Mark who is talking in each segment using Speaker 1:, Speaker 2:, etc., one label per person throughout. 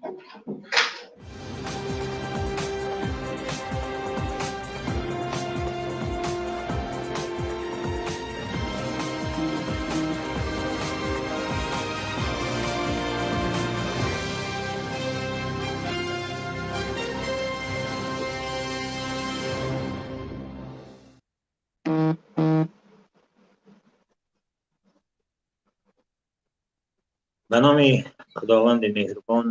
Speaker 1: Ба номи Худованди меҳрубон,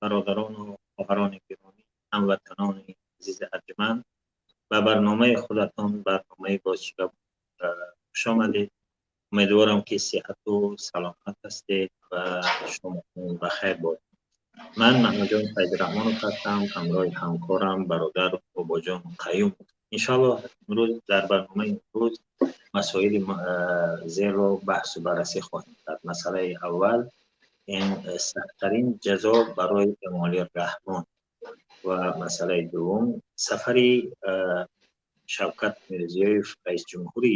Speaker 1: бародарону хоҳарони гиромӣ, ҳамватанони азизи арҷманд, ба барномаи худатон, барномаи Бозчига хуш омадед. Умедворам, ки сиҳату саломат ҳастед ва шоматон ба хайр бод. Ман Маҳмадҷон Файзраҳмонов ҳастам, ҳамроҳи ҳамкорам бародар Бобоҷон Қаюм. Иншоаллоҳ, имрӯз дар барномаи имрӯз масоили зерро баҳсу баррасӣ хоҳем кард. Масъалаи аввал ин сахттарин ҷазо барои Эмомалӣ Раҳмон ва масъалаи дуввум сафари Шавкат Мирзиёев, раисҷумҳури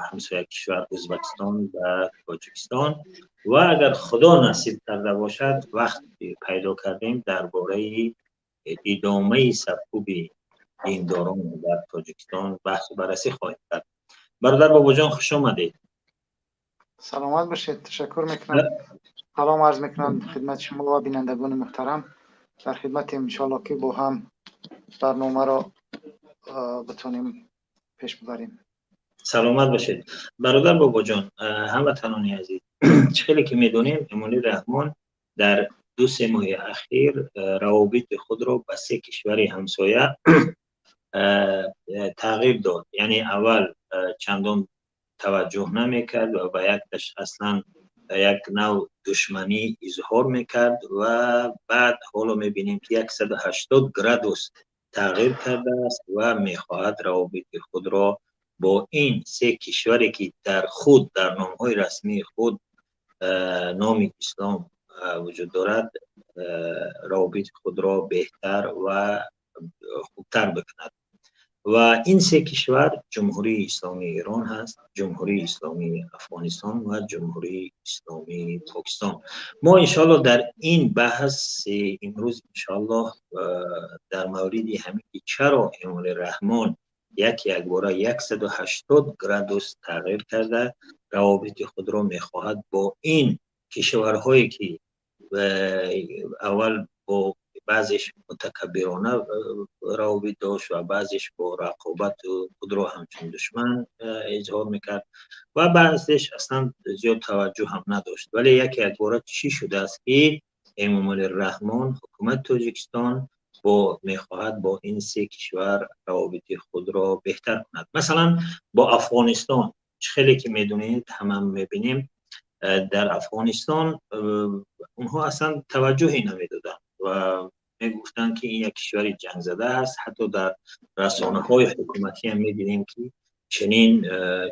Speaker 1: ҳамсоя кишвар Ӯзбекистон, ба Тоҷикистон ва агар Худо насиб карда бошад, вақт пайдо кардем, дар бораи идомаи саркӯби диндорон дар Тоҷикистон баҳсу баррасӣ хоҳем кард. Бародар Бобоҷон, хуш омадед.
Speaker 2: Саломат бошед, ташаккур мекунам. Салом арз мекунам хидмати шумо ва бинандагони муҳтарам. Дар хидматем, иншоалло, ки бо ҳам барномаро битонем пеш бибарем.
Speaker 1: Саломат бошед, бародар Бобоҷон. Ҳамватанони азиз, чӣ хеле ки медонем, Эмомалӣ Раҳмон дар 2-3 моҳи ахир равобити худро ба се кишвари ҳамсоя тағйир дод. Яъне аввал чандон таваҷҷӯҳ намекард ва ба якташ аслан як нав душманӣ изҳор мекард ва баъд ҳоло мебинем, ки 180 градус тағйир кардааст ва мехоҳад равобити худро бо ин се кишваре, ки дар худ дар номҳои расмии худ номи ислом вуҷуд дорад, равобити худро беҳтар ва хубтар бикунад. Ва ин се кишвар Ҷумҳурии Исломии Эрон ҳаст, Ҷумҳурии Исломии Афғонистон ва Ҷумҳурии Исломии Покистон. Мо иншоалло дар ин баҳс имрӯз иншоаллоҳ дар мавриди ҳамин ки чаро Эмомалӣ Раҳмон як якбора 180 градус тағйир карда, равобити худро мехоҳад бо ин кишварҳое, ки аввал бо баъзеш мутакаббирона равобит дошт ва баъзеш бо рақобат худро ҳамчун душман изҳор мекард ва баъзеш аслан зиёд таваҷҷӯҳ ҳам надошт, вале яке якбора чӣ шудааст, ки Эмомалӣ Раҳмон, ҳукумати Тоҷикистон бо мехоҳад бо ин се кишвар равобити худро беҳтар кунад? Масалан, бо Афғонистон, чӣ хеле ки медонед, ҳама мебинем, дар Афғонистон онҳо аслан таваҷҷӯҳе намедоданд ва мегуфтанд, ки ин як кишвари ҷангзада аст. Ҳатто дар расонаҳои ҳукуматӣ ҳам мебинем, ки чунин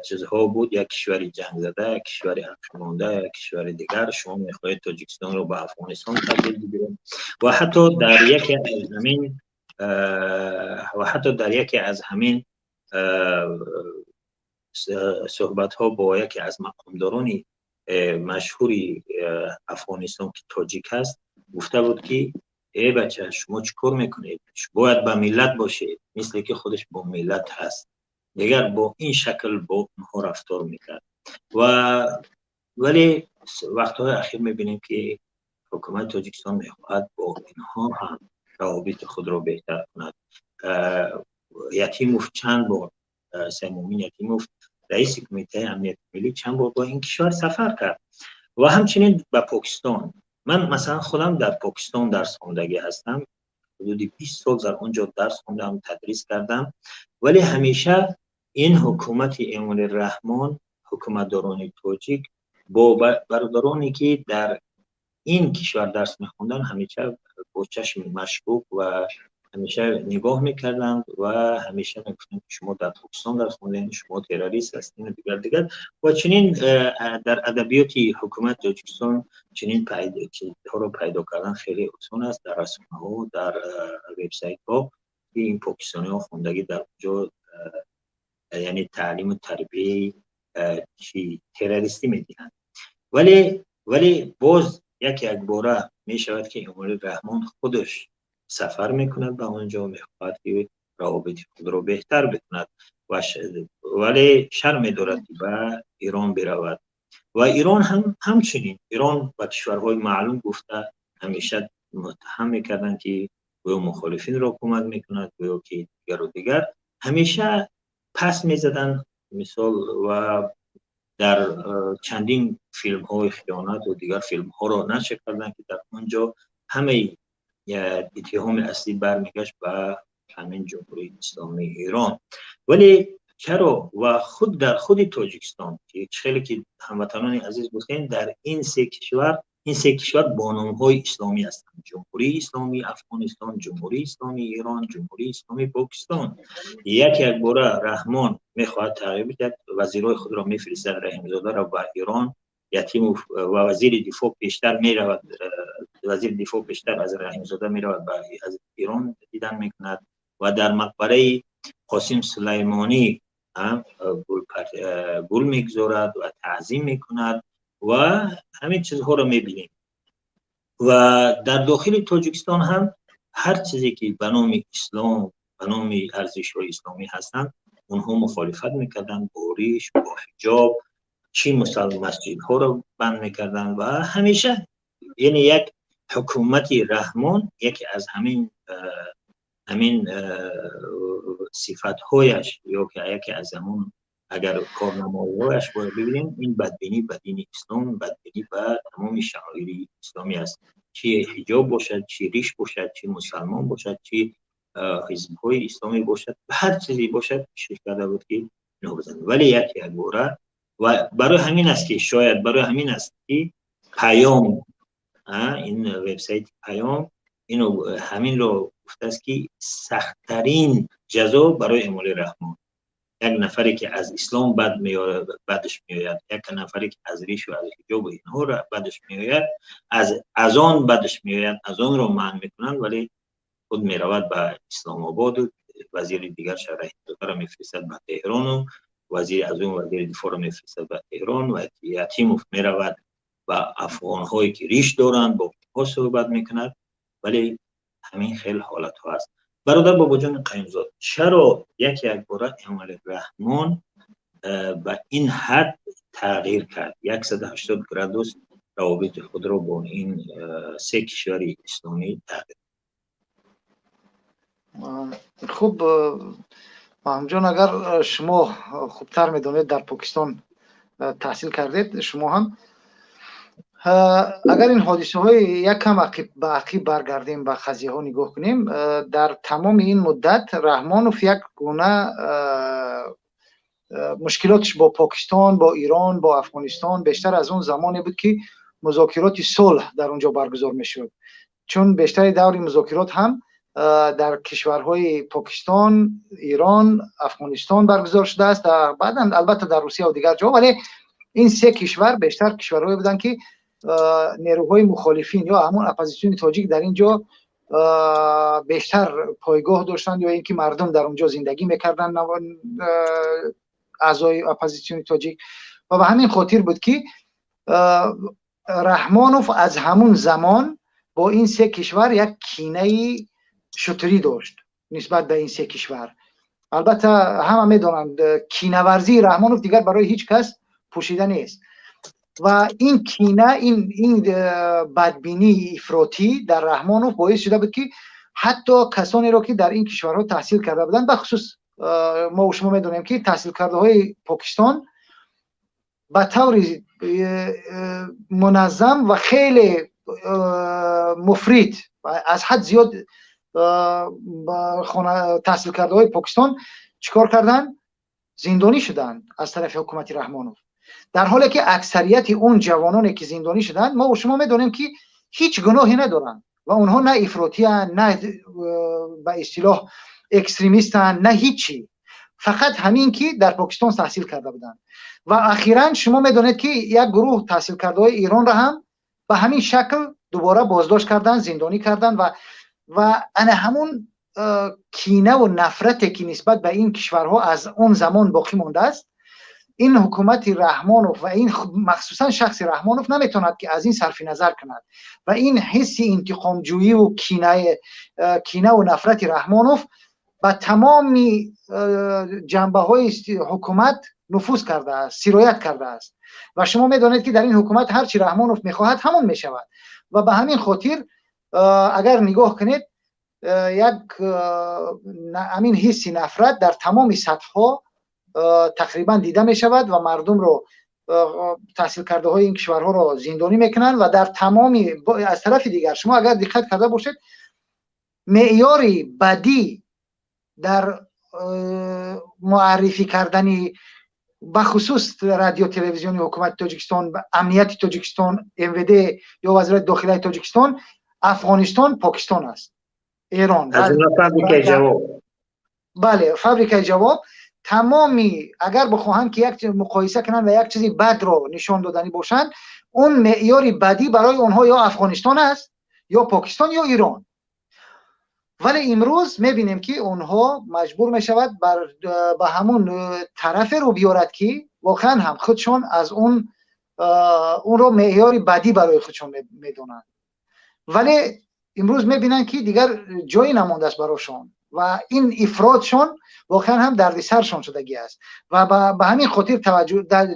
Speaker 1: чизҳо буд: як кишвари ҷангзада, як кишвари ақибмонда, як кишвари дигар, шумо мехоҳед Тоҷикистонро ба Афғонистон табдил бидиҳед. Ва ҳатто дар яке аз ҳамин суҳбатҳо бо яке аз мақомдорони машҳури Афғонистон, ки тоҷик аст, гуфта буд, ки э бача, шумо чӣ кор мекунед, бояд ба миллат бошед, мисле ки худаш бо миллат ҳаст. Дигар бо ин шакл бо онҳо рафтор мекард. Ва вале вақтҳои ахир мебинем, ки ҳукумати Тоҷикистон мехоҳад бо инҳо ҳам равобити худро беҳтар кунад. Ятимов чанд бор, Саймумин Ятимов, раиси Кумитаи амнияти миллӣ, чанд бор бо ин кишвар сафар кард ва ҳамчунин ба Покистон. Ман масалан худам дар Покистон дарс хондагӣ ҳастам, ҳудуди 20 сол дар он ҷо дарс хондам, тадрис кардам, вале ҳамеша ин ҳукумати Эмомалӣ Раҳмон, ҳукуматдорони тоҷик бо бародароне, ки дар ин кишвар дарс мехонданд, ҳамеша бо чашми машкук ва ҳамеша нигоҳ мекарданд ва ҳамеша мегуфтанд, ки шумо дар Покистон дарс хондед, шумо террорист ҳастед ва дигар дигар. Ва чунин дар адабиёти ҳукумати Тоҷикистон чунин чизҳоро пайдо кардан хеле осон аст дар расонаҳо, дар вебсайтҳо, ки ин покистониҳо хондагӣ дар онҷо, яъне таълиму тарбияи чи террористӣ медиҳанд. Вале боз як якбора мешавад ки Эмомалӣ Раҳмон худаш сафар мекунад ба он ҷо, мехоҳад ки равобити худро беҳтар бикунад, вале шарм медорад ки ба Эрон биравад. Ва Эрон ҳам ҳамчунин, Эрон ба кишварҳои маълум гуфта ҳамеша муттаҳам мекарданд ки гӯё мухолифинро кӯмак мекунад, гӯё ки дигару дигар, ҳамеша пас мезаданд мисол. Ва дар чандин филмҳои хиёнат ва дигар филмҳоро нашр карданд ки дар он ҷо ҳамаи иттиҳоми аслӣ бармегашт ба ҳамин Ҷумҳурии Исломии Эрон. Вале чаро ва худ дар худи Тоҷикистон, ки хеле ки ҳамватанони азиз гуфтем, дар ин се кишвар, ин се кишвар бо номҳои исломӣ ҳастанд: Ҷумҳурии Исломии Афғонистон, Ҷумҳурии Исломии Эрон, Ҷумҳурии Исломии Покистон. Як якбора Раҳмон мехоҳад тағйир бидиҳад, вазирҳои худро мефиристад, Раҳимзодаро ба Эрон, Ятимов ва вазири дифоъ пештар меравад, вазири дифоъ пештар аз Раҳимзода меравад, ба аз Эрон дидан мекунад ва дар мақбараи Қосим Сулаймонӣ гул мегузорад ва таъзим мекунад ва ҳамин чизҳоро мебинем. Ва дар дохили Тоҷикистон ҳам ҳар чизе ки ба номи ислом, ба номи арзишҳои исломӣ ҳастанд, онҳо мухолифат мекарданд, бо риш, бо ҳиҷоб, чӣ масҷидҳоро банд мекарданд ва ҳамеша, яъне як ҳукумати Раҳмон яке аз ҳамин сифатҳояш ё ки яке аз ҳамон агар корнамоиҳояш бояд бибинем, ин бадбинӣ ба дини ислом, бадбинӣ ба тамоми шаъоири исломӣ аст, чи ҳиҷоб бошад, чи риш бошад, чи мусалмон бошад, чи ҳизбҳои исломӣ бошад, ҳар чизе бошад, кӯшиш карда буд ки нобизанад. Вале як якбора ва барои ҳамин аст ки шояд барои ҳамин аст ки Паём, ин вебсайти Паём ино ҳаминро гуфтааст ки сахттарин ҷазо барои Эмомалӣ Раҳмон, як нафаре ки аз ислом бад меояд, бадаш меояд, як нафаре ки аз риш ва аз ҳиҷоб ва инҳоро бадаш меояд, аз он бадаш меояд, аз онро манъ мекунанд, вале худ меравад ба Исломободу вазири дигар Раҳимзодаро мефиристад ба Теҳрону вазири аз он вазири дифоъро мефиристад ба Теҳрон ва Ятимов меравад ба афғонҳое ки риш доранд, бо онҳо суҳбат мекунад. Вале ҳамин хел ҳолатҳо аст. Бародар Бобоҷони Қаюмзод, чаро як якбора Эмомалӣ Раҳмон ба ин ҳад тағйир кард, 180 градус равобити худро бо ин се кишвари исломӣ тағйир?
Speaker 2: Хуб, Маҳмудҷон, агар шумо хубтар медонед, дар Покистон таҳсил кардед шумо ҳам, агар ин ҳодисаҳои якам ба ақиб баргардем, ба қазияҳо нигоҳ кунем, дар тамоми ин муддат Раҳмонов як гуна мушкилоташ бо Покистон, бо Эрон, бо Афғонистон бештар аз он замоне буд ки музокироти сулҳ дар он ҷо баргузор мешуд, чун бештари даври музокирот ҳам дар кишварҳои Покистон, Эрон, Афғонистон баргузор шудааст, баъдан албатта дар Русия ва дигар ҷо, вале ин се кишвар бештар кишварҳое буданд ки нерӯҳои мухолифин ё ҳамон оппозитсиони тоҷик дар ин ҷо бештар пойгоҳ доштанд ё ин ки мардум дар он ҷо зиндагӣ мекарданд, аъзои оппозитсиони тоҷик. Ва ба ҳамин хотир буд ки Раҳмонов аз ҳамун замон бо ин се кишвар як кинаи шутурӣ дошт нисбат ба ин се кишвар. Албатта ҳама медонанд, кинаварзии Раҳмонов дигар барои ҳеҷ кас пӯшида нест ва ин кина, ин бадбинии ифротӣ дар Раҳмонов боис шуда буд ки ҳатто касонеро ки дар ин кишварҳо таҳсил карда буданд, бахусус мо шумо медонем ки таҳсилкардаҳои Покистон ба таври муназзам ва хеле муфрит, аз ҳад зиёд таҳсилкардаҳои Покистон чӣ кор карданд? Зиндонӣ шуданд аз тарафи ҳукумати Раҳмонов, дар ҳоле ки аксарияти он ҷавононе ки зиндонӣ шуданд, мо шумо медонем ки ҳеҷ гуноҳе надоранд ва онҳо на ифротиянд, на ба истилоҳ экстремистанд, на ҳеҷ чӣ, фақат ҳамин ки дар Покистон таҳсил карда буданд. Ва ахиран шумо медонед ки як гурӯҳ таҳсилкардаҳои Эронро ҳам ба ҳамин шакл дубора боздошт карданд, зиндонӣ карданд. Ва ана ҳамун кинаву нафрате ки нисбат ба ин кишварҳо аз он замон боқӣ мондааст, Ин ҳукумати Раҳмонов ва ин махсусан шахси Раҳмонов наметавонад, ки аз ин сарфи назар кунад. Ва ин ҳисси интиқомҷӯиву кинаву нафрати Раҳмонов ба тамоми ҷанбаҳои ҳукумат нуфуз кардааст, сироят кардааст. Ва шумо медонед, ки дар ин ҳукумат ҳар чи Раҳмонов мехоҳад, ҳамон мешавад. Ва ба ҳамин хотир, агар нигоҳ кунед, як ҳамин ҳисси нафрат дар тамоми сатҳҳо тақрибан дида мешавад ва мардумро, таҳсилкардаҳои ин кишварҳоро зиндонӣ мекунанд. Ва дар тамоми, аз тарафи дигар, шумо агар диққат карда бошед, меъёри бадӣ дар муаррифӣ кардани, бахусус радио телевизиони ҳукумати Тоҷикистон, амнияти Тоҷикистон, МВД ё Вазорати дохилаи Тоҷикистон, Афғонистон, Покистон аст, Эрон. Бале, фабрикаи ҷавоб. Тамоми агар бихоҳанд, ки як муқоиса кунанд ва як чизи бадро нишон доданӣ бошанд, он меъёри бадӣ барои онҳо ё Афғонистон аст, ё Покистон, ё Ирон. Вале имрӯз мебинем, ки онҳо маҷбур мешавад ба ҳамун тарафе рӯ биёрад, ки воқеан ҳам худшон аз он онро меъёри бадӣ барои худшон медонанд. Вале имрӯз мебинанд, ки дигар ҷое намондааст барошон ва ин ифродшон воқеан ҳам дардисаршон шудагӣ аст. Ва ба ҳамин хотир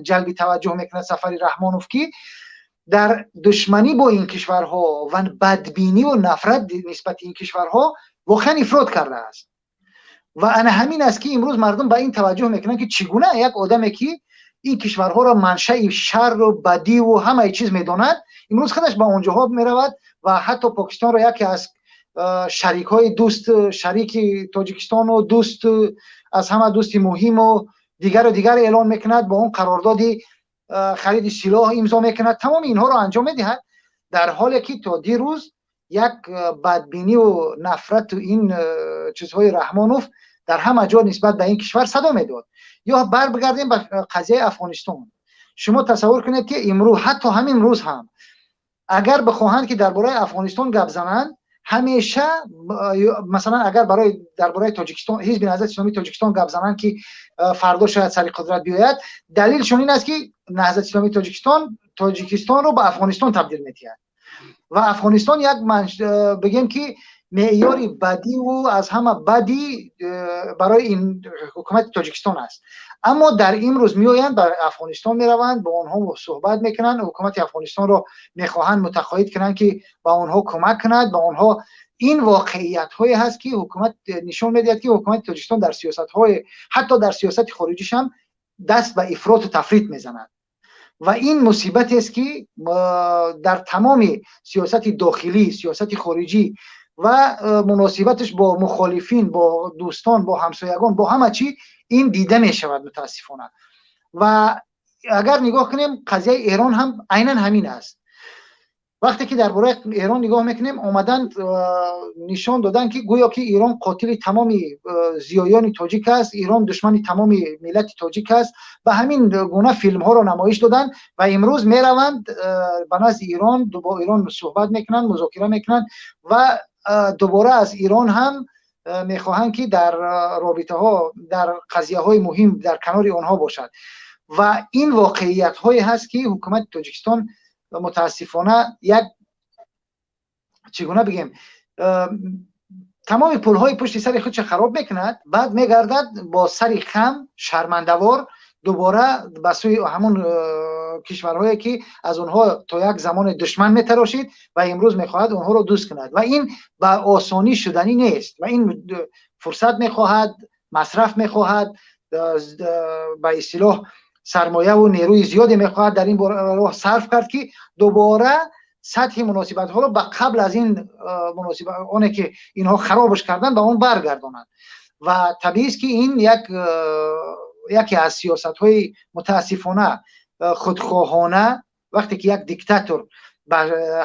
Speaker 2: ҷалби таваҷҷӯҳ мекунад сафари Раҳмонов, ки дар душманӣ бо ин кишварҳо ва бадбиниву нафрат нисбати ин кишварҳо воқеан ифрод кардааст. Ва ана ҳамин аст, ки имрӯз мардум ба ин таваҷҷӯҳ мекунанд, ки чӣ гуна як одаме, ки ин кишварҳоро маншаи шарру бадиву ҳамаи чиз медонад, имрӯз худаш ба онҷоҳо меравад ва ҳатто Покистонро яке аз шарикҳои дӯст, шарики Тоҷикистону дӯст, аз ҳама дӯсти муҳиму дигару дигар эълон мекунад, бо он қарордоди хариди силоҳ имзо мекунад, тамоми инҳоро анҷом медиҳад, дар ҳоле ки то дирӯз як бадбиниву нафрату ин чизҳои Раҳмонов дар ҳама ҷо нисбат ба ин кишвар садо медод. Ё барбигардем ба қазияи Афғонистон. Шумо тасаввур кунед, ки имрӯз, ҳатто ҳамин рӯз ҳам, агар бихоҳанд, ки дар бораи Афғонистон гап зананд, ҳамеша, масалан, агар барои дар бораи Тоҷикистон, Ҳизби Наҳзати Исломии Тоҷикистон гап зананд, ки фардо шояд сари қудрат биёяд, далелшон ин аст, ки Наҳзати Исломии Тоҷикистон Тоҷикистонро ба Афғонистон табдил медиҳад. Ва Афғонистон як, бигем, ки меъёри бадиву аз ҳама бадӣ барои ин ҳукумати Тоҷикистон аст. Аммо дар имрӯз меоянд, ба Афғонистон мераванд, бо онҳо суҳбат мекунанд, ҳукумати Афғонистонро мехоҳанд мутақоид кунанд, ки ба онҳо кӯмак кунад, ба онҳо. Ин воқеиятҳое ҳаст, ки ҳукумат нишон медиҳад, ки ҳукумати Тоҷикистон дар сиёсатҳои, ҳатто дар сиёсати хориҷиш ҳам даст ба ифроту тафрит мезанад. Ва ин мусибатест, ки дар тамоми сиёсати дохилӣ, сиёсати хориҷӣ ва муносибаташ бо мухолифин, бо дӯстон, бо ҳамсоягон, бо ҳама чӣ ин дида мешавад, мутаассифона. Ва агар нигоҳ кунем, қазияи Эрон ҳам айнан ҳамин аст. Вақте ки дар бораи Эрон нигоҳ мекунем, омадан нишон доданд, ки гӯё ки Эрон қотили тамоми зиёёни тоҷик аст, Эрон душмани тамоми миллати тоҷик аст. Ба ҳамин гуна филмҳоро намоиш доданд ва имрӯз мераванд ба назди Эрон, бо Эрон суҳбат мекунанд, музокира мекунанд ва дубора аз Эрон ҳам мехоҳанд, ки дар робитаҳо, дар қазияҳои муҳим дар канори онҳо бошад. Ва ин воқеиятҳое ҳаст, ки ҳукумати Тоҷикистон мутаассифона як, чӣ гуна бигем, тамоми пулҳои пушти сари худша хароб мекунад, баъд мегардад бо сари хам, шармандавор, дубора ба сӯи ҳамун кишварҳое, ки аз онҳо то як замоне душман метарошид ва имрӯз мехоҳад онҳоро дӯст кунад. Ва ин ба осонӣ шуданӣ нест ва ин фурсат мехоҳад, масраф мехоҳад, ба истилоҳ сармояву нерӯи зиёде мехоҳад дар ин роҳ сарф кард, ки дубора сатҳи муносибатҳоро ба қабл аз ин муносибат, оне ки инҳо харобш карданд, ба он баргардонанд. Ва табиист, ки ин яке аз сиёсатҳои мутаассифона худхоҳона. Вақте ки як диктатор ба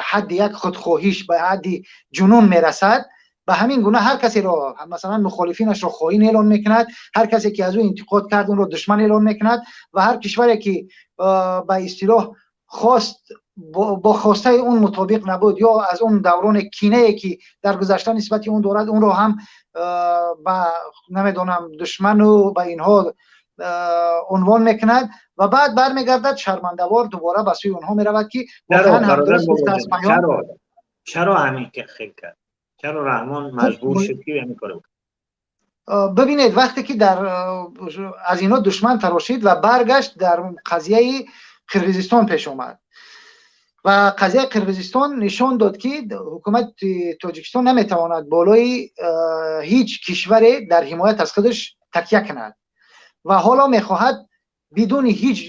Speaker 2: ҳадди як худхоҳиш, ба ҳадди ҷунун мерасад, ба ҳамин гуна ҳар касеро, масалан, мухолифинашро хоин эълон мекунад, ҳар касе ки аз ӯ интиқод кард, онро душман эълон мекунад ва ҳар кишваре ки ба истилоҳ хост бо хостаи он мутобиқ набуд ё аз он давроне кинае, ки дар гузашта нисбати он дорад, онро ҳам ба, намедонам, душману ба инҳо. унвон мекунад ва баъд бармегардад шармандавор, дубора ба сӯи онҳо меравад, ки воқеан ҳам дуруст гуфтааст паём.
Speaker 1: Чаро ҳамин хел кард? Чаро Раҳмон маҷбур шуд, ки ҳамин корро?
Speaker 2: Бибинед, вақте ки дар аз инҳо душман тарошид ва баргашт, дар қазияи Қирғизистон пеш омад ва қазияи Қирғизистон нишон дод, ки ҳукумати Тоҷикистон наметавонад болои ҳеҷ кишваре дар ҳимоят аз худаш такя кунад ва ҳоло мехоҳад бидуни ҳеҷ,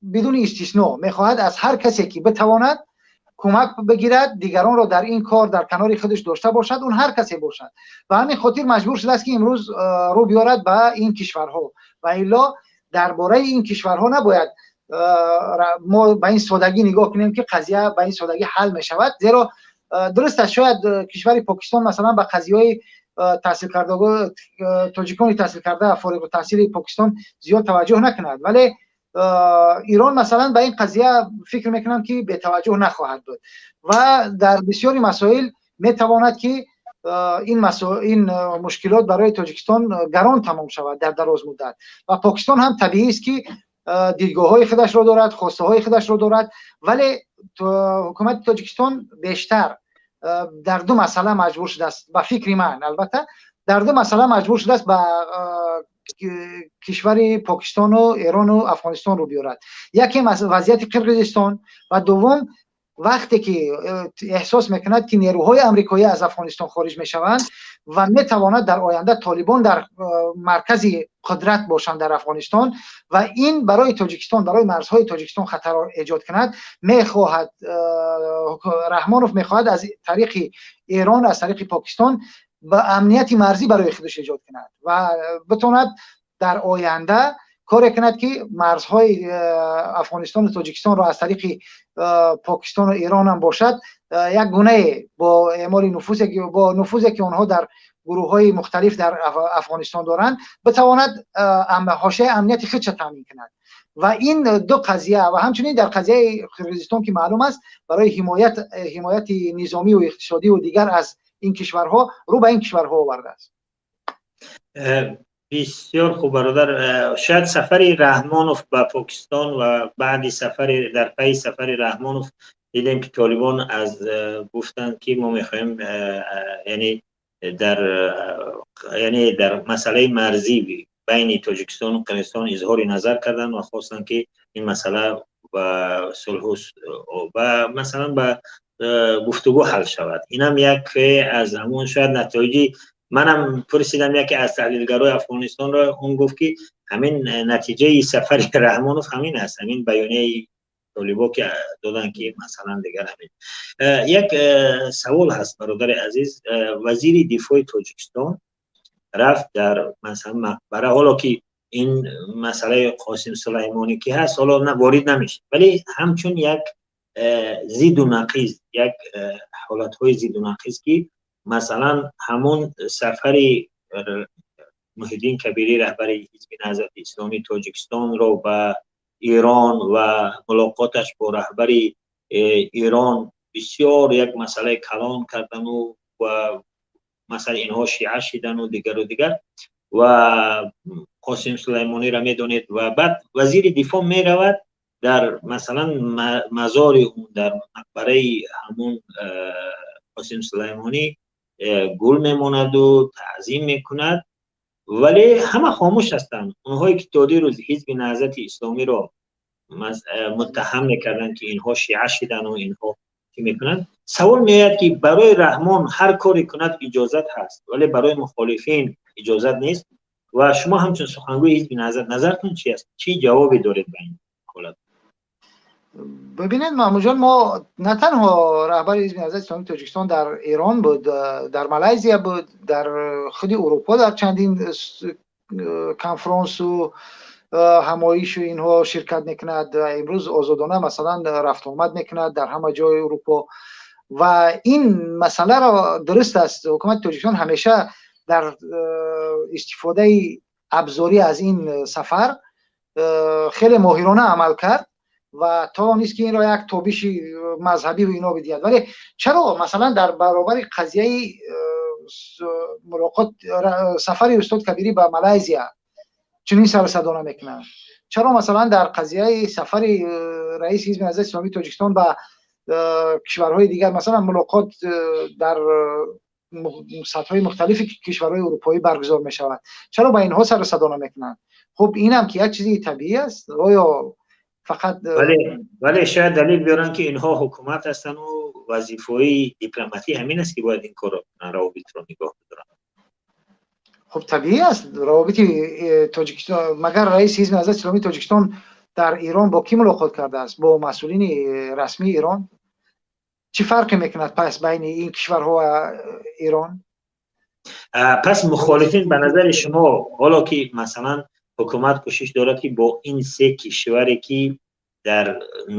Speaker 2: бидуни истисно мехоҳад аз ҳар касе ки битавонад кӯмак бигирад, дигаронро дар ин кор дар канори худаш дошта бошад, он ҳар касе бошад. Ба ҳамин хотир маҷбур шудааст, ки имрӯз рӯ биёрад ба ин кишварҳо ва илло дар бораи ин кишварҳо набояд мо ба ин содагӣ нигоҳ кунем, ки қазия ба ин содагӣ ҳал мешавад. Зеро дуруст аст, шояд кишвари Покистон масалан ба қазияҳои таҳсилкардагон, тоҷикони таҳсилкарда, фориғутаҳсили Покистон зиёд таваҷҷӯҳ накунад, вале Ирон масалан ба ин қазия фикр мекунам, ки бетаваҷҷӯҳ нахоҳад буд ва дар бисёри масоил метавонад, ки ин мушкилот барои Тоҷикистон гарон тамом шавад дар дарозмуддат. Ва Покистон ҳам табиист, ки дидгоҳҳои худашро дорад, хостаҳои худашро дорад, вале ҳукумати Тоҷикистон бештар дар ду масъала маҷбур шудааст, ба фикри ман албатта, дар ду масъала маҷбур шудааст ба кишвари Покистону Эрону Афғонистон рӯ биёрад. Яке вазъияти Қирғизистон ва дуввум вақте ки эҳсос мекунад, ки нерӯҳои амрикоӣ аз Афғонистон хориҷ мешаванд ва метавонад дар оянда Толибон дар маркази қудрат бошанд дар Афғонистон ва ин барои Тоҷикистон, барои марзҳои Тоҷикистон хатар эҷод кунад. Мехоҳад, Раҳмонов мехоҳад аз тариқи Эрон, аз тариқи Покистон ба амнияти марзӣ барои худаш эҷод кунад ва битавонад дар оянда коре кунад, ки марзҳои Афғонистону Тоҷикистонро аз тариқи Покистону Эрон ҳам бошад, як гунае бо эъмоли нуфузе, бо нуфузе ки онҳо дар гурӯҳҳои мухталиф дар Афғонистон доранд, битавонад ҳошияи амнияти худша таъмин кунад. Ва ин ду қазия ва ҳамчунин дар қазияи Қирғизистон, ки маълум аст, барои ҳимояти низомию иқтисодиву дигар аз ин кишварҳо рӯ ба ин кишварҳо овардааст.
Speaker 1: Бисёр хуб, бародар. Шояд сафари Раҳмонов ба Покистон ва баъди сафари, дар пайи сафари Раҳмонов дидем, ки Толибон аз гуфтанд, ки мо мехоҳем, яъне дар масъалаи марзӣ байни Тоҷикистону Қирғизистон изҳори назар карданд ва хостанд, ки ин масъала ба сулҳу ба масалан ба гуфтугӯ ҳал шавад. Инам яке аз ҳамон шояд натоиҷи, манам пурсидам яке аз таҳлилгарои Афғонистонро, он гуфт, ки ҳамин натиҷаи сафари Раҳмонов ҳамин аст, ҳамин баёнияи толибо ки доданд, ки масалан дигар ҳамин. Як савол ҳаст, бародари азиз. Вазири дифои Тоҷикистон рафт дар масалан мақбара, ҳоло ки ин масъалаи Қосим Сулаймонӣ ки ҳаст, ҳоло ворид намешад, вале ҳамчун як зидду нақиз, як ҳолатҳои зидду нақиз, ки масалан ҳамон сафари Муҳиддин Кабирӣ, раҳбари Ҳизби Наҳзати Исломии Тоҷикистонро ба Эрон ва мулоқоташ бо раҳбари Эрон бисёр як масъалаи калон кардану ва масалан инҳо шиа шидану дигару дигар ва Қосим Сулаймониро медонед, ва баъд вазири дифоъ меравад дар масалан мазори он, дар мақбараи ҳамон Қосим Сулаймонӣ гул мемонаду таъзим мекунад, вале ҳама хомӯш ҳастанд. Онҳое ки то дирӯз Ҳизби Наҳзати Исломиро муттаҳам мекарданд, ки инҳо шиа шидану инҳо чӣ мекунанд. Савол меояд, ки барои Раҳмон ҳар коре кунад иҷозат ҳаст, вале барои мухолифин иҷозат нест. Ва шумо ҳамчун сухангӯи Ҳизби Наҳзат назартон чи аст? Чӣ ҷавобе доред ба ин ҳолат?
Speaker 2: Бибинед, Маҳмудҷон, мо на танҳо раҳбари Ҳизби Наҳзати Исломии Тоҷикистон дар Эрон буд, дар Малайзия буд, дар худи Урупо дар чандин конфронсу ҳамоишу инҳо ширкат мекунад. Имрӯз озодона масалан рафтуомад мекунад дар ҳама ҷои Урупо. Ва ин масъаларо, дуруст аст, ҳукумати Тоҷикистон ҳамеша дар истифодаи абзорӣ аз ин сафар хеле моҳирона амал кард ва тавонист, ки инро як тобиши мазҳабиву ино бидиҳад. Вале чаро масалан дар баробари қазияи мулоқот, сафари устод Кабирӣ ба Малайзия, Чунин сару садо намекунанд? Чаро, масалан, дар қазияи сафари раиси Ҳизби Наҳзати Исломии Тоҷикистон ба кишварҳои дигар, масалан, мулоқот дар сатҳҳои мухталифи кишварҳои урупоӣ баргузор мешавад, чаро ба инҳо сару садо намекунанд? Хуб, инам ки як чизи табиӣ аст. Оё фақат
Speaker 1: Вале шояд далел биёранд, ки инҳо ҳукумат ҳастанд ва вазифаи дипломатӣ ҳамин аст, ки бояд ин корро кунанд, равобитро нигоҳ бидоранд.
Speaker 2: Хуб, табиӣ аст. Равобити Тоҷикистон, магар раиси Ҳизби Наҳзати Исломии Тоҷикистон дар Эрон бо кӣ мулоқот кардааст? Бо масъулини расмии Эрон. Чӣ фарқе мекунад пас байни ин кишварҳо ва Эрон?
Speaker 1: Пас мухолифин, ба назари шумо, ҳоло ки, масалан, ҳукумат кӯшиш дорад, ки бо ин се кишваре, ки дар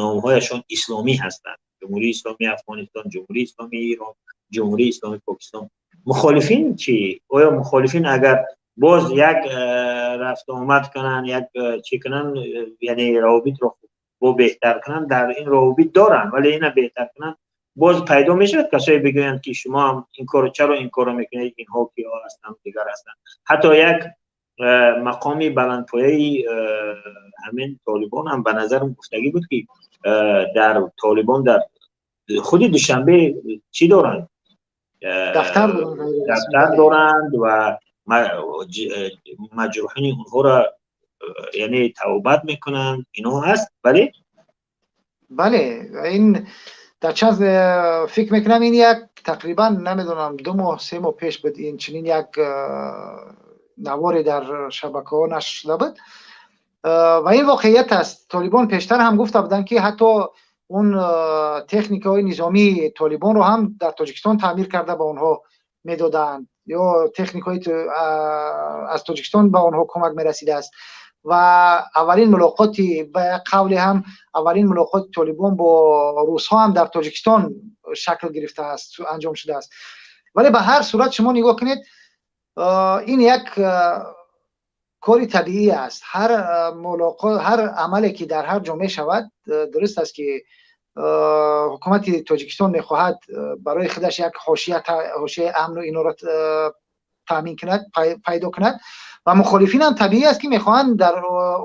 Speaker 1: номҳояшон исломӣ ҳастанд, Ҷумҳурии Исломии Афғонистон, Ҷумҳурии Исломии Эрон, Ҷумҳурии Исломии Покистон, мухолифин чӣ? Оё мухолифин агар боз як рафту омад кунанд, як чӣ кунанд, яъне равобитро бо беҳтар кунанд, дар ин равобит доранд, вале ина беҳтар кунанд, боз пайдо мешавад касое бигӯянд, ки шумо ҳам ин корро, чаро ин корро мекунед, инҳо киҳо ҳастанд, дигар ҳастанд? Ҳатто як мақоми баландпояи ҳамин Толибон ҳам, ба назарам, гуфтагӣ буд, ки дар Толибон дар худи Душанбе чӣ доранд?
Speaker 2: Дафтар.
Speaker 1: Доранд ва маҷрӯҳини онҳоро, яъне, табобат мекунанд. Инҳо ҳаст, бале?
Speaker 2: Бале, ин дар чанд, фикр мекунам, ин як тақрибан, намедонам, 2 моҳ, 3 моҳ пеш буд, ин чунин як наворе дар шабакаҳо нашр шуда буд ва ин воқеият аст. Толибон пештар ҳам гуфта буданд, ки ҳатто он техникаҳои низомии Толибонро ҳам дар Тоҷикистон таъмир карда ба онҳо медоданд ё техникаҳои аз Тоҷикистон ба онҳо кӯмак мерасидааст. Ва аввалин мулоқоти, ба қавле ҳам, аввалин мулоқоти Толибон бо русҳо ҳам дар Тоҷикистон шакл гирифтааст, анҷом шудааст. Вале ба ҳар сурат, шумо нигоҳ кунед, ин як кори табиӣ аст. Ҳар мулоқот, ҳар амале ки дар ҳар ҷо мешавад, дуруст аст, ки ҳукумати Тоҷикистон мехоҳад барои худаш як ҳошияи амну инора таъмин кунад, пайдо кунад ва мухолифин ҳам табиӣ аст, ки мехоҳанд дар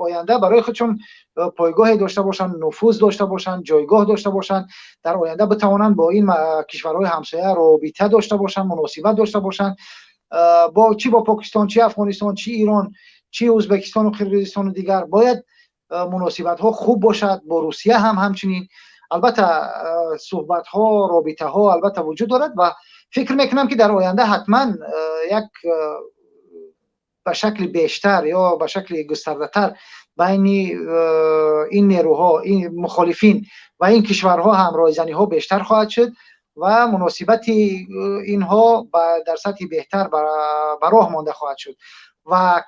Speaker 2: оянда барои худшон пойгоҳе дошта бошанд, нуфуз дошта бошанд, ҷойгоҳ дошта бошанд, дар оянда битавонанд бо ин кишварҳои ҳамсоя робита дошта бошанд, муносибат дошта бошанд, бо чӣ бо Покистон, чӣ Афғонистон, чӣ Эрон, чӣ Ӯзбекистону Қирғизистону дигар бояд муносибатҳо хуб бошад. Бо Русия ҳам ҳамчунин, албатта, суҳбатҳо, робитаҳо, албатта, вуҷуд дорад ва фикр мекунам, ки дар оянда ҳатман як ба шакли бештар ё ба шакли густардатар байни ин нерӯҳо, ин мухолифин ва ин кишварҳо ҳам ройзаниҳо бештар хоҳад шуд ва муносибати инҳо дар сатҳи беҳтар ба роҳ монда хоҳад шуд. Ва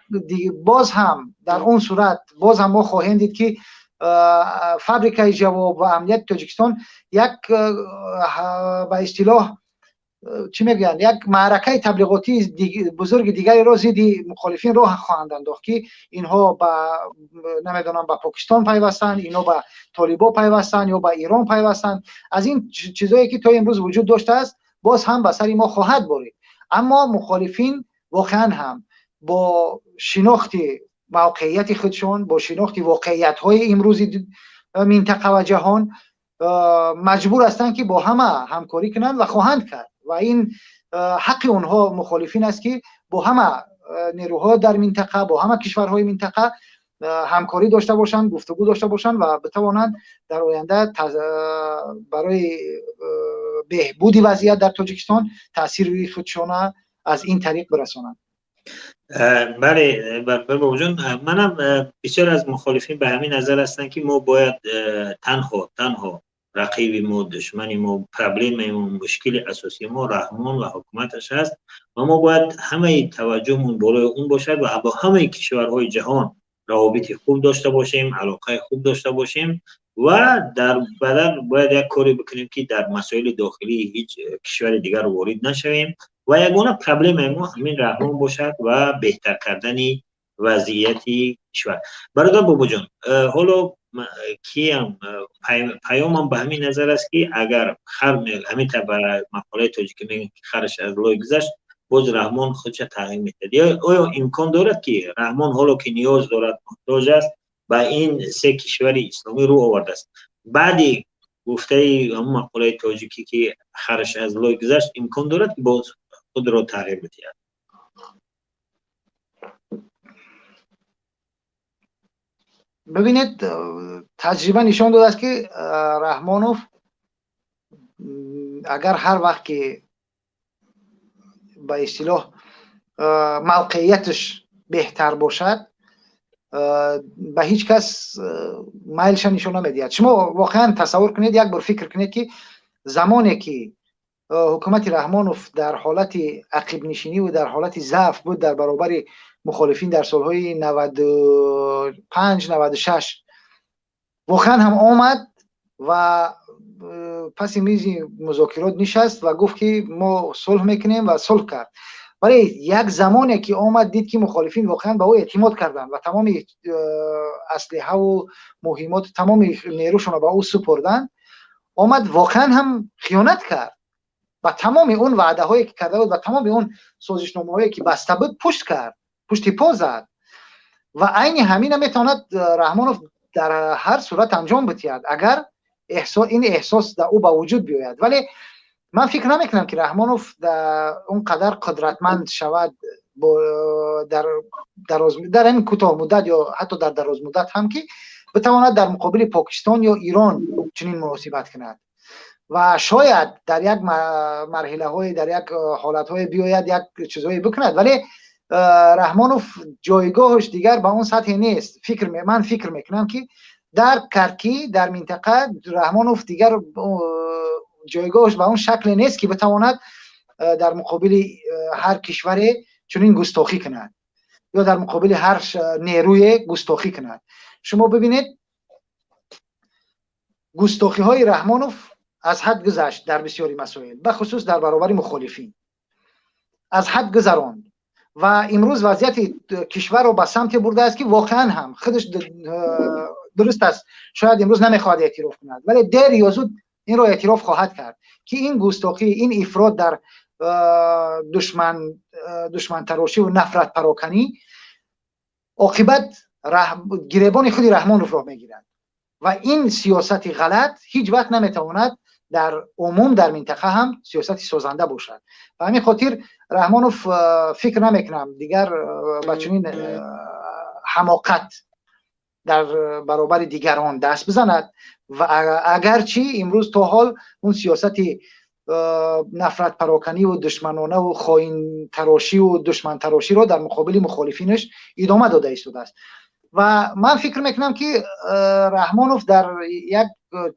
Speaker 2: боз ҳам дар он сурат боз ҳам мо хоҳем дид, ки фабрикаи ҷавоб ва амнияти Тоҷикистон як, ба истилоҳ, чӣ мегӯянд, як маъракаи таблиғотии бузурги дигареро зидди мухолифин роҳ хоҳанд андохт, ки инҳо ба, намедонам, ба Покистон пайвастанд, инҳо ба Толибо пайвастанд ё ба Эрон пайвастанд. Аз ин чизое ки то имрӯз вуҷуд доштааст, боз ҳам ба сари мо хоҳад борид. Аммо мухолифин воқеан ҳам бо шинохти мавқеияти худшон, бо шинохти воқеиятҳои имрӯзи минтақа ва ҷаҳон маҷбур ҳастанд, ки бо ҳама ҳамкорӣ кунанд ва хоҳанд кард. Ва ин ҳаққи онҳо, мухолифин аст, ки бо ҳама нерӯҳо дар минтақа, бо ҳама кишварҳои минтақа ҳамкорӣ дошта бошанд, гуфтугӯ дошта бошанд ва битавонанд дар оянда барои беҳбуди вазъият дар Тоҷикистон таъсири худшона аз ин тариқ бирасонанд.
Speaker 1: Бале, бобоҷон, манам бисёр аз мухолифин ба ҳамин назар ҳастанд, ки мо бояд танҳо рақиби мо, душмани мо, проблемаи мо, мушкили асосии мо Раҳмон ва ҳукуматаш аст ва мо бояд ҳамаи таваҷҷӯҳмон болои он бошад ва бо ҳамаи кишварҳои ҷаҳон равобити хуб дошта бошем, алоқаи хуб дошта бошем ва дар бадал бояд як коре бикунем, ки дар масоили дохилии ҳеҷ кишвари дигар ворид нашавем ва ягона проблемаи мо ҳамин Раҳмон бошад ва беҳтар кардани вазъияти кишвар. Бародар Бобоҷон, ҳоло киам паёмам ба ҳамин назар аст, ки агар хар, ҳамин ба мақолаи тоҷикӣ мегӯем, ки хараш аз лой гузашт. Боз Раҳмон худша тағйир медиҳад. Оё имкон дорад, ки Раҳмон ҳоло ки ниёз дорад, муҳтоҷ аст, ба ин се кишвари исломӣ рӯ овардааст, баъди гуфтаи ҳамун мақолаи тоҷикӣ, ки хараш аз лой гузашт, имкон дорад, ки боз худро тағйир бидиҳад?
Speaker 2: Бибинед, таҷриба нишон додааст, ки Раҳмонов агар ҳар вақт ки ба истилоҳ мавқеияташ беҳтар бошад, ба ҳеҷ кас майлша нишон намедиҳад. Шумо воқеан тасаввур кунед, як бор фикр кунед, ки замоне ки ҳукумати Раҳмонов дар ҳолати ақибнишинӣ ва дар ҳолати заъф буд дар баробари мухолифин дар солҳои 95, 96, воқеан ҳам омад ва паси мизи музокирот нишаст ва гуфт, ки мо сулҳ мекунем, ва сулҳ кард. Вале як замоне ки омад, дид, ки мухолифин воқеан ба ӯ эътимод карданд ва тамоми аслиҳаву муҳимот, тамоми нерӯшонро ба ӯ супурданд, омад, воқеан ҳам хиёнат кард ба тамоми он ваъдаҳое, ки карда буд, ба тамоми он созишномаҳое, ки баста буд, пушт кард, пушти по зад. Ва айни ҳамина метавонад Раҳмонов дар ҳар сурат анҷом бидиҳад, агар ин эҳсос дар ӯ ба вуҷуд биёяд. Вале ман фикр намекунам, ки Раҳмонов он қадар қудратманд шавад дар ин кӯтоҳмуддат ё ҳатто дар дарозмуддат ҳам, ки битавонад дар муқобили Покистон ё Ирон чунин муносибат кунад. Ва шояд дар як марҳилаҳое, дар як ҳолатҳое биёяд, як чизҳое бикунад, вале Раҳмонов ҷойгоҳаш дигар ба он сатҳе нест. Ман фикр мекунам, ки дарк кард, ки дар минтақа Раҳмонов дигар ҷойгоҳаш ба он шакле нест, ки битавонад дар муқобили ҳар кишваре чунин густохӣ кунад ё дар муқобили ҳар нерӯе густохӣ кунад. Шумо бибинед, густохиҳои Раҳмонов аз ҳад гузашт дар бисёри масоил, бахусус дар баробари мухолифин аз ҳад гузаронд ва имрӯз вазъияти кишварро ба самте бурдааст, ки воқеан ҳам худаш, дуруст аст, шояд имрӯз намехоҳад эътироф кунад, вале дер ё зуд инро эътироф хоҳад кард, ки ин густохӣ, ин ифрот дар душмантарошӣ ва нафратпароканӣ оқибат гиребони худи Раҳмоновро мегирад ва ин сиёсати ғалат ҳеҷ вақт наметавонад дар умум дар минтақа ҳам сиёсати созанда бошад. Ба ҳамин хотир Раҳмонов, фикр намекунам, дигар ба чунин ҳамоқат дар баробари дигарон даст бизанад. Ва агарчи имрӯз то ҳол он сиёсати нафратпароканиву душманонаву хоинтарошиву душмантароширо дар муқобили мухолифинаш идома дода истодааст. Ва ман фикр мекунам, ки Раҳмонов дар як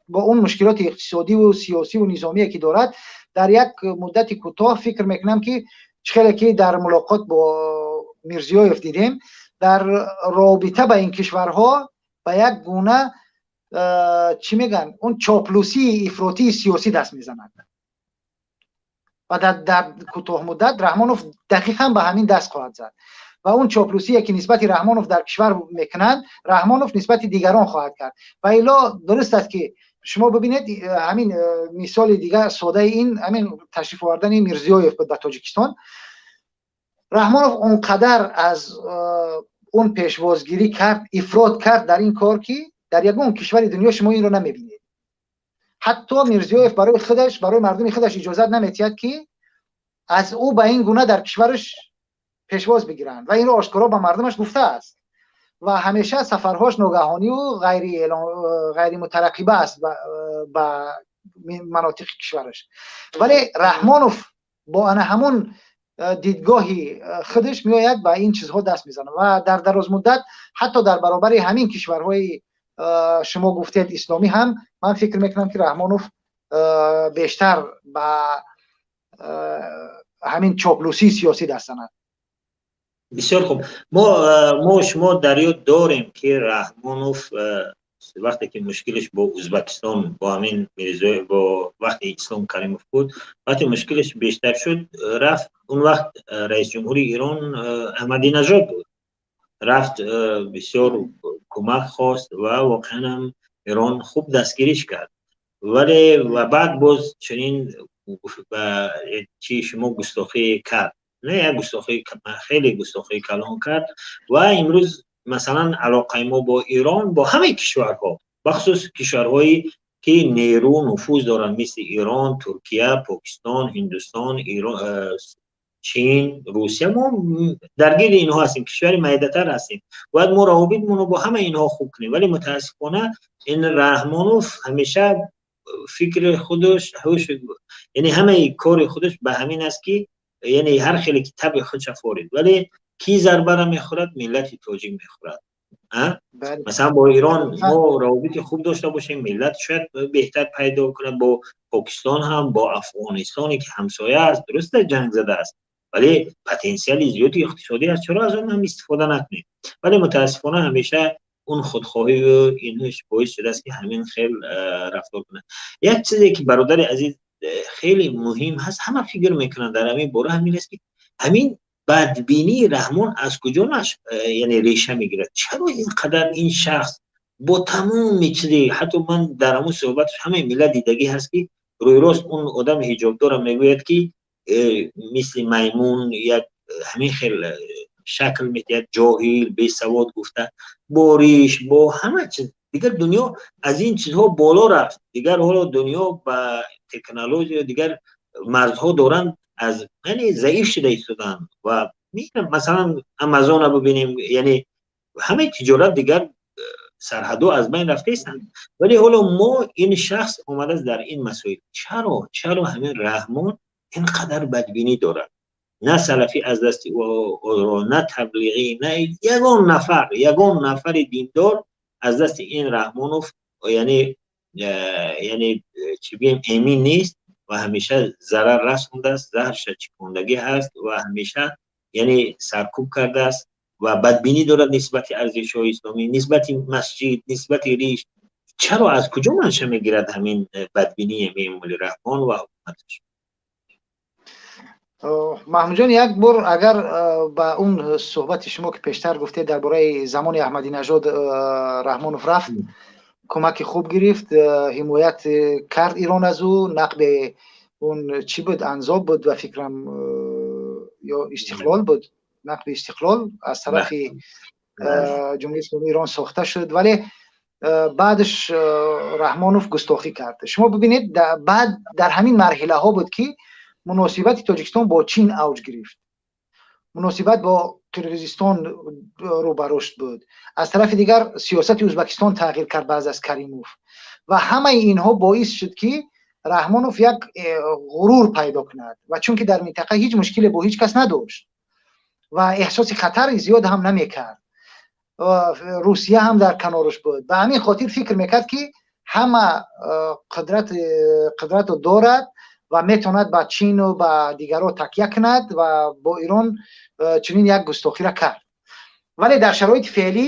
Speaker 2: бо он мушкилоти иқтисодиву сиёсиву низомие, ки дорад, дар як муддати кӯтоҳ, фикр мекунам, ки чӣ хеле ки дар мулоқот бо Мирзиёев дидем, дар робита ба ин кишварҳо ба як гуна, чӣ мегӯянд, он чоплусии ифротии сиёсӣ даст мезанад ва дар кӯтоҳмуддат Раҳмонов дақиқан ба ҳамин даст хоҳад зад ва он чоплусие, ки нисбати Раҳмонов дар кишвар мекунанд, Раҳмонов нисбати дигарон хоҳад кард. Ва илло, дуруст аст, ки шумо бибинед, ҳамин мисоли дигар содаи ин ҳамин ташриф овардани Мирзиёев буд ба Тоҷикистон. Раҳмонов он қадар аз он пешвозгирӣ кард, ифрот кард дар ин кор, ки дар ягон кишвари дунё шумо инро намебинед. Ҳатто Мирзиёев барои худаш, барои мардуми худаш иҷозат наметиҳад, ки аз ӯ ба ин гуна дар кишвараш пешвоз бигиранд, ва инро ошкоро ба мардумаш гуфтааст. Ва ҳамеша сафарҳош ногаҳониву ғайримутараққиба аст ба манотиқи кишвараш. Вале Раҳмонов бо ана ҳамун дидгоҳи худаш меояд, ба ин чизҳо даст мезанад ва дар дарозмуддат ҳатто дар баробари ҳамин кишварҳои шумо гуфтед исломӣ ҳам, ман фикр мекунам, ки Раҳмонов бештар ба ҳамин чоплусии сиёсӣ даст занад.
Speaker 1: Бисёр хуб. Мо шумо дар ёд дорем, ки Раҳмонов вақте ки мушкилаш бо Ӯзбекистон, бо ҳамин Мирзоев, бо вақти Ислом Каримов буд, вақте мушкилаш бештар шуд, рафт, он вақт раисҷумҳури Ирон Аҳмадинажод буд, рафт, бисёр кӯмак хост ва воқеан ҳам Ирон хуб дастгириш кард. Вале ва баъд боз чунин чи шумо густохӣ кард. Не як густохии, хеле густохии калон кард. Ва имрӯз, масалан, алоқаи мо бо Ирон, бо ҳамаи кишварҳо, бахусус кишварҳое ки нерӯ, нуфуз доранд, мисли Ирон, Туркия, Покистон, Ҳиндустон, Чин, Русия, мо даргири инҳо ҳастем, кишвари майдатар ҳастем, бояд мо равобитмонро бо ҳамаи инҳо хуб кунем. Вале мутаассифона ин Раҳмонов ҳамеша фикри худаш, ҳуш, яъне ҳамаи кори худаш ба ҳамин аст, ки яъне ҳар хеле ки табъи худша форид. Вале ки зарбара мехӯрад? Миллати тоҷик мехӯрад. Масалан, бо Ирон мо равобити хуб дошта бошем, миллат шояд беҳтар пайдо кунад, бо Покистон ҳам, бо Афғонистоне ки ҳамсоя аст, дуруст ҷанг зада аст, вале потенсиали зиёди иқтисодӣ аст, чаро аз он ҳам истифода накунем? Вале мутаассифона ҳамеша он худхоҳию инаш боис шудааст, ки ҳамин хел рафтор кунад. Як чизе ки, бародари азиз, хеле муҳим ҳаст, ҳама фикр мекунанд дар ҳамин бора, ҳамин аст, ки ҳамин бадбинии Раҳмон аз куҷо яъне реша мегирад? Чаро ин қадар ин шахс бо тамоми чизе, ҳатто ман дар ҳамун суҳбат, ҳамаи миллат дидагӣ ҳаст, ки рӯйрост он одами ҳиҷобдора мегӯяд, ки мисли маймун як ҳамин хел шакл медиҳад, ҷоҳил, бесавод гуфта, бо риш, бо ҳама чиз. Дигар дунё аз ин чизҳо боло рафт, дигар ҳоло дунё ба технология, дигар марзҳо доранд, аз яъне заиф шуда истоданд. Ва масалан, Амазона бибинем, яъне ҳамаи тиҷорат, дигар сарҳадҳо аз байн рафта истанд. Вале ҳоло мо ин шахс омадааст дар ин масоил. Чаро ҳамин Раҳмон ин қадар бадбинӣ дорад? На салафӣ аз дасти ӯ, на таблиғӣ, на ягон нафар, ягон нафари диндор аз дасти ин Раҳмонов яъне чӣ бигӯем, эмин нест ва ҳамеша зарар расондааст, заҳрша чикондагӣ ҳаст ва ҳамеша яъне саркӯб кардааст ва бадбинӣ дорад нисбати арзишҳои исломӣ, нисбати масҷид, нисбати риш. Чаро, аз куҷо манша мегирад ҳамин бадбинии Эмомалӣ Раҳмон ва ҳукуматаш?
Speaker 2: Маҳмудҷон, як бор агар ба он суҳбати шумо, ки пештар гуфтед дар бораи замони Аҳмадинажод, Раҳмонов рафт, кӯмаки хуб гирифт, ҳимоят кард Ирон аз ӯ, нақби он чӣ буд, Анзоб буд ба фикрам ё Истиқлол буд, нақби Истиқлол аз тарафи Ҷумҳурии Исломии Ирон сохта шуд, вале баъдаш Раҳмонов густохӣ кард. Шумо бибинед, баъд дар ҳамин марҳилаҳо буд, ки муносибати Тоҷикистон бо Чин авҷ гирифт, муносибат бо Қирғизистон рӯ ба рушд буд, аз тарафи дигар сиёсати Ӯзбекистон тағйир кард баъд аз Каримов ва ҳамаи инҳо боис шуд, ки Раҳмонов як ғурур пайдо кунад. Ва чунки дар минтақа ҳеҷ мушкиле бо ҳеҷ кас надошт ва эҳсоси хатари зиёд ҳам намекард, Русия ҳам дар канораш буд, ба ҳамин хотир фикр мекард, ки ҳама қудратро дорад ва метавонад ба Чину ба дигарҳо такя кунад ва бо Ирон чунин як густохиро кард. Вале дар шароити феълӣ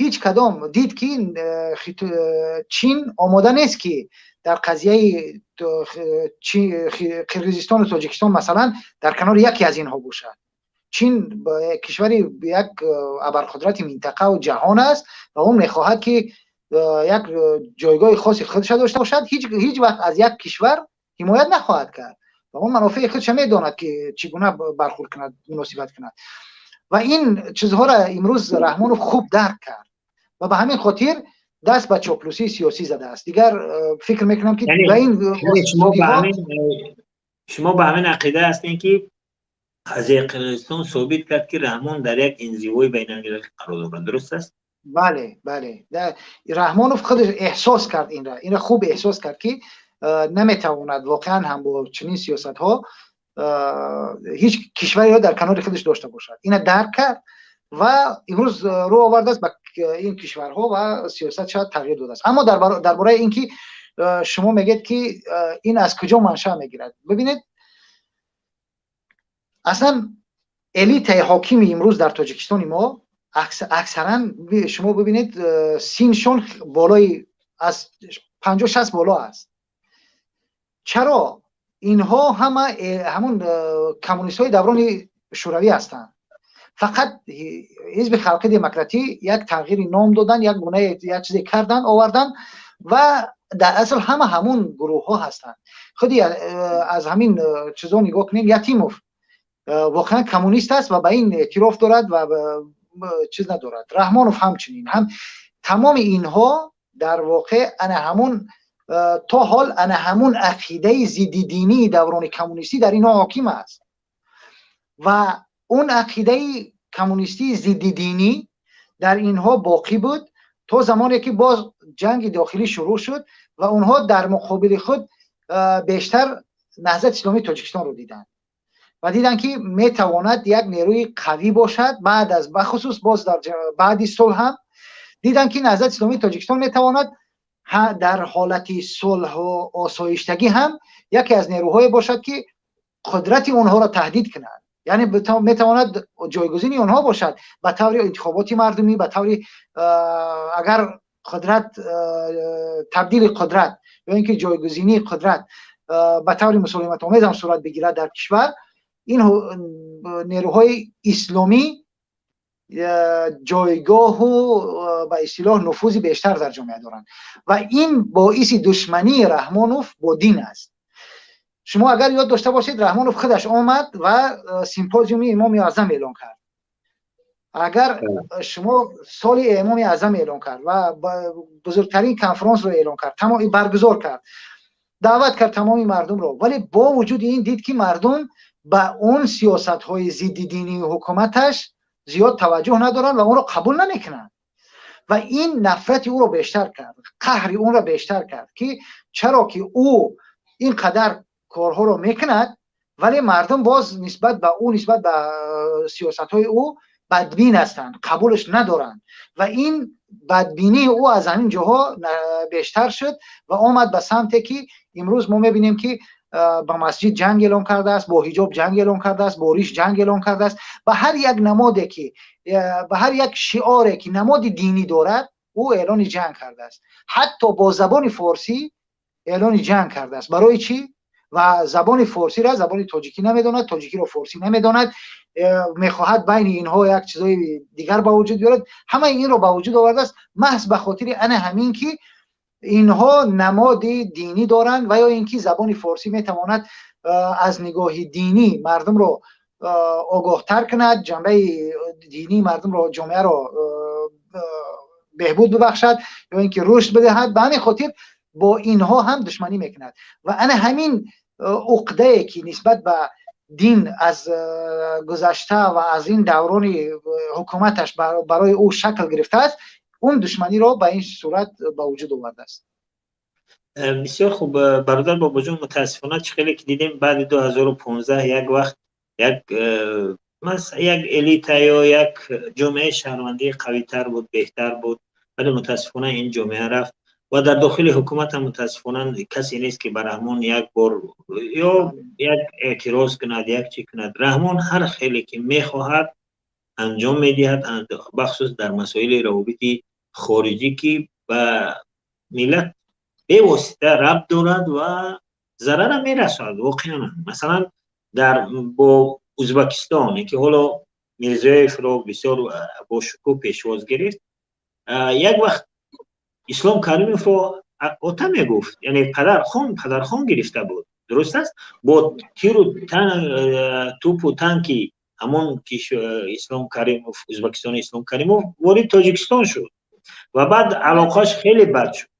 Speaker 2: ҳеҷ кадом дид, ки Чин омода нест, ки дар қазияи Қирғизистону Тоҷикистон, масалан, дар канори яке аз инҳо бошад. Чин кишвари як абарқудрати минтақаву ҷаҳон аст ва он мехоҳад, ки як ҷойгоҳи хоси худша дошта бошад. Ҳеҷ вақт аз як кишвар ҳимоят нахоҳад кард ва он манофеи худша медонад, ки чӣ гуна бархурд кунад, муносибат кунад. Ва ин чизҳоро имрӯз Раҳмонов хуб дарк кард ва ба ҳамин хотир даст ба чоплусии сиёсӣ задааст. Дигар фикр мекунам, ки ба ин
Speaker 1: Шумо ба ҳамин ақида ҳастем, ки қазияи Қирғизистон собит кард, ки Раҳмон дар як инзивои байналмилалӣ қарор дорад, дуруст аст?
Speaker 2: Бале, Раҳмонов худаш эҳсос кард инра, хуб эҳсос кард, ки наметавонад воқеан ҳам бо чунин сиёсатҳо ҳеҷ кишвареро дар канори худаш дошта бошад. Ина дарк кард ва имрӯз рӯ овардааст ба ин кишварҳо ва сиёсатша тағйир додааст. Аммо дар бораи ин ки шумо мегӯед, ки ин аз куҷо маншаъ мегирад, бибинед, аслан элитаи ҳокими имрӯз дар Тоҷикистони мо аксаран, шумо бибинед, синшон болои аз 50-60 боло аст. Чаро? Инҳо ҳама ҳамун коммунистҳои даврони Шӯравӣ ҳастанд. Фақат Ҳизби Халқи Демократӣ як тағйири ном додан, як гуна як чизе кардан, овардан ва дар асл ҳама ҳамун гурӯҳҳо ҳастанд. Худи аз ҳамин чизо нигоҳ кунем, Ятимов. Воқеан коммунист аст ва ба ин эътироф дорад ва чиз надорад. Раҳмонов ҳамчунин ҳам. Тамоми инҳо дар воқеъ ана ҳамун то ҳол ана ҳамун ақидаи зиддидинии даврони коммунистӣ дар инҳо ҳоким аст ва он ақидаи коммунистии зиддидинӣ дар инҳо боқӣ буд то замоне ки боз ҷанги дохилӣ шурӯъ шуд ва онҳо дар муқобили худ бештар Наҳзати Исломии Тоҷикистонро диданд ва диданд, ки метавонад як нерӯи қавӣ бошад. Баъд аз, бахусус боз дар баъди сулҳ ҳам диданд, ки Наҳзати Исломии Тоҷикистон метавонад дар ҳолати сулҳу осоиштагӣ ҳам яке аз нерӯҳое бошад, ки қудрати онҳоро таҳдид кунад, яъне метавонад ҷойгузини онҳо бошад ба таври интихоботи мардумӣ, ба таври агар қудрат, табдили қудрат ё ин ки ҷойгузинии қудрат ба таври мусолиматомез ҳам сурат бигирад дар кишвар, ин нерӯҳои исломӣ ҷойгоҳу ба истилоҳ нуфузи бештар дар ҷомеа доранд ва ин боиси душмании Раҳмонов бо дин аст. Шумо агар ёд дошта бошед, Раҳмонов худаш омад ва симпозиуми Имоми Аъзам эълон кард. Агар шумо соли Имоми Аъзам эълон кард ва бузургтарин конфронсро эълон кард, баргузор кард, даъват кард тамоми мардумро, вале бо вуҷуди ин дид, ки мардум ба он сиёсатҳои зиддидинии ҳукуматаш зиёд таваҷҷӯҳ надоранд ва онро қабул намекунанд ва ин нафрати ӯро бештар кард, қаҳри онро бештар кард, ки чаро ки ӯ ин қадар корҳоро мекунад, вале мардум боз нисбат ба ӯ, нисбат ба сиёсатҳои ӯ бадбин ҳастанд, қабулаш надоранд. Ва ин бадбинии ӯ аз ҳамин ҷоҳо бештар шуд ва омад ба самте, ки имрӯз мо мебинем, ки ба масҷид ҷанг эълон кардааст, бо ҳиҷоб ҷанг эълон кардааст, бо риш ҷанг эълон кардааст. Ба ҳар як намоде ки, ба ҳар як шиоре ки намоди динӣ дорад, ӯ эълони ҷанг кардааст. Ҳатто бо забони форсӣ эълони ҷанг кардааст. Барои чӣ? Ва забони форсиро забони тоҷикӣ намедонад, тоҷикиро форсӣ намедонад, мехоҳад байни инҳо як чизои дигар ба вуҷуд биёрад. Ҳамаи инро ба вуҷуд овардааст маҳз ба хотири ана ҳамин, ки инҳо намоди динӣ доранд ва ё ин ки забони форсӣ метавонад аз нигоҳи динӣ мардумро огоҳтар кунад, ҷанбаи динии мардумро, ҷомеаро беҳбуд бибахшад ё ин ки рушд бидиҳад. Ба ҳамин хотир бо инҳо ҳам душманӣ мекунад ва ана ҳамин уқдае, ки нисбат ба дин аз гузашта ва аз ин даврони ҳукуматаш барои ӯ шакл гирифтааст, он душманиро ба ин сурат ба вуҷуд овардааст.
Speaker 1: Бисёр хуб, бародар Бобоҷон. Мутаассифона, чӣ хеле ки дидем, баъди 2015 як вақт як элита ё як ҷомеаи шаҳрвандии қавитар буд, беҳтар буд, вале мутаассифона ин ҷомеа рафт ва дар дохили ҳукумат ҳам мутаассифона касе нест, ки ба Раҳмон як бор ё як эътироз кунад, як чӣ кунад. Раҳмон ҳар хеле ки мехоҳад, анҷом медиҳад, бахусус дар масоили равобити хориҷӣ, ки ба миллат бевосита рабт дорад ва зарарам мерасонад воқеан. Масалан, дар бо Ӯзбекистон, ки ҳоло Мирзиёевро бисёр бо шукӯҳ пешвоз гирифт, як вақт Ислом Каримовро ота мегуфт, яъне падархон, падархон гирифта буд, дуруст аст? Бо тиру тӯпу танки ҳамон Ислом Каримов, Ӯзбекистони Ислом Каримов ворид Тоҷикистон шуд ва баъд алоқааш хеле бад шуд,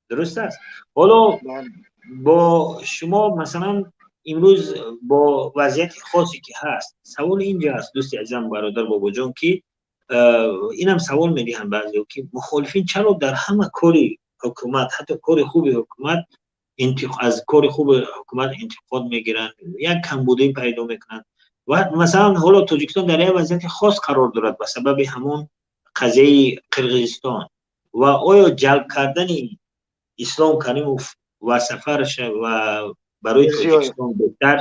Speaker 1: дуруст аст? Ҳоло бо шумо, масалан, имрӯз бо вазъияти хосе ки ҳаст, савол инҷа аст, дӯсти азизам, бародар Бобоҷон, ки инам савол медиҳанд баъзеҳо, ки мухолифин чаро дар ҳама кори ҳукумат, ҳатто кори хуби ҳукумат, аз кори хуби ҳукумат интиқод мегиранд, як камбудӣ пайдо мекунанд? Ва масалан, ҳоло Тоҷикистон дар як вазъияти хос қарор дорад ба сабаби ҳамон қазияи Қирғизистон. Ва оё ҷалб кардани Ислом Каримов ва сафараш ва барои Тоҷикистон беҳтар,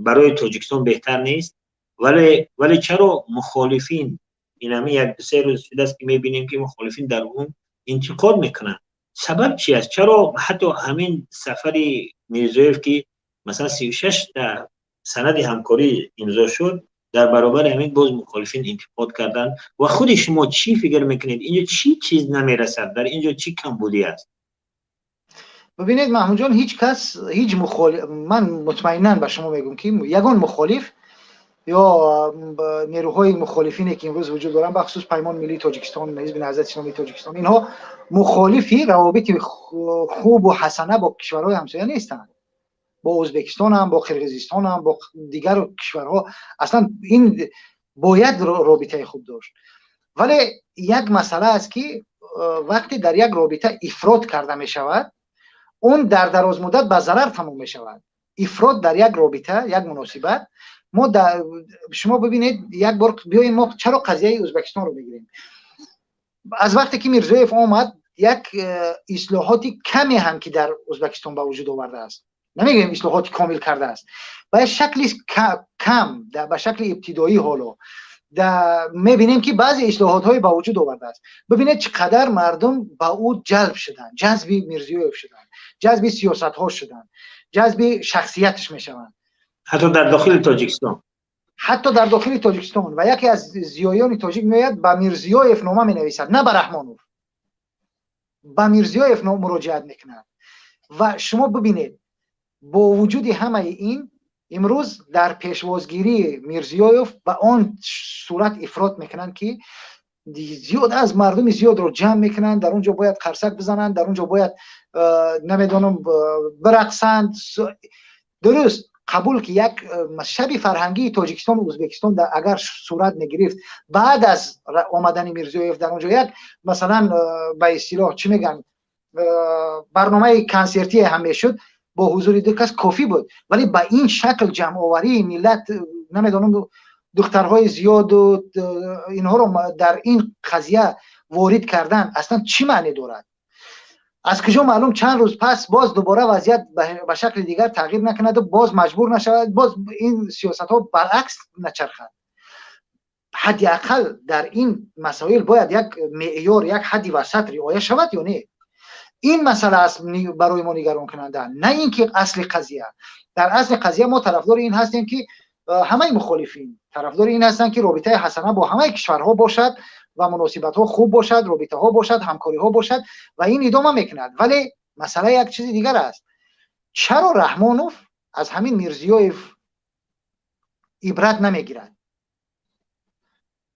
Speaker 1: барои Тоҷикистон беҳтар нест? Вале чаро мухолифин, инами як дусе рӯз шудааст, ки мебинем, ки мухолифин дар он интиқод мекунанд? Сабаб чи аст? Чаро ҳатто ҳамин сафари Мирзоев, ки масалан 36-та санади ҳамкорӣ имзо шуд, дар баробари ҳамин боз мухолифин интиқод карданд? Ва худи шумо чӣ фикр мекунед, инҷо чӣ чиз намерасад, дар инҷо чӣ камбудӣ аст?
Speaker 2: Бибинед, Маҳмудҷон, ҳеҷ кас, ҳеҷ мухолиф, ман мутмаинан ба шумо мегӯм, ки ягон мухолиф Ё нерӯҳои мухолифине, ки имрӯз вуҷуд доранд, бахусус Паймони Миллии Тоҷикистон, Ҳизби Наҳзати Исломии Тоҷикистон, инҳо мухолифи равобити хубу ҳасана бо кишварҳои ҳамсоя нестанд. Бо Ӯзбекистон ҳам, бо Қирғизистон ҳам, бо дигар кишварҳо аслан ин бояд робитаи хуб дошт. Вале як масъала аст, ки вақте дар як робита ифрот карда мешавад, он дар дарозмуддат ба зарар тамом мешавад. Ифрот дар як робита, як муносибат. Мо шумо бибинед, як бор биёем, мо чаро қазияи Ӯзбекистонро бигирем. Аз вақте ки Мирзиёев омад, як ислоҳоти каме ҳам ки дар Ӯзбекистон ба вуҷуд овардааст, намегӯем ислоҳоти комил кардааст, ба як шакли кам, ба шакли ибтидоӣ ҳоло мебинем, ки баъзе ислоҳотҳое ба вуҷуд овардааст. Бибинед, чӣ қадар мардум ба ӯ ҷалб шуданд, ҷазби Мирзиёев шуданд, ҷазби сиёсатҳо шуданд, ҷазби шахсияташ мешаванд.
Speaker 1: Ҳатто дар дохили Тоҷикистон.
Speaker 2: Ҳатто дар дохили Тоҷикистон. Ва яке аз зиёёни тоҷик меояд, ба Мирзиёев нома менависад, на ба Раҳмонов, ба Мирзиёев муроҷиат мекунад. Ва шумо бибинед, бо вуҷуди ҳамаи ин, имрӯз дар пешвозгирии Мирзиёев ба он сурат ифрот мекунанд, ки зиёд аз мардуми зиёдро ҷамъ мекунанд, дар он ҷо бояд қарсак бизананд, дар он ҷо бояд, намедонам, бирақсанд. Дуруст, қабул, ки як шаби фарҳангии Тоҷикистону Ӯзбекистон агар сурат мегирифт баъд аз омадани Мирзиёев, дар он ҷо як, масалан, ба истилоҳ чӣ мегӯянд, барномаи консертие ҳам мешуд бо ҳузури ду кас, кофӣ буд. Вале ба ин шакл ҷамъоварии миллат, намедонам, духтарҳои зиёду инҳоро дар ин қазия ворид кардан аслан чӣ маъне дорад? Аз куҷо маълум, чанд рӯз пас боз дубора вазъият ба шакли дигар тағйир накунаду боз маҷбур нашавад, боз ин сиёсатҳо баръакс начархад? Ҳадди ақал дар ин масоил бояд як меъёр, як ҳадди васат риоя шавад ё не? Ин масъала аст барои мо нигаронкунанда, на ин ки асли қазия. Дар асли қазия мо тарафдори ин ҳастем, ки ҳамаи мухолифин тарафдори ин ҳастанд, ки робитаи ҳасана бо ҳамаи кишварҳо бошад ва муносибатҳо хуб бошад, робитаҳо бошад, ҳамкориҳо бошад ва ин идома мекунад. Вале масъала як чизи дигар аст: чаро Раҳмонов аз ҳамин Мирзиёев ибрат намегирад?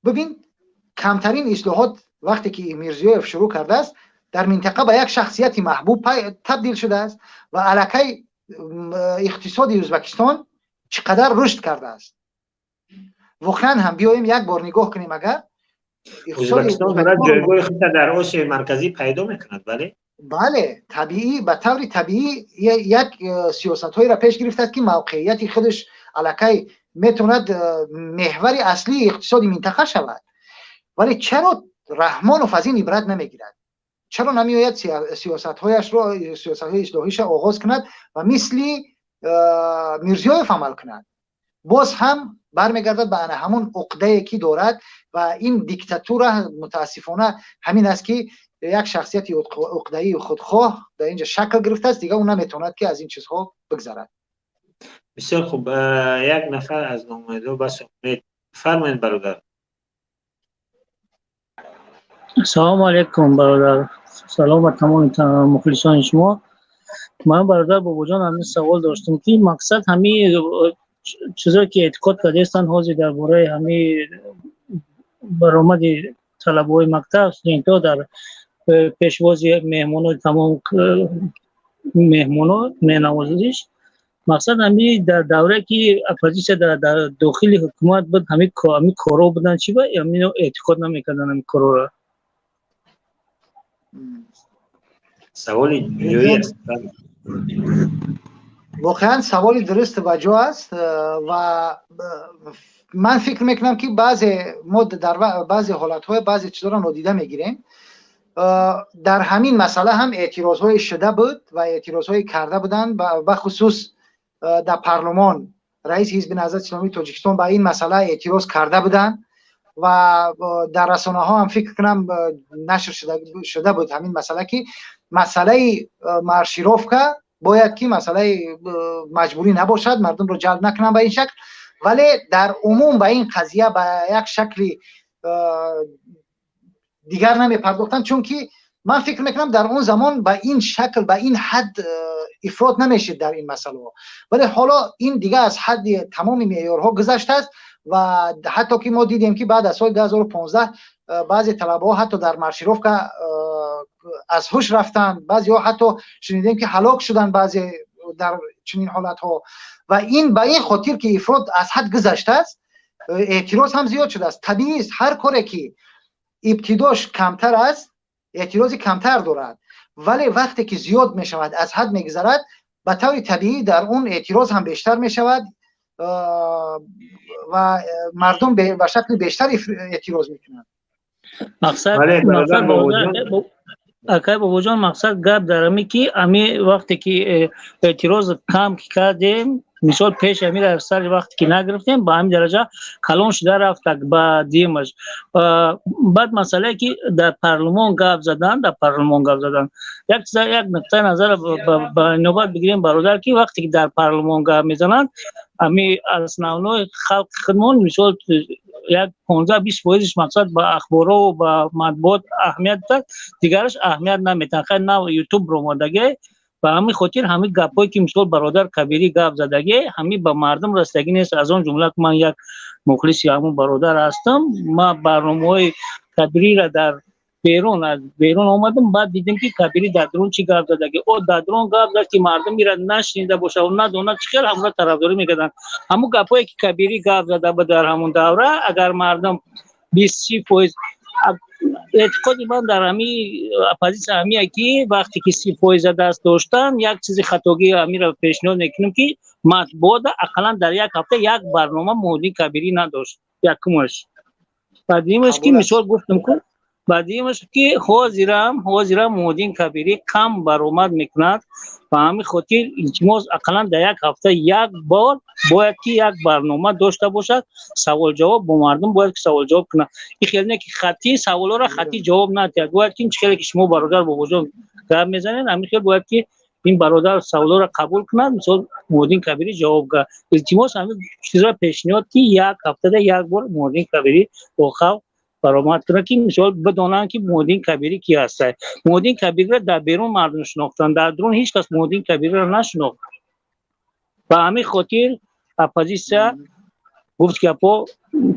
Speaker 2: Бибин, камтарин ислоҳот вақте ки Мирзиёев шурӯъ кардааст, дар минтақа ба як шахсияти маҳбуб табдил шудааст ва аллакай иқтисоди Ӯзбекистон чӣ қадар рушд кардааст. Воқеан ҳам биёем, як бор нигоҳ кунем, агар
Speaker 1: Ӯзбекистон дорад ҷойгоҳи худро дар Осиёи Марказӣ пайдо мекунад, бале.
Speaker 2: Бале, табиӣ, ба таври табиӣ як сиёсатҳоеро пеш гирифтааст, ки мавқеияти худаш аллакай метавонад меҳвари аслии иқтисоди минтақа шавад. Вале чаро Раҳмонов аз ин ибрат намегирад? Чаро намеояд, сиёсатҳояшро, сиёсатҳои ислоҳиша оғоз кунад ва мисли Мирзиёев амал кунад? Боз ҳам бармегардад ба ана ҳамон уқдае, ки дорад, ва ин диктатура мутаассифона ҳамин аст, ки як шахсияти уқдаию худхоҳ дар инҷа шакл гирифтааст, дигар ӯ наметавонад, ки аз ин чизҳо бигзарад.
Speaker 1: Бисёр хуб. Як нафар аз номояндаҳо бас умед, фармоед, бародар.
Speaker 3: Салому алайкум, бародар, салом ба тамоми мухлисони шумо. Ман, бародар Бобоҷон, ҳамин савол доштам, ки мақсад ҳамин чизое, ки эътиқод кардаистанд ҳозир дар бораи ҳамин баромади талабаҳои мактаб, студентҳо дар пешвози меҳмоно, тамом меҳмоно менавозиш, мақсад ҳамин дар даврае, ки оппозитсия дар дохили ҳукумат буд, ҳамин корҳо буданд, чӣ ба ҳамино эътиқод намекарданд ҳамин корҳоро?
Speaker 1: Саволи ҷоӣ аст.
Speaker 2: Воқеан саволи дуруст ба ҷо аст ва ман фикр мекунам, ки баъзе мо дар баъзе ҳолатҳо баъзе чизҳоро нодида мегирем. Дар ҳамин масъала ҳам эътирозҳое шуда буд ва эътирозҳое карда буданд, бахусус дар парлумон раиси Ҳизби Наҳзати Исломии Тоҷикистон ба ин масъала эътироз карда буданд ва дар расонаҳо ҳам, фикр кунам, нашр шуда буд ҳамин масъала, ки масъалаи маршировка бояд ки масъалаи маҷбурӣ набошад, мардумро ҷалб накунанд ба ин шакл. Вале дар умум ба ин қазия ба як шакли дигар намепардохтанд, чунки ман фикр мекунам, дар он замон ба ин шакл, ба ин ҳад ифрот намешид дар ин масъалаҳо. Вале ҳоло ин дига аз ҳадди тамоми меъёрҳо гузаштааст ва ҳатто ки мо дидем, ки баъд аз соли 2015 баъзе талабаҳо ҳатто дар маршировка аз ҳуш рафтанд, баъзеҳо ҳатто шунидем, ки ҳалок шуданд баъзе дар чунин ҳолатҳо. Ва ин ба ин хотир, ки ифрот аз ҳад гузаштааст, эътироз ҳам зиёд шудааст. Табиист, ҳар коре ки ибтидош камтар аст, эътирози камтар дорад, вале вақте ки зиёд мешавад, аз ҳад мегузарад, ба таври табиӣ дар он эътироз ҳам бештар мешавад ва мардум ба шакли бештар эътироз мекунанд.
Speaker 3: Мақсад, акай Бобоҷон, мақсад гап дар ами, ки ами вақте ки эътироз кам ки кардем, мисол, пеш амира сари вақте ки нагирифтем, ба ҳамин дараҷа калон шуда рафтак. Ба димаш баъд масъалае, ки дар парлумон гап задан, дар парлумон гап задан, як чиза, як нуқтаи назар ба навбат бигирем, бародар, ки вақте ки дар парлумон гап мезананд, ами основной халқи худмон, мисол, як 15-20 фоизиш, мақсад, ба ахборову ба матбуот аҳамият додад, дигараш аҳамият наметиҳанд. Хай, нав Ютуб ромадаге, ба ҳамин хотир ҳамин гапҳое, ки мисол бародар Кабирӣ гап задагӣ, ҳамин ба мардум расидагӣ нест. Аз он ҷумла ман як мухлиси ҳамун бародар ҳастам. Ман барномаҳои Кабириро дар берун, аз берун омадам, баъд дидем, ки Кабирӣ дар дарун чӣ гап задагӣ. О, дар дарун гап зад, ки мардум ира нашнида бошад, надонад, чӣ хел ҳамура тарафдорӣ мекарданд. Ҳамун гапҳое, ки Кабирӣ гап зада буд дар ҳамун давра, агар мардум 20-30 фоиз, эътиқоди ман дар ҳами оппозитсия ҳамия, ки вақте ки 30 фоиза даст доштан, як чизи хатогӣ ҳамира пешниҳод мекунем, ки матбуота ақаллан дар як ҳафта як барнома Муҳиддин Кабирӣ надошт. Якумаш. Баъдимаш, ки мисол гуфтам ку, баъдимаш, ки ҳозирам Муҳиддин Кабирӣ кам баромад мекунад. Ба ҳамин хотир илтимос, ақаллан дар як ҳафта як бор бояд ки як барнома дошта бошад, саволҷавоб бо мардум бояд ки саволҷавоб кунад. Ин хел не, ки хаттӣ саволҳоро хаттӣ ҷавоб надиҳад. Бояд ки чӣ хеле ки шумо, бародар Бобоҷон, гап мезанед, ҳамин хел бояд ки ин бародар саволҳоро қабул кунад, мисол, Муҳиддин Кабирӣ ҷавоб га. Илтимос, ҳамин чизро пешниҳод, ки як ҳафтада як бор Муҳиддин Кабирӣ бо халқ баромад кунад, ки мисол бидонанд, ки Муҳиддин Кабирӣ ки ҳаста. Муҳиддин Кабириро дар берун мардум шинохтанд, дар дарун ҳеҷ кас Муҳиддин Кабириро нашинохт. Ба ҳамин хотир оппозитсия гуфт, гапо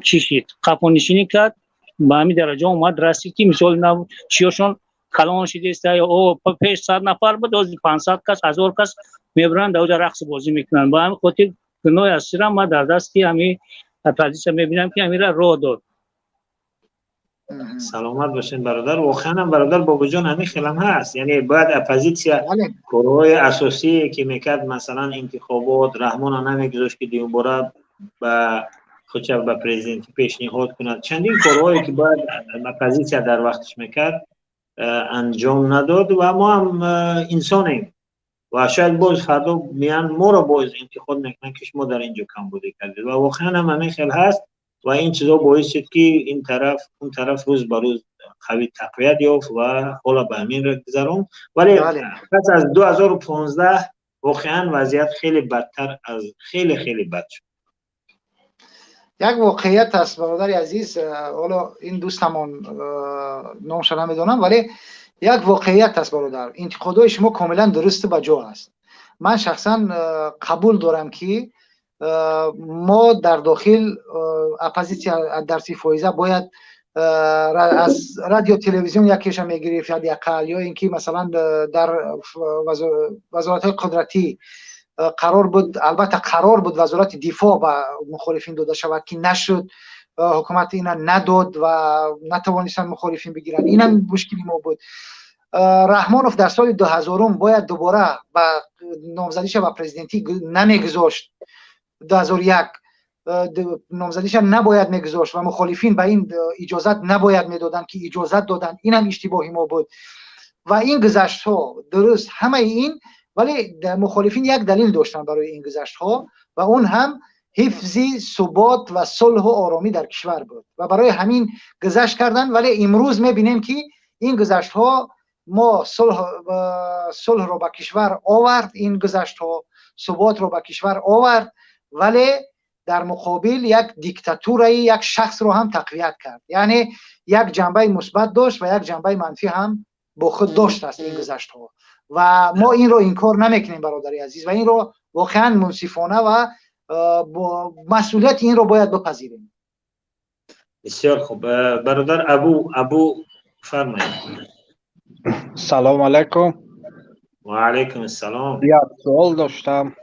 Speaker 3: чӣ шид, қафонишинӣ кард, ба ҳамин дараҷа омад расид, ки мисол чиёшон калон шидеста. О, пеш 100 нафар буд, ҳозир 500 кас, 1000 кас мебаранд, дар оҷа рақс бозӣ мекунанд. Ба ҳамин хотир гуноҳи асосиро ман дар дасти ҳамин оппозитсия мебинам, ки ҳамира роҳ дод.
Speaker 1: Саломат бошед, бародар. Воқеан ҳам, бародар Бобоҷон, ҳамин хелам ҳаст. Яъне бояд оппозитсия корҳои асосие, ки мекард, масалан, интихобот, Раҳмона намегузошт, ки дуюмбора ба худша ба президентӣ пешниҳод кунад. Чандин корҳое, ки бояд оппозитсия дар вақташ мекард, анҷом надод. Ва мо ҳам инсонем ва шояд боз фардо меян, моро боз интиқод мекунанд, ки шумо дар ин ҷо камбудӣ кардед. Ва воқеан ҳам ҳамин хел ҳаст ва ин чизо боис шуд, ки ин тараф, он тараф рӯз ба рӯз қави тақвият ёфт ва ҳола ба ҳамин гузаронд. Вале пас аз 2015 воқеан вазъият хеле бадтар аз хеле хеле бад шуд.
Speaker 2: Як воқеият аст, бародари азиз. Ҳоло ин дӯстамон номша намедонам, вале як воқеият аст, бародар. Интиқодҳои шумо комилан дурусту ба ҷо аст. Ман шахсан қабул дорам, ки мо дар дохил оппозитсия дар 30 фоиза бояд аз радио, телевизион якеша мегирифт ҳадди ақал, ё ин ки масалан дар вазоратҳои қудратӣ қарор буд, албатта қарор буд вазорати дифоъ ба мухолифин дода шавад, ки нашуд. Ҳукумат ина надод ва натавонистанд мухолифин бигиранд. Инам мушкили мо буд. Раҳмонов дар соли 2000-ум бояд дубора ба номзадиша ба президентӣ намегузошт. 2001 номзадиша набояд мегузошт ва мухолифин ба ин иҷозат набояд медоданд, ки иҷозат доданд. Инам иштибоҳи мо буд. Ва ин гузаштҳо дуруст, ҳамаи ин, вале мухолифин як далел доштанд барои ин гузаштҳо ва он ҳам ҳифзи субот ва сулҳу оромӣ дар кишвар буд ва барои ҳамин гузашт карданд. Вале имрӯз мебинем, ки ин гузаштҳо мо сулҳро ба кишвар овард, ин гузаштҳо суботро ба кишвар овард, вале дар муқобил як диктатураи як шахсро ҳам тақвият кард. Яъне як ҷанбаи мусбат дошт ва як ҷанбаи манфӣ ҳам бо худ доштааст ин гузаштҳо. Ва мо инро инкор намекунем, бародари азиз, ва инро воқеан мунсифона ва бо масъулияти инро бояд бипазирем.
Speaker 1: Бисёр хуб. Бародар Абу фармоед.
Speaker 4: Салом алайкум.
Speaker 1: Ва алайкум ассалом.
Speaker 4: Як суол доштам.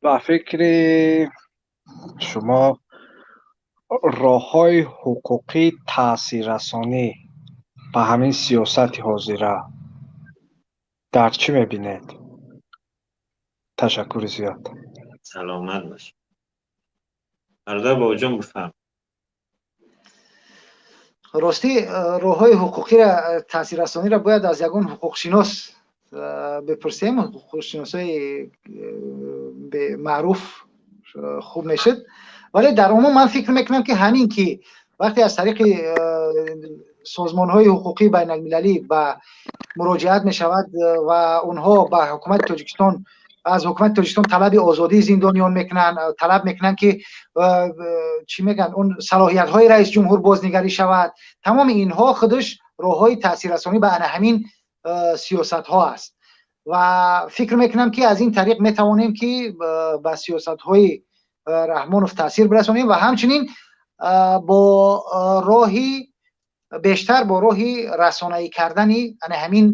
Speaker 4: Ба фикри шумо роҳҳои ҳуқуқии таъсиррасонӣ ба ҳамин сиёсати ҳозира дар чӣ мебинед? Ташаккури зиёд.
Speaker 1: Саломат бошед. Бародар Бобоҷон, бифармоед.
Speaker 2: Ростӣ, роҳҳои ҳуқуқиро таъсиррасониро бояд аз ягон ҳуқуқшинос бипурсем. Ҳуқуқшиносҳои маъруф хуб мешуд, вале дар умум ман фикр мекунам, ки ҳамин ки вақте аз тариқи созмонҳои ҳуқуқии байналмилалӣ ба муроҷиат мешавад ва онҳо ба ҳукумати Тоҷикистон, аз ҳукумати Тоҷикистон талаби озодии зиндониён мекунанд, талаб мекунанд, ки чӣ мегӯянд, он салоҳиятҳои раис ҷумҳур бознигарӣ шавад, тамоми инҳо худаш роҳҳои таъсиррасонӣ ба ана ҳамин сиёсатҳо аст. Ва фикр мекунам, ки аз ин тариқ метавонем, ки ба сиёсатҳои Раҳмонов таъсир бирасонем ва ҳамчунин бо роҳи бештар, бо роҳи расонаӣ кардани ана ҳамин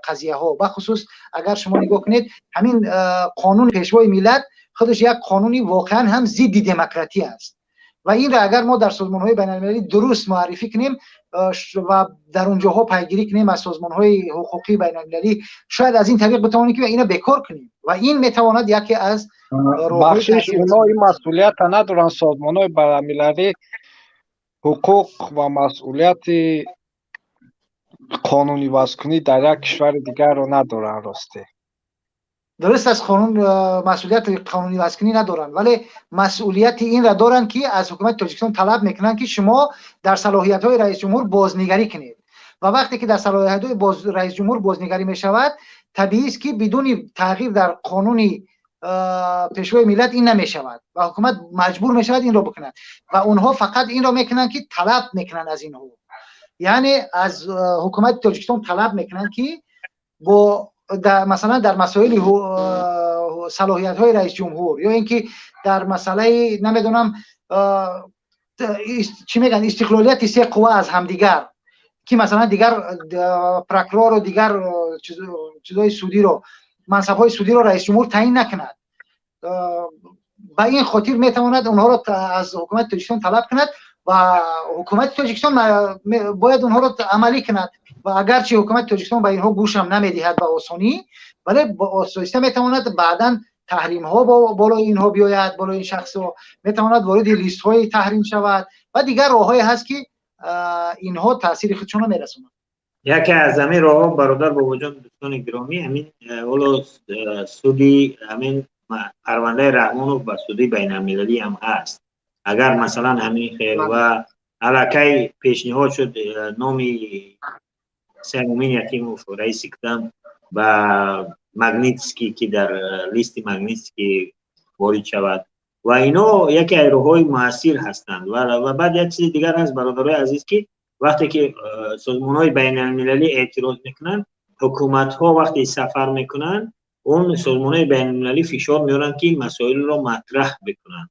Speaker 2: қазияҳо. Бахусус агар шумо нигоҳ кунед, ҳамин қонуни Пешвои миллат худаш як қонуни воқеан ҳам зидди демократия аст ва инро агар мо дар созмонҳои байналмилалӣ дуруст муаррифӣ кунем ва дар он ҷоҳо пайгирӣ кунем аз созмонҳои ҳуқуқии байналмилалӣ, шояд аз ин тариқ битавонем, ки инро бекор кунем ва ин метавонад яке аз
Speaker 4: Бахшиш, онҳо ин масъулията надоранд. Созмонҳои байналмилалӣ ҳуқуқ ва масъулияти қонунивазкунӣ дар як кишвари дигарро надоранд, ростӣ.
Speaker 2: Дуруст аст, қонун масъулияти қонунивазкунӣ надоранд, вале масъулияти инро доранд, ки аз ҳукумати Тоҷикистон талаб мекунанд, ки шумо дар салоҳиятҳои раисҷумҳур бознигарӣ кунед. Ва вақте ки дар салоҳиятҳои раисҷумҳур бознигарӣ мешавад, табиист, ки бидуни тағйир дар қонуни Пешвои миллат ин намешавад ва ҳукумат маҷбур мешавад инро бикунад. Ва онҳо фақат инро мекунанд, ки талаб мекунанд аз инҳо, яъне аз ҳукумати Тоҷикистон талаб мекунанд, ки бо масалан дар масоили салоҳиятҳои раисҷумҳур ё ин ки дар масъалаи, намедонам, чӣ мегӯянд, истиқлолияти се қувва аз ҳамдигар, ки масалан дигар прокурору дигар чизҳои судиро, мансабҳои судиро раисҷумҳур таъин накунад. Ба ин хотир метавонад онҳоро аз ҳукумати Тоҷикистон талаб кунад ва ҳукумати Тоҷикистон бояд онҳоро амалӣ кунад. Ва агарчи ҳукумати Тоҷикистон ба инҳо гӯшам намедиҳад ба осонӣ, вале оҳиста метавонад баъдан таҳримҳо болои инҳо биёяд, болои ин шахсҳо метавонад вориди листҳои таҳрим шавад ва дигар роҳҳое ҳаст, ки инҳо таъсири худшонро мерасонанд.
Speaker 1: Яке аз ҳамин роҳҳо, бародар Бобоҷон, дӯстони гиромӣ, ҳамин ҳоло суди ҳамин парвандаи Раҳмонов ба суди байналмилалӣ ҳам ҳаст. Агар масалан ҳамин хел ва аллакай пешниҳод шуд номи Саймумин Ятимов, раиси КДАМ, ба Магнитский, ки дар листи Магнитский ворид шавад, ва ино яке аз роҳҳои муассир ҳастанд. Ва баъд як чизи дигар ҳаст, бародарои азиз, ки вақте ки созмонҳои байналмилалӣ эътироз мекунанд, ҳукуматҳо вақте сафар мекунанд, он созмонҳои байналмилалӣ фишор меоранд, ки масоилро матраҳ бикунанд.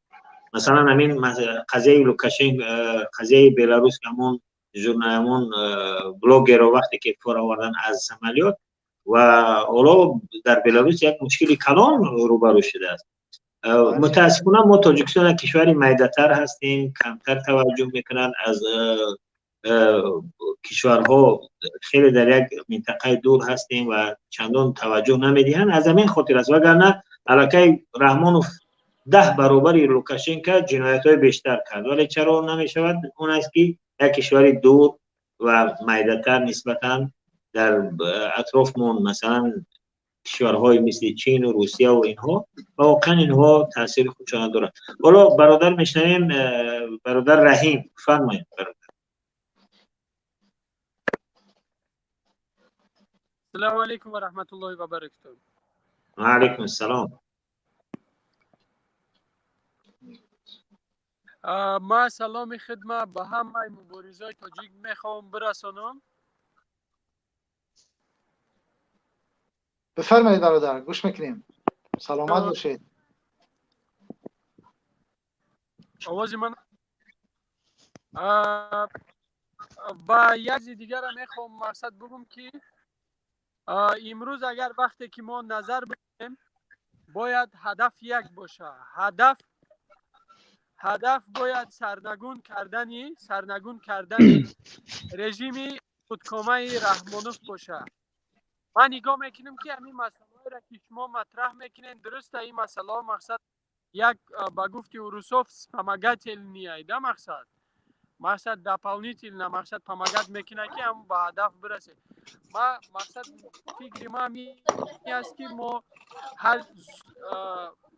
Speaker 1: Масалан, ҳамин қазияи Лукашенко, қазияи Беларус, ҳамон ҳамон блогерро вақте ки фуровардан аз самолёт, ва ҳоло дар Беларус як мушкили калон рӯбарӯ шудааст. Мутаассифона, мо Тоҷикистон як кишвари майдатар ҳастем, камтар таваҷҷӯҳ мекунанд аз кишварҳо, хеле дар як минтақаи дур ҳастем ва чандон таваҷҷӯҳ намедиҳанд. Аз ҳамин хотир аст, вагарна аллакай Раҳмонов 10 баробари Лукашенко ҷиноятҳои бештар кард. Вале чаро намешавад? Он аст, ки як кишвари дур ва майдатар нисбатан дар атрофмон, масалан кишварҳои мисли Чину Русия ва инҳо, ва воқеан инҳо таъсири худшона доранд. Ҳоло бародар мешнавем, бародар Раҳим, фармоед, бародар.
Speaker 5: Салому алайкум ва раҳматуллоҳи ва баракатуҳ.
Speaker 1: Ва алайкум ассалом.
Speaker 5: Ма саломи хидма ба ҳамаи муборизои тоҷик мехоҳам бирасонам.
Speaker 2: بفرمایید برادر، گوش میکنیم. سلامت باشید.
Speaker 5: آواز من و یک دیگر هم میخوام مقصد بگم که امروز اگر وقتی که ما نظر بدیم باید هدف یک باشه. هدف باید سرنگون کردن رژیم خودکامه رحمانوف باشه. من نگاه میکنم که همین مسئله را که شما مطرح میکنین درسته، این مسئله مقصد یک با گفت روسوف вспомогательный да مقصد дополнительно مقصد помогать میکنه که هم به هدف برسه. ما مقصد فکر ما می است که ما هر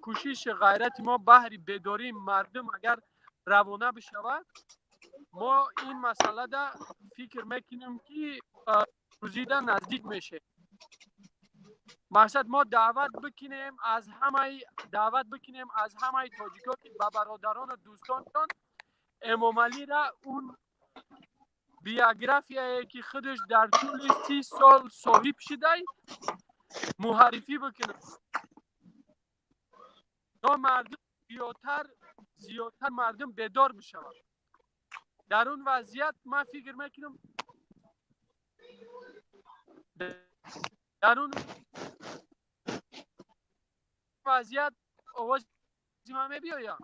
Speaker 5: کوشش غیرت ما بهر بیداری مردم اگر روانه بشود، ما این مسئله دا فکر میکنیم که روزی دا نزدیک میشه. مقصد ما دعوت بکنیم از همه تاجیکا که به برادران و دوستانشان امامعلی را اون بیوگرافیایی که خودش در طول 30 سال صاحب شده معرفی بکنه تا مردم زیادتر مردم بیدار بشوند. در اون وضعیت من فکر میکنم در اون وضعیت آواز من میبیایم.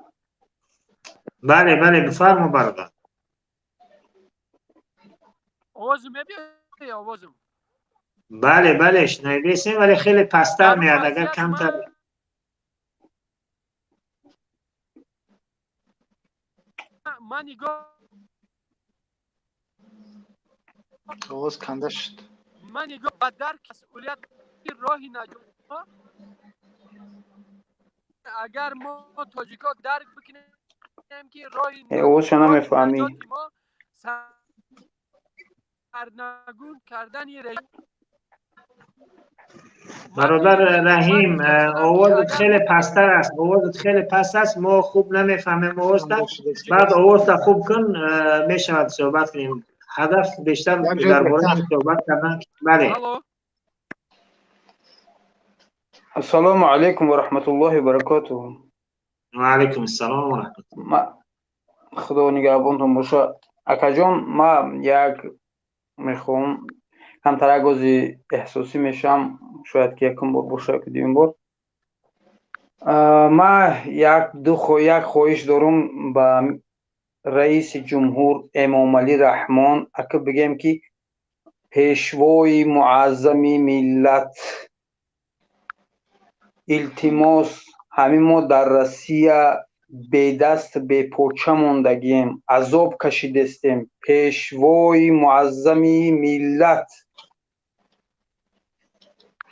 Speaker 1: بله بله بفرما برادر.
Speaker 5: آوازم میبیای؟ آوازم
Speaker 1: بله بله شنیدیم، ولی خیلی پستر میاد، اگر کمتر.
Speaker 5: من نگاه
Speaker 2: آواز کنده شد.
Speaker 5: من نگاه به درک مسئولیت راه نجات ما، اگر ما تاجیکا درک بکنیم که راه نجات ما سرنگون کردن رژیم.
Speaker 1: برادر رحیم آوازت خیلی پستر است، آوازت خیلی پست است، ما خوب نمیفهمیم آوازت. بعد آوازت خوب کن میشود صحبت کنیم. هدف بیشتر درباره صحبت کردن. بله.
Speaker 6: السلام علیکم و رحمت الله و برکاته.
Speaker 1: و علیکم السلام و رحمت
Speaker 6: الله. خدا نگهبانتون باشه. اکا جان، ما یک میخوام کمتر اگازی احساسی میشم، شاید که یکم بار باشه که دویم بار. ما یک خواهش دارم به رئیس جمهور امامعلی رحمان، اکه بگیم که پیشوای معظم ملت، التماس همین ما در روسیه بی دست بی پوچه ماندگیم، عذاب کشیدستیم. پیشوای معظم ملت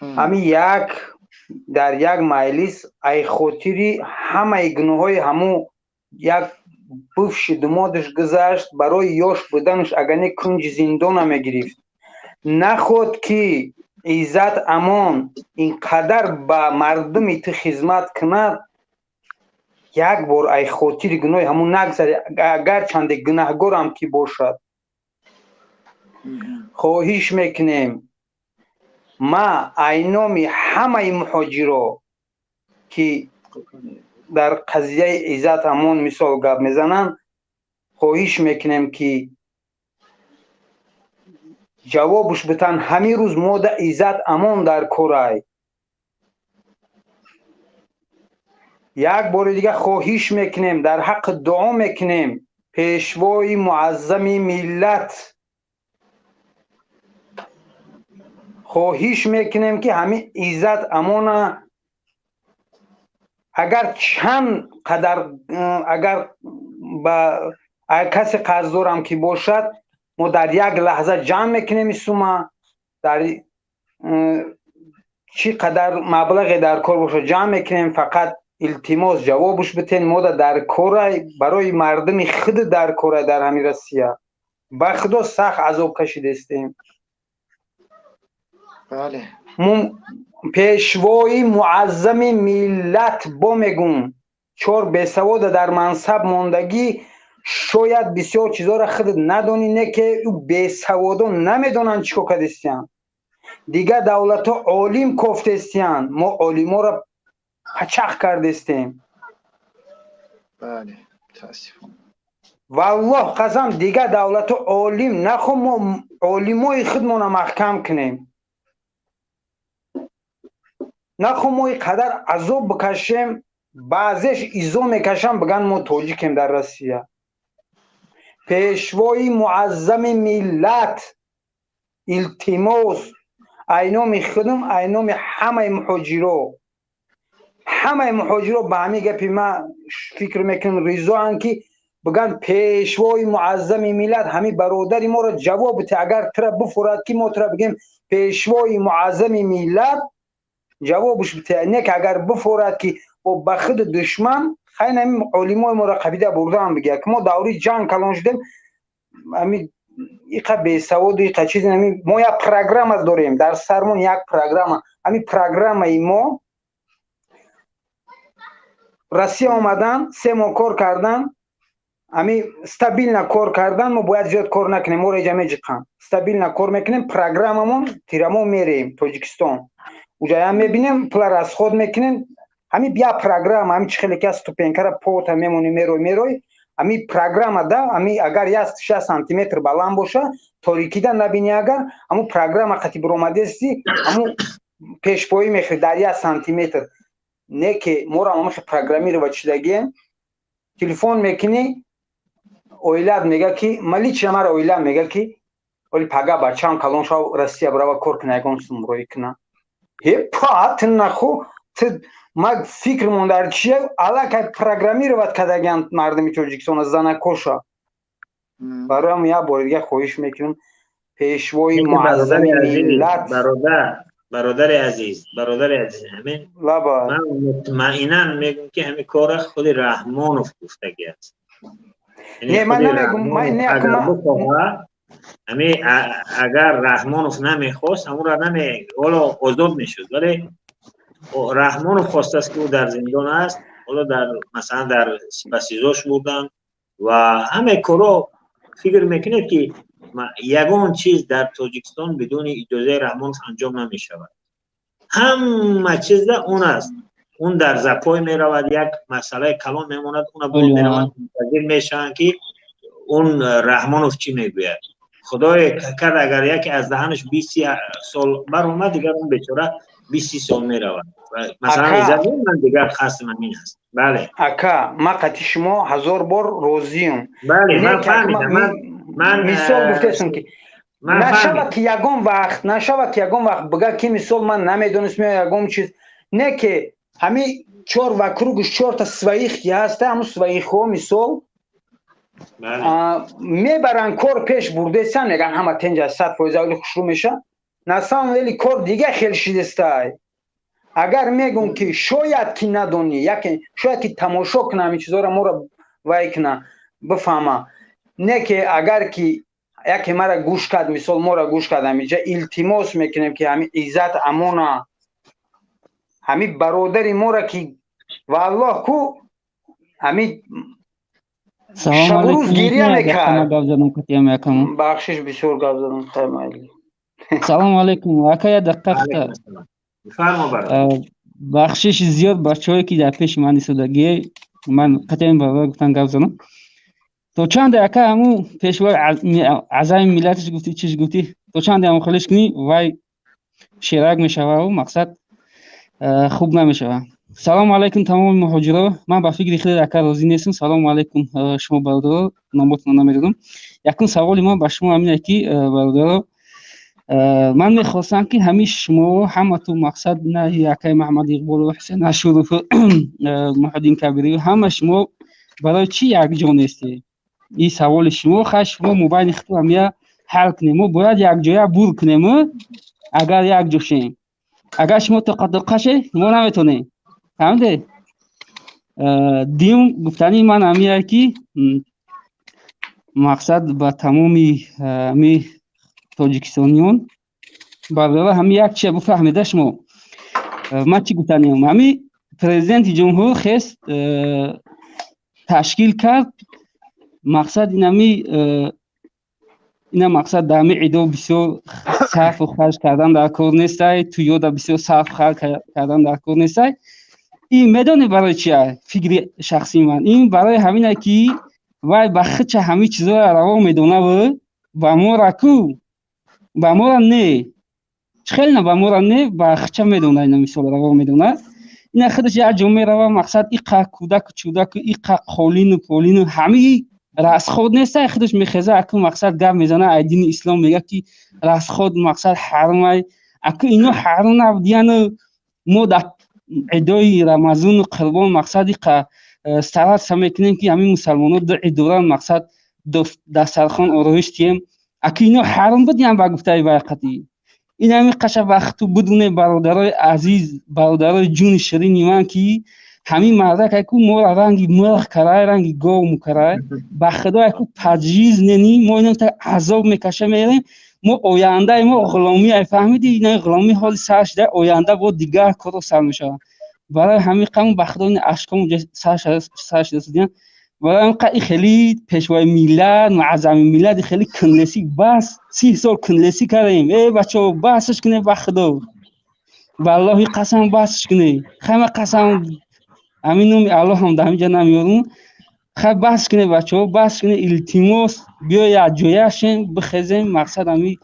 Speaker 6: همین یک در یک مجلس ای خاطری همه گناه‌های همو یک بفش دمادش گذشت، برای یاش بودنش اگر نه کنج زندان میگرفت. نخود که عزت امان اینقدر به مردم تو خدمت کند، یک بار ای خاطر گناه همون نگذره، اگر چند گناهگارم که باشد. خواهش میکنیم ما اینامی همه مهاجرا که در قضیه عزت امان مثال گپ میزنن، خواهش میکنیم که جوابش بتن. همین روز ما در عزت امان در کورای. یک بار دیگه خواهش میکنیم، در حق دعا میکنیم، پیشوای معظم ملت خواهش میکنیم که همین عزت امان اگر چند قدر اگر با کسی قرض دارم که باشد، ما در یک لحظه جمع میکنیم سوما، در چی قدر مبلغ در کار باشه جمع میکنیم. فقط التماس جوابش بتین. ما در کار برای مردم خود در کار در همین روسیه با خدا سخت عذاب کشیدستیم.
Speaker 2: بله.
Speaker 6: پیشوای معظم ملت با میگم چهار بیسواد در منصب ماندگی، شاید بسیار چیزا را خودت ندانی، نه که او بیسوادان نمیدونن چیکار کردستیان. Дигар давлатҳо олим кофтестиянд, мо олиморо пачах кардестем.
Speaker 2: Бале, мутаассифона.
Speaker 6: Валлоҳ қасам, дигар давлатҳо олим нахо, мо олимои худмона маҳкам кунем. Нахо мо ин қадар азоб бикашем, баъзеш изо мекашам, биган мо тоҷикем дар Россия. Пешвои муаззами миллат, илтимос, айноми худум, айноми ҳамаи муҳоҷиро, ҳамаи муҳоҷиро ба ҳамин гапи ман фикр мекунам ризоанд, ки биган пешвои муаззами миллат ҳамин бародари моро ҷавоб бите. Агар тира бифурад, ки мо тира бигем пешвои муаззами миллат ҷавобш бите, не ки агар бифурад, ки ба худи душман хайн ҳамин олимои моро қабида бурдаам, бигӯяд ки мо даври ҷанг калон шудем, ҳамин иқа бесаводу иқа чиз. Ҳамин мо як программа дорем дар сармон, як программа. Ҳамин программаи мо Россия омадан, 3 моҳ кор кардан, ҳамин стабильно кор кардан. Мо бояд зиёд кор накунем, моро иҷа меҷиқанд. Стабильно кор мекунем, программамон тирамо мерем Тоҷикистон, уҷаям мебинем, пула расход мекунем. Ҳамин як программа, ҳамин чӣ хеле ки ступенькара пота мемонӣ, мерой, мерой, ҳамин программа да. Ҳамин агар як 60 сантиметр баланд боша, торикида набинӣ, агар ҳамун программа қати биромадести, ҳамун пешпоӣ мехӯри дар 1 сантиметр. Не ки моро ҳамахе программировать шудагием. Телефон мекунӣ, оилат мега ки ма лично мара оилам мега ки оли пага бачаам калон шав, Россия бирава, кор куна, ягон сумроӣ куна. Ҳе па, ту наху, ту ма фикр мондар чия, аллакай программировать кардагианд мардуми Тоҷикистона, занакоша. Бароям як бори дига хоҳиш мекунам, пешвои муаззами миллат.
Speaker 1: Бародари азиз, бародари азиз, ҳамин ман мутмаинан мегӯм, ки ҳамин кора худи Раҳмонов гуфтагӣ аст.
Speaker 6: Не, ман намегум.
Speaker 1: Ҳами агар Раҳмонов намехост, ҳамонро наме ҳоло озод мешуд, вале Раҳмонов хостааст, ки ӯ дар зиндон аст ҳоло, дар масалан дар ба СИЗОш бурданд ва ҳамаи корҳо. Фикр мекунед, ки ягон чиз дар Тоҷикистон бидуни иҷозаи Раҳмонов анҷом намешавад. Ҳама чизда он аст, он дар запой меравад, як масъалаи калон мемонад, уна бо меравад, мунтазир мешаванд, ки он Раҳмонов чӣ мегӯяд. Худое кард, агар яке аз даҳанаш 20 сол баромад, дигар он бечора 20 сол меравад. Масалан, ман дигар қасдам ҳамин аст, бале.
Speaker 6: Ака, ман қати шумо ҳазор бор розиюм.
Speaker 1: Бале, ман фаҳмидам,
Speaker 6: ман мисол гуфтесам, ки нашавад, ки ягон вақт нашавад, ки ягон вақт бига, ки мисол ман намедонистам ё ягон чиз. Не ки ҳамин чор вокругш чорта своих ки ҳаста, ҳамун своихҳо мисол мебаранд, кор пеш бурдесан, меган ҳама тенҷа, 100% авли хушрӯ меша. На самом деле кор дига хел шидестай. Агар мегум, ки шояд ки надонӣ, яке шояд ки тамошо куна, ҳамин чизҳоро моро вай куна, бифаҳма. Не ки агар ки яке мара гӯш кард, мисол моро гӯш кард, ҳаминҷа илтимос мекунем, ки ҳамин иззат амона ҳамин бародари моро, ки валлоҳ ку ҳамин шабурӯз гиря мекард. Бахшиш, бисёр гап задам, хай, майли.
Speaker 7: Салому алайкум, ака, як дақиқа. Бахшиши зиёд, бачаҳое ки дар пеши ман истодагие, ман қатъиян бародар гуфтан гап занам. То чанде, ака, ҳамун пешвои азами миллатиш гуфтӣ, чиш гуфтӣ, то чанде ҳамун хелиш кунӣ, вай шерак мешававу мақсад хуб намешава. Салому алайкум тамоми муҳоҷиро. Ман ба фикри хеле ака розӣ нестам. Салому алайкум шумо бародаро, номотонро намедонам. Якум саволи ман ба шумо ҳамин, ки бародаро, ман мехостам, ки ҳамин шумо ҳамату мақсад на акаи Маҳмад Иқболу, Ҳусен Ашуров, Муҳиддин Кабирию, ҳама шумо барои чӣ якҷо нестед? Ин саволи шумо. Хай, шумо мобайни худтон ҳамия ҳал кунем, мо бояд якҷоя бур кунем. Агар якҷо шем, агар шумо тоқатоқа ше, мо наметонем, фаҳмиде? Дуюм гуфтании ман ҳамия, ки мақсад ба тамоми ҳами тоҷикистониён, бародаро, ҳами як чия бифаҳмида шумо. Ман чӣ гуфтаниям? Ҳами президенти ҷумҳур хест ташкил кард, мақсад инами Ина мақсад дар ҳами идо бисёр сарфу харҷ кардан дар кор нестай, туёда бисёр сарф харҷ кардан дар кор нестай. Ин медонӣ барои чи? Фикри шахсии ман ин барои ҳамине ки вай ба хича ҳамин чизоро раво медонаву ба мора ку, ба мора не, хеле на, ба мора не, ба хича медона, ина мисол раво медона. Ина худаш як ҷо мерава, мақсад иқа кӯдаку чӯдаку, иқа қолину полину, ҳамаи расход нестай. Худаш мехеза, аку мақсад гап мезана, ай дини ислом мега ки расход мақсад ҳарумай. Аку ино ҳарум набудияну мо дар идои Рамазону Қурбон мақсад иқа стараться мекунем ки ҳамин мусалмоно ду ид доранд, мақсад дастархон ороиш диҳем. Аку ино ҳарум будиян ба гуфтаи вайқатӣ. Ин ҳамин қаша вақту бидуне, бародарои азиз, бародарои ҷуни ширини ман, ки ҳамин мардак айку моро ранги мурғ карай, ранги гов мукарай. Ба худо, айку пожизненно мо ино азоб мекаша мерем. Мо ояндаи мо ғуломӣ, ай, фаҳмиди? Ина ғуломӣ ҳоли сар шуда, оянда бо дигар корро сар мешавад. Барои ҳамин қаму ба худо ашком сар шуда судиян. Барои ҳамин қа хеле пешвои миллат, муаззами миллат, хеле кунлесӣ бас, 30 сол кунлесӣ кардем. Э бачаҳо, басш кунед, ба худо, валлоҳи қасам, басш кунед. Хама қасам, ҳамин номи Аллоҳам дар ҳамин ҷа намеёрум. Хай, бас кунед, бачаҳо, бас кунед, илтимос. Биё як ҷояшем, бихезем, мақсад ҳамин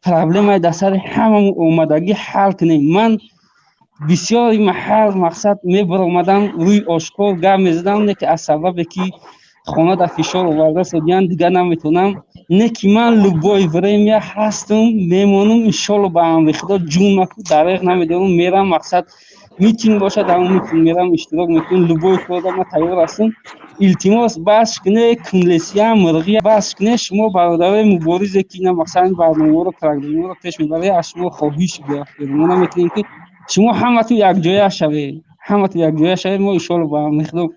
Speaker 7: проблемаи дар сари ҳамамон омадагӣ ҳал кунем. Ман бисёри маҳал мақсад мебаромадам, рӯи ошкор гап мезадам, не ки аз сабабе ки хона дар фишор оварда содиян, дигар наметавонам. Не ки ман любое время ҳастум, мемонам, иншолло, ба амри Худо. Ҷун маку дареғ намедорам, мерам, мақсад митинг бошад, ҳамон митинг мерам, иштирок мекунам, любой корда ман тайёр ҳастам. Илтимос, бас куне кунлесиям, мурғия бас куне. Шумо бародарои муборизе ки ина мақсад ин барномаро, программаро пеш мебаред, аз шумо хоҳиш мо намекунем ки шумо ҳамату якҷоя шавед, ҳамату якҷоя шавед. Мо иншолло, ба амри Худо,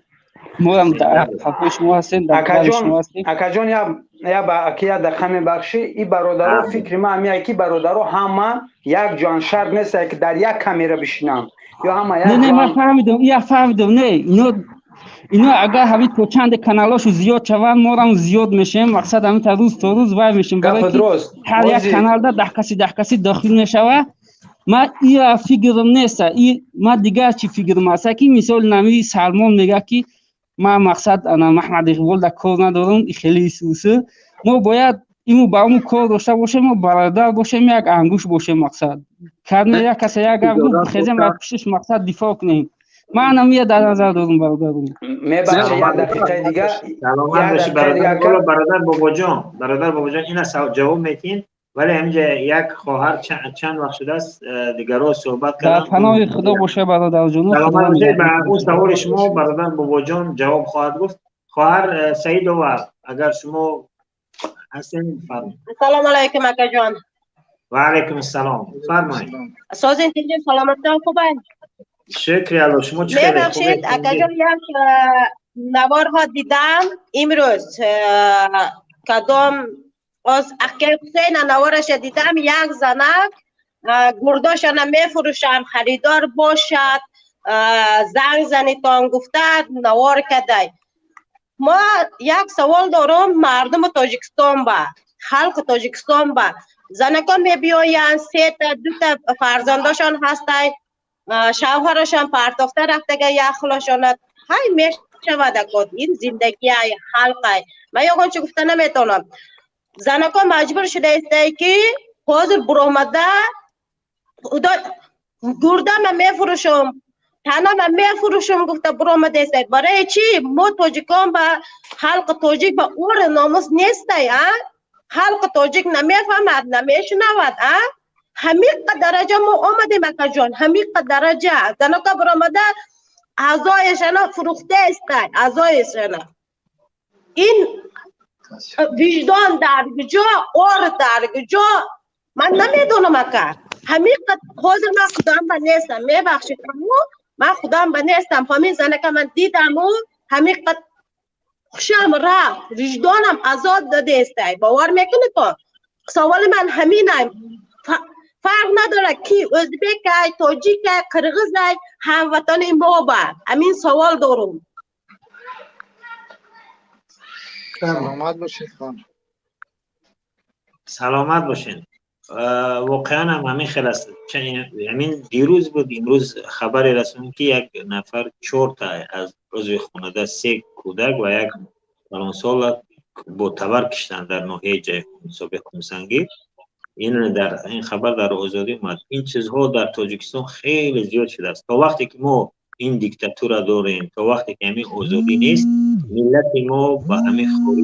Speaker 7: моам дар қафои шумо ҳастем, дар шумо ҳастем.
Speaker 6: Акаҷон, я ба я дақиқа мебахшӣ. И бародаро, фикри ман ҳамия ки бародаро ҳама як ҷоан, шарт нест ки дар як камера бишинанд ё ҳама.
Speaker 7: Не, не, ман фаҳмидам, я фаҳмидам. Не, ино агар ҳамин то чанде каналошо зиёд шаванд, морам зиёд мешем, мақсад ҳамин та рӯз то рӯз вай мешем, барои ки ҳар як каналда 10 каси, 10 каси дохил мешавад. Ман ира фикрм неста, ман дигар чӣ фикрм аста ки мисол нами Салмон мега ки ман мақсад ана Маҳмад Иқбол да кор надорам, хеле сусу. Мо бояд иму ба уму кор дошта бошем, мо бародар бошем, як ангуш бошем. Мақсад кадме як каса як гап гуфт, хезем ва пуштиш мақсад дифоъ кунем. Ман ҳамия дар назар дорам, бародарум.
Speaker 6: Мебахшед, як дақиқаи дигар.
Speaker 1: Саломат бошӣ, бародар. Бародар Бобоҷон, бародар Бобоҷон, ина ҷавоб метиҳин, вале ҳаминҷа як хоҳар чанд вақт шудааст, дигарро суҳбат
Speaker 7: кардам. Дар паноҳи Худо боша, бародарҷон.
Speaker 1: Саломат бошед. Ба ӯ саволи шумо бародар Бобоҷон ҷавоб хоҳад гуфт. Хоҳар Саидова, агар шумо ҳастем, фармоед.
Speaker 8: Ассалому алайкум, акаҷон.
Speaker 1: Ва алайкум ассалом, фармоед.
Speaker 8: Созин, тинҷин, саломаттон, хубанд?
Speaker 1: Шукри Алло, шумо чӣ?
Speaker 8: Мебахшед, акаҷон, як наворҳо дидам имрӯз, кадом оз акай Ҳусейна навораша дидам, як занак гурдошана мефурӯшам, харидор бошад, занг занитон гуфта навор кадай. Мо як савол дорум мардуми Тоҷикистон ба, халқи Тоҷикистон ба. Занакон мебиёянд, сета, дута фарзандошон ҳастай, шавҳарашон партофта рафтага, яхлошона ҳай мешавад акод, ин зиндагиай халқай, ман ягон чи гуфта наметавонам. Занакон маҷбур шудаистай ки ҳозир буромада гурдама мефурӯшам, танама мефурӯшам гуфта буромадаистай. Барои чӣ мо тоҷикон ба, халқи тоҷик ба ори номус нестай? А халқи тоҷик намефаҳмад, намешунавад? А ҳамиқа дараҷа мо омадем, акаҷон, ҳамиқа дараҷа занака буромада аъзояшана фурӯхтаистай, аъзояшана. Ин виҷдон дар куҷо, ор дар куҷо, ман намедонам, ака. Ҳамиқа ҳозир ман худам ба нестам, мебахшед, аммо ман худам ба нестам. Ҳамин занака ман дидаму ҳамиқа хушам рафт, виҷдонам азоб додестай, бовар мекунед? То саволи ман ҳаминай: фарқ надорад ки ӯзбекай, тоҷикай, қирғизай, ҳамватани мо ба ҳамин савол дорум.
Speaker 2: Саломат бошед.
Speaker 1: Саломат бошед. Воқеан ҳам ҳамин хел аст. Ҳамин дирӯз буд, имрӯз хабаре расонд, ки як нафар чорта аз узви хонада, се кӯдак ва як калонсола бо табар киштанд дар ноҳияи Ҷайҳун, собиқ Кумсангир. Ин дар ин хабар дар Озодӣ омад. Ин чизҳо дар Тоҷикистон хеле зиёд шудааст. То вақте ки мо ин диктатура дорем, то вақте ки ҳамин озодӣ нест, миллати мо ба ҳамин хорӣ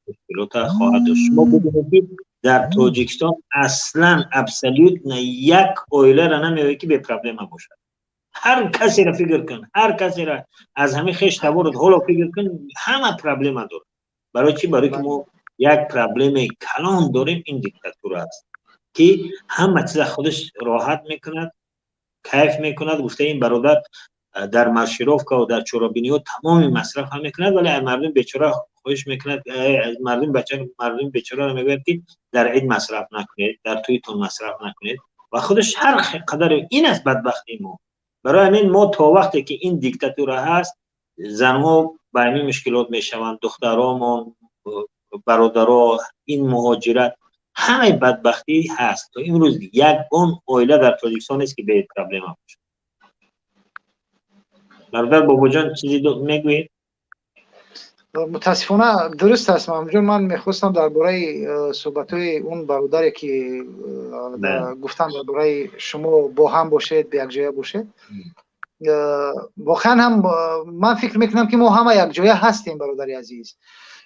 Speaker 1: мушкилота хоҳад дошт. Шумо бубинед, ки дар Тоҷикистон аслан абсолютно як оиларо намеёбед, ки бепроблема бошад. Ҳар касеро фикр кун, ҳар касеро аз ҳамин хеш таборат ҳоло фикр кун, ҳама проблема дорад. Барои чӣ? Барои ки мо як проблемаи калон дорем, ин диктатура аст, ки ҳама чиза худаш роҳат мекунад, кайф мекунад. Гуфта ин бародар, дар маршировка ва дар чорабиниҳо тамоми масраф ҳам мекунад, вале аз мардуми бечора хоҳиш мекунад, мардуми бача, мардуми бечораро мегӯяд, ки дар ид масраф накунед, дар тӯйтон масраф накунед, ва худаш ҳар қадар. Ин аст бадбахтии мо. Барои ҳамин мо то вақте ки ин диктатура ҳаст, занҳо ба ҳамин мушкилот мешаванд, духтаромон, бародаро, ин муҳоҷират, ҳамаи бадбахтӣ ҳаст. То имрӯз ягон оила дар Тоҷикистон нест, ки бепроблема бошад. Бародар Бобоҷон, чизе мегӯед?
Speaker 2: Мутаассифона, дуруст аст, Маҳмудҷон. Ман мехостам дар бораи суҳбатҳои он бародаре, ки гуфтам, дар бораи шумо бо ҳам бошед, якҷоя бошед. Воқеан ҳам ман фикр мекунам, ки мо ҳама якҷоя ҳастем, бародари азиз.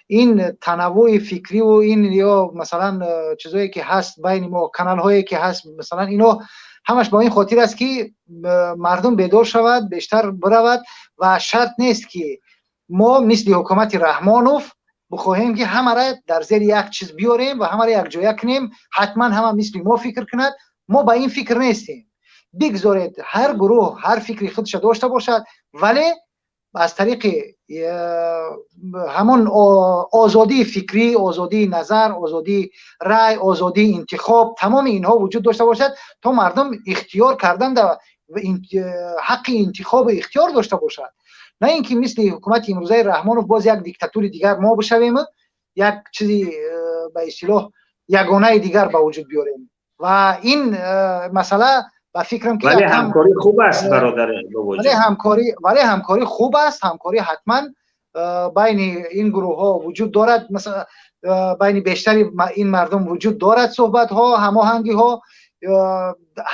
Speaker 2: Ин танаввуи фикриву ин ё масалан чизое ки ҳаст байни мо, каналҳое ки ҳаст, масалан, ино ҳамаш ба ин хотир аст, ки мардум бедор шавад, бештар биравад. Ва шарт нест, ки мо мисли ҳукумати Раҳмонов бихоҳем, ки ҳамаро дар зери як чиз биёрем ва ҳамаро якҷоя кунем, ҳатман ҳама мисли мо фикр кунад. Мо ба ин фикр нестем. Бигзоред ҳар гурӯҳ ҳар фикри худша дошта бошад, вале аз тариқи ҳамон озодии фикрӣ, озодии назар, озодии рай, озодии интихоб, тамоми инҳо вуҷуд дошта бошад, то мардум ихтиёр кардан, ҳаққи интихобу ихтиёр дошта бошад. На ин ки мисли ҳукумати имрӯзаи Раҳмонов боз як диктатури дигар мо бишавем, як чизи ба истилоҳ ягонаи дигар ба вуҷуд биёрем. Ва ин масъала, ба фикрам, ки
Speaker 1: вале ҳамкорӣ хуб аст, бародар.
Speaker 2: Вале ҳамкорӣ хуб аст. Ҳамкорӣ ҳатман байни ин гурӯҳҳо вуҷуд дорад, масалан, байни бештари ин мардум вуҷуд дорад суҳбатҳо, ҳамоҳангиҳо,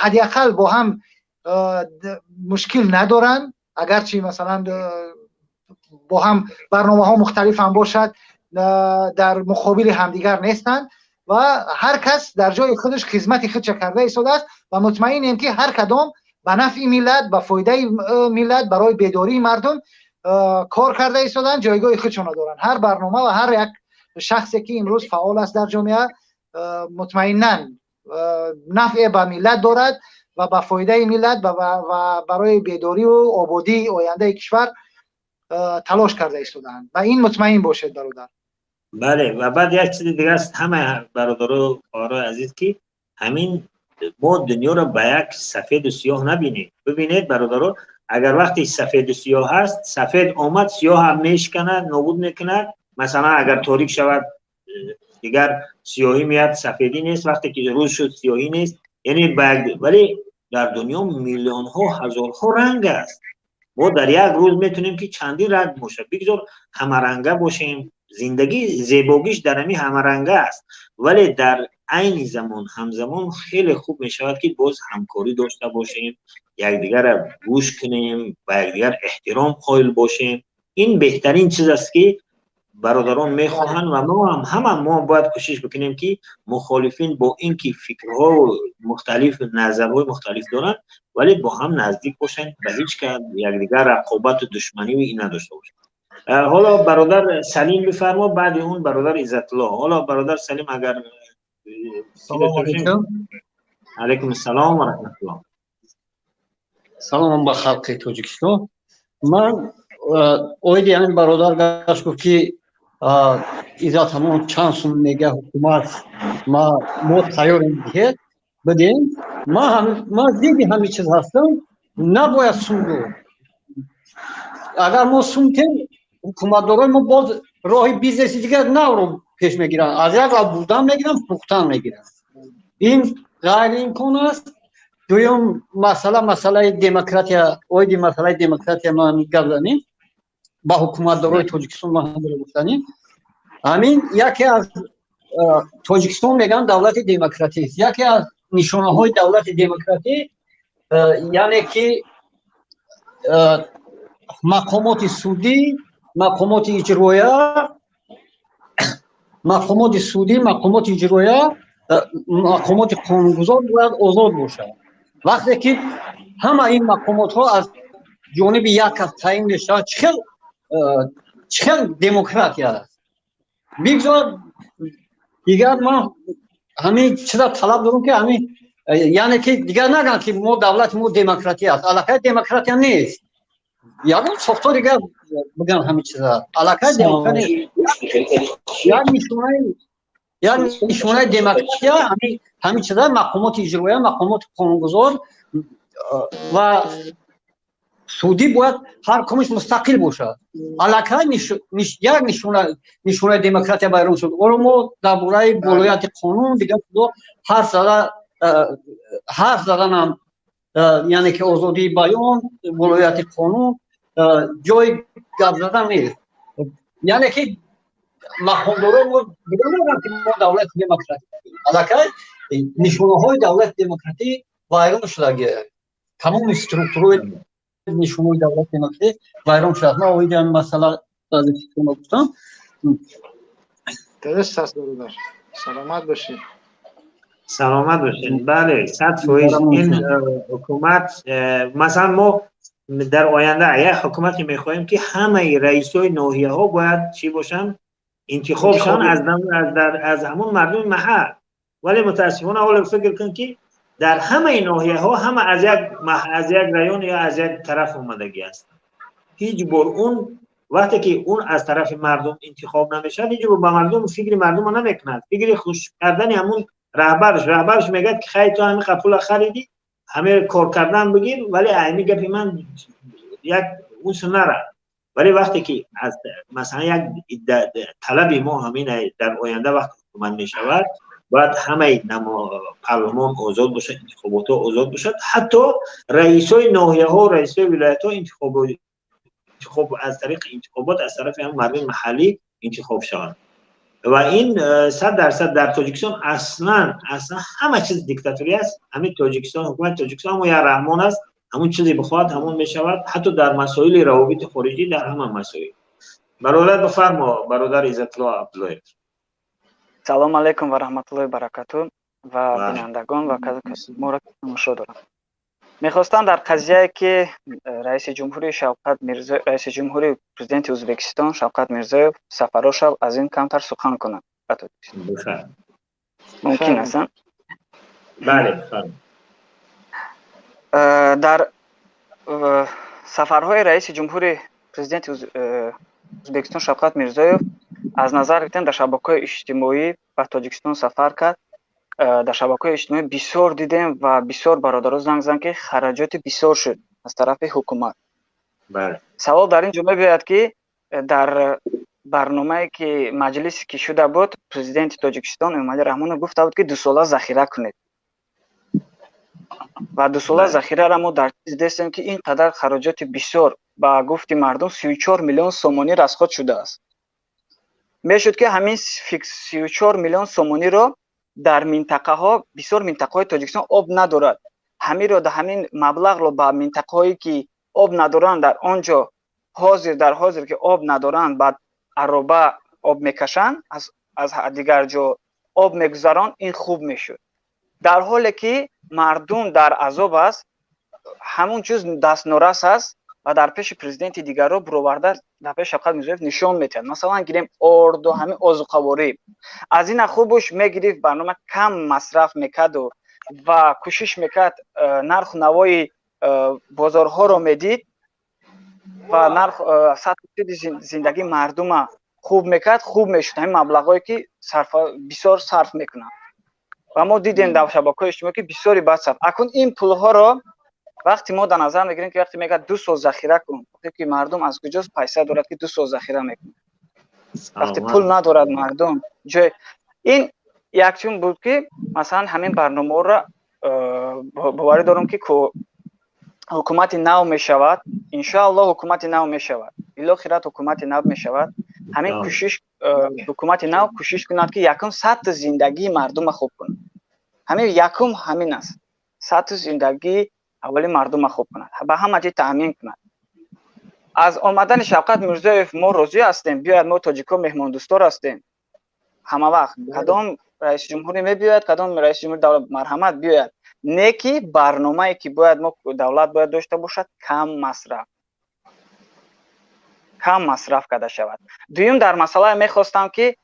Speaker 2: ҳадди ақал бо ҳам мушкил надоранд. Агарчи масалан бо ҳам барномаҳо мухталиф ҳам бошад, дар муқобили ҳамдигар нестанд ва ҳар кас дар ҷои худаш хизмати худша карда истодааст. Ва мутмаинем, ки ҳар кадом ба нафъи миллат, ба фоидаи миллат, барои бедории мардум кор карда истоданд, ҷойгоҳи худшонро доранд. Ҳар барнома ва ҳар як шахсе, ки имрӯз фаъол аст дар ҷомеа, мутмаинан нафъе ба миллат дорад ва ба фоидаи миллат ва барои бедориву ободии ояндаи кишвар талош карда истодаанд. Ба ин мутмаин бошед, бародар.
Speaker 1: Бале, ва баъд як чизи дигар аст, ҳама бародару хоҳарои азиз, ки ҳамин мо дунёро ба як сафеду сиёҳ набинед. Бибинед, бародаро, агар вақте сафеду сиёҳ ҳаст, сафед омад, сиёҳ ҳам мешканад, нобуд мекунад. Масалан, агар торик шавад, дигар сиёҳӣ меяд, сафедӣ нест. Вақте ки рӯз шуд, сиёҳӣ нест. Яъне вале дар дунё миллионҳо, ҳазорҳо ранг аст. Мо дар як рӯз метавонем, ки чандин ранг бошад. Бигзор ҳамаранга бошем. Зиндагӣ зебогиш дар ҳамин ҳамаранга аст. Вале дар айни замон, ҳамзамон хеле хуб мешавад, ки боз ҳамкорӣ дошта бошем, якдигарро гӯш кунем, ба якдигар эҳтиром қоил бошем. Ин беҳтарин чиз аст, ки бародарон мехоҳанд. Ва мо ҳам, ҳама мо бояд кӯшиш бикунем, ки мухолифин бо ин ки фикрҳо мухталиф, назарҳои мухталиф доранд, вале бо ҳам наздик бошанд, ба ҳеҷ якдигар рақобату душманию ин надошта бошанд. Ҳоло бародар Салим бифармо, баъди он бародар Иззатулло. Ҳоло бародар Салим, агар Алайкум ассалом ва раҳматуллоҳ.
Speaker 9: Салом ба халқи Тоҷикистон. Ман оиди ҳамин бародар гашт, гуфт, ки Иззат ҳамон чанд сум мега ҳукумат, мо тайёрем диҳед, бидем. Ман зидди ҳамин чиз ҳастам. Набояд сум дод. Агар мо сум тем, ҳукуматдорои мо боз роҳи бизнеси дигар навро пеш мегиранд, аз як лаб бурдан мегиранд, фурӯхтан мегиранд. Ин ғайриимкон аст. Дуюм масъала, масъалаи демократия. Оиди масъалаи демократия ман гап занем, ба ҳукуматдорои Тоҷикистон ман ҳамро гуфтанем. Ҳамин яке аз, Тоҷикистон мегӯянд, давлати демократист. Яке аз нишонаҳои давлати демократӣ, яъне ки мақомоти судӣ, мақомоти иҷроя, мақомоти судӣ, мақомоти иҷроя, мақомоти қонунгузор бояд озод бошад. Вақте ки ҳама ин мақомотҳо аз ҷониби як кас таъин мешавад, чӣ хел демократия аст? Бигзор дигар, ман ҳамин чиза талаб дорам, ки ҳамин, яъне ки дигар нагӯянд, ки мо давлати мо демократия аст. Аллакай демократия нест. Ягон сохтор дигар бигӯянд ҳамин чиза. Аллакай демократия, як нишонаи демократия ҳамин чиза: мақомоти иҷроя, мақомоти қонунгузор ва судӣ бояд ҳар кумиш мустақил бошад. Аллакай як нишонаи демократия вайрон шуд. Оро мо дар бораи болояти қонун, дигар чизо ҳарф заданам, яъне ки озодии баён, болояти қонун, ҷои гап задан нест. Яъне ки мақомдорон мо дигар ки мо давлати демократӣ, аллакай нишонаҳои давлати демократӣ вайрон шудагӣ, тамоми структураи нишонаҳои давлати демократӣ вайрон шудааст. Ман оиди ҳамин масъала баъзе фикрҳоро гуфтам.
Speaker 2: Дуруст аст, бародар, саломат бошед.
Speaker 1: Саломат бошед. Бале, 100%. Ин ҳукумат, масалан, мо дар оянда як ҳукумате мехоҳем, ки ҳамаи раисои ноҳияҳо бояд чӣ бошанд? Интихоб шаванд аз ҳамон мардуми маҳал. Вале мутаассифона ҳоло фикр кун, ки дар ҳамаи ноҳияҳо ҳама аз як район ё аз як тараф омадагӣ ҳастанд. Ҳеҷ бор он вақте ки он аз тарафи мардум интихоб намешавад, ҳеҷ бор ба мардум фикри мардумро намекунад. Фикри хуш кардани ҳамун раҳбараш. Мегӯяд, ки хай, ту ҳамин пула харидӣ, ҳамин кор кардан бигир, вале ҳамин гапи ман як ус нара. Вале вақте ки аз масалан як талаби мо ҳамин: дар оянда вақте ҳукумат мешавад, бояд ҳамаи парлумон озод бошад, интихоботҳо озод бошад, ҳатто раисои ноҳияҳо, раисои вилоятҳо интихоб аз тариқи интихобот аз тарафи ҳам мардуми маҳаллӣ интихоб шаванд. Ва ин 100% дар Тоҷикистон аслан ҳама чиз диктаторӣ аст. Ҳамин Тоҷикистон, ҳукумати Тоҷикистон ҳамон як Раҳмон аст, ҳамон чизе бихоҳад, ҳамон мешавад, ҳатто дар масоили равобити хориҷӣ, дар ҳама масоил. Бародар, бифармо, бародар Иззатулло Абдуллоев.
Speaker 10: Салому алайкум ва раҳматуллоҳи баракату ва бинандагон ва моро тамошо дорам. Мехостам дар қазияе, ки раиси ҷумҳури Шавқат Мирзо, раиси ҷумҳури президенти Ӯзбекистон Шавқат Мирзоев сафаро шав, аз ин камтар сухан кунам ба Тоҷикистон. Мумкин аст?
Speaker 1: Бале.
Speaker 10: Дар сафарҳои раиси ҷумҳури президенти Ӯзбекистон Шавқат Мирзоев аз назар гирифтем, дар шабакаҳои иҷтимоӣ ба Тоҷикистон сафар кард. Дар шабакаҳои иҷтимоӣ бисёр дидем ва бисёр бародаро занг зан, ки хараҷоти бисёр шуд аз тарафи ҳукумат. Савол дар ин ҷо мебиёяд, ки дар барномае, ки маҷлисе ки шуда буд, президенти Тоҷикистон Эмомалӣ Раҳмонов гуфта буд, ки 2 сола захира кунед ва 2 сола захираро мо дар чиз дидестем, ки ин қадар хароҷоти бисёр, ба гуфти мардум, 34 миллион сомонӣ расход шудааст. Мешуд, ки ҳамин 34 миллион сомониро дар минтақаҳо, бисёр минтақаҳои Тоҷикистон об надорад, ҳаминро, ҳамин маблағро ба минтақаҳое, ки об надоранд, дар он ҷо ҳозир, дар ҳозир ки об надоранд, ба ароба об мекашанд, аз дигар ҷо об мегузаранд, ин хуб мешуд. Дар ҳоле ки мардум дар азоб аст, ҳамун чиз дастнорас аст ва дар пеши президенти дигарро буроварда, дар пеши Шавқат Мирзоев нишон метиҳад. Масалан, гирем орду, ҳамин озуқаворӣ, аз ина хубуш мегирифт, барнома кам масраф мекарду ва кӯшиш мекард, нарху навои бозорҳоро медид ва нарх, сатҳи зиндагии мардума хуб мекард, хуб мешуд. Ҳамин маблағҳое, ки бисёр сарф мекунанд ва мо дидем дар шабакаҳои иҷтимоӣ, ки бисёре бад сарф. Акнун ин пулҳоро вақте мо дар назар мегирем, ки вақте мегӯяд, 2 сол захира кун, ки мардум аз куҷо пайса дорад, ки 2 сол захира мекунад? Вақте пул надорад мардум ҷой. Ин якчун буд, ки масалан ҳамин барномаҳоро боварӣ дорам, ки ҳукумати нав мешавад, иншоаллоҳ, ҳукумати нав мешавад, билохират ҳукумати нав мешавад. Ҳамин кӯшиш, ҳукумати нав кӯшиш кунад, ки якум сатҳи зиндагии мардума хуб кунад. Ҳамин якум ҳамин аст: сатҳи зиндагии аввали мардума хуб кунад, ба ҳама ҷи таъмин кунад. Аз омадани Шавкат Мирзоев мо розӣ ҳастем, биёяд. Мо тоҷико меҳмондӯстор ҳастем ҳама вақт. Кадом раиси ҷумҳурӣ мебиёяд, кадом раиси ҷумҳури давлат, марҳамат, биёяд. Не ки барномае, ки бояд мо давлат бояд дошта бошад, кам масраф карда шавад. Дуюм, дар масъалае мехостам, ки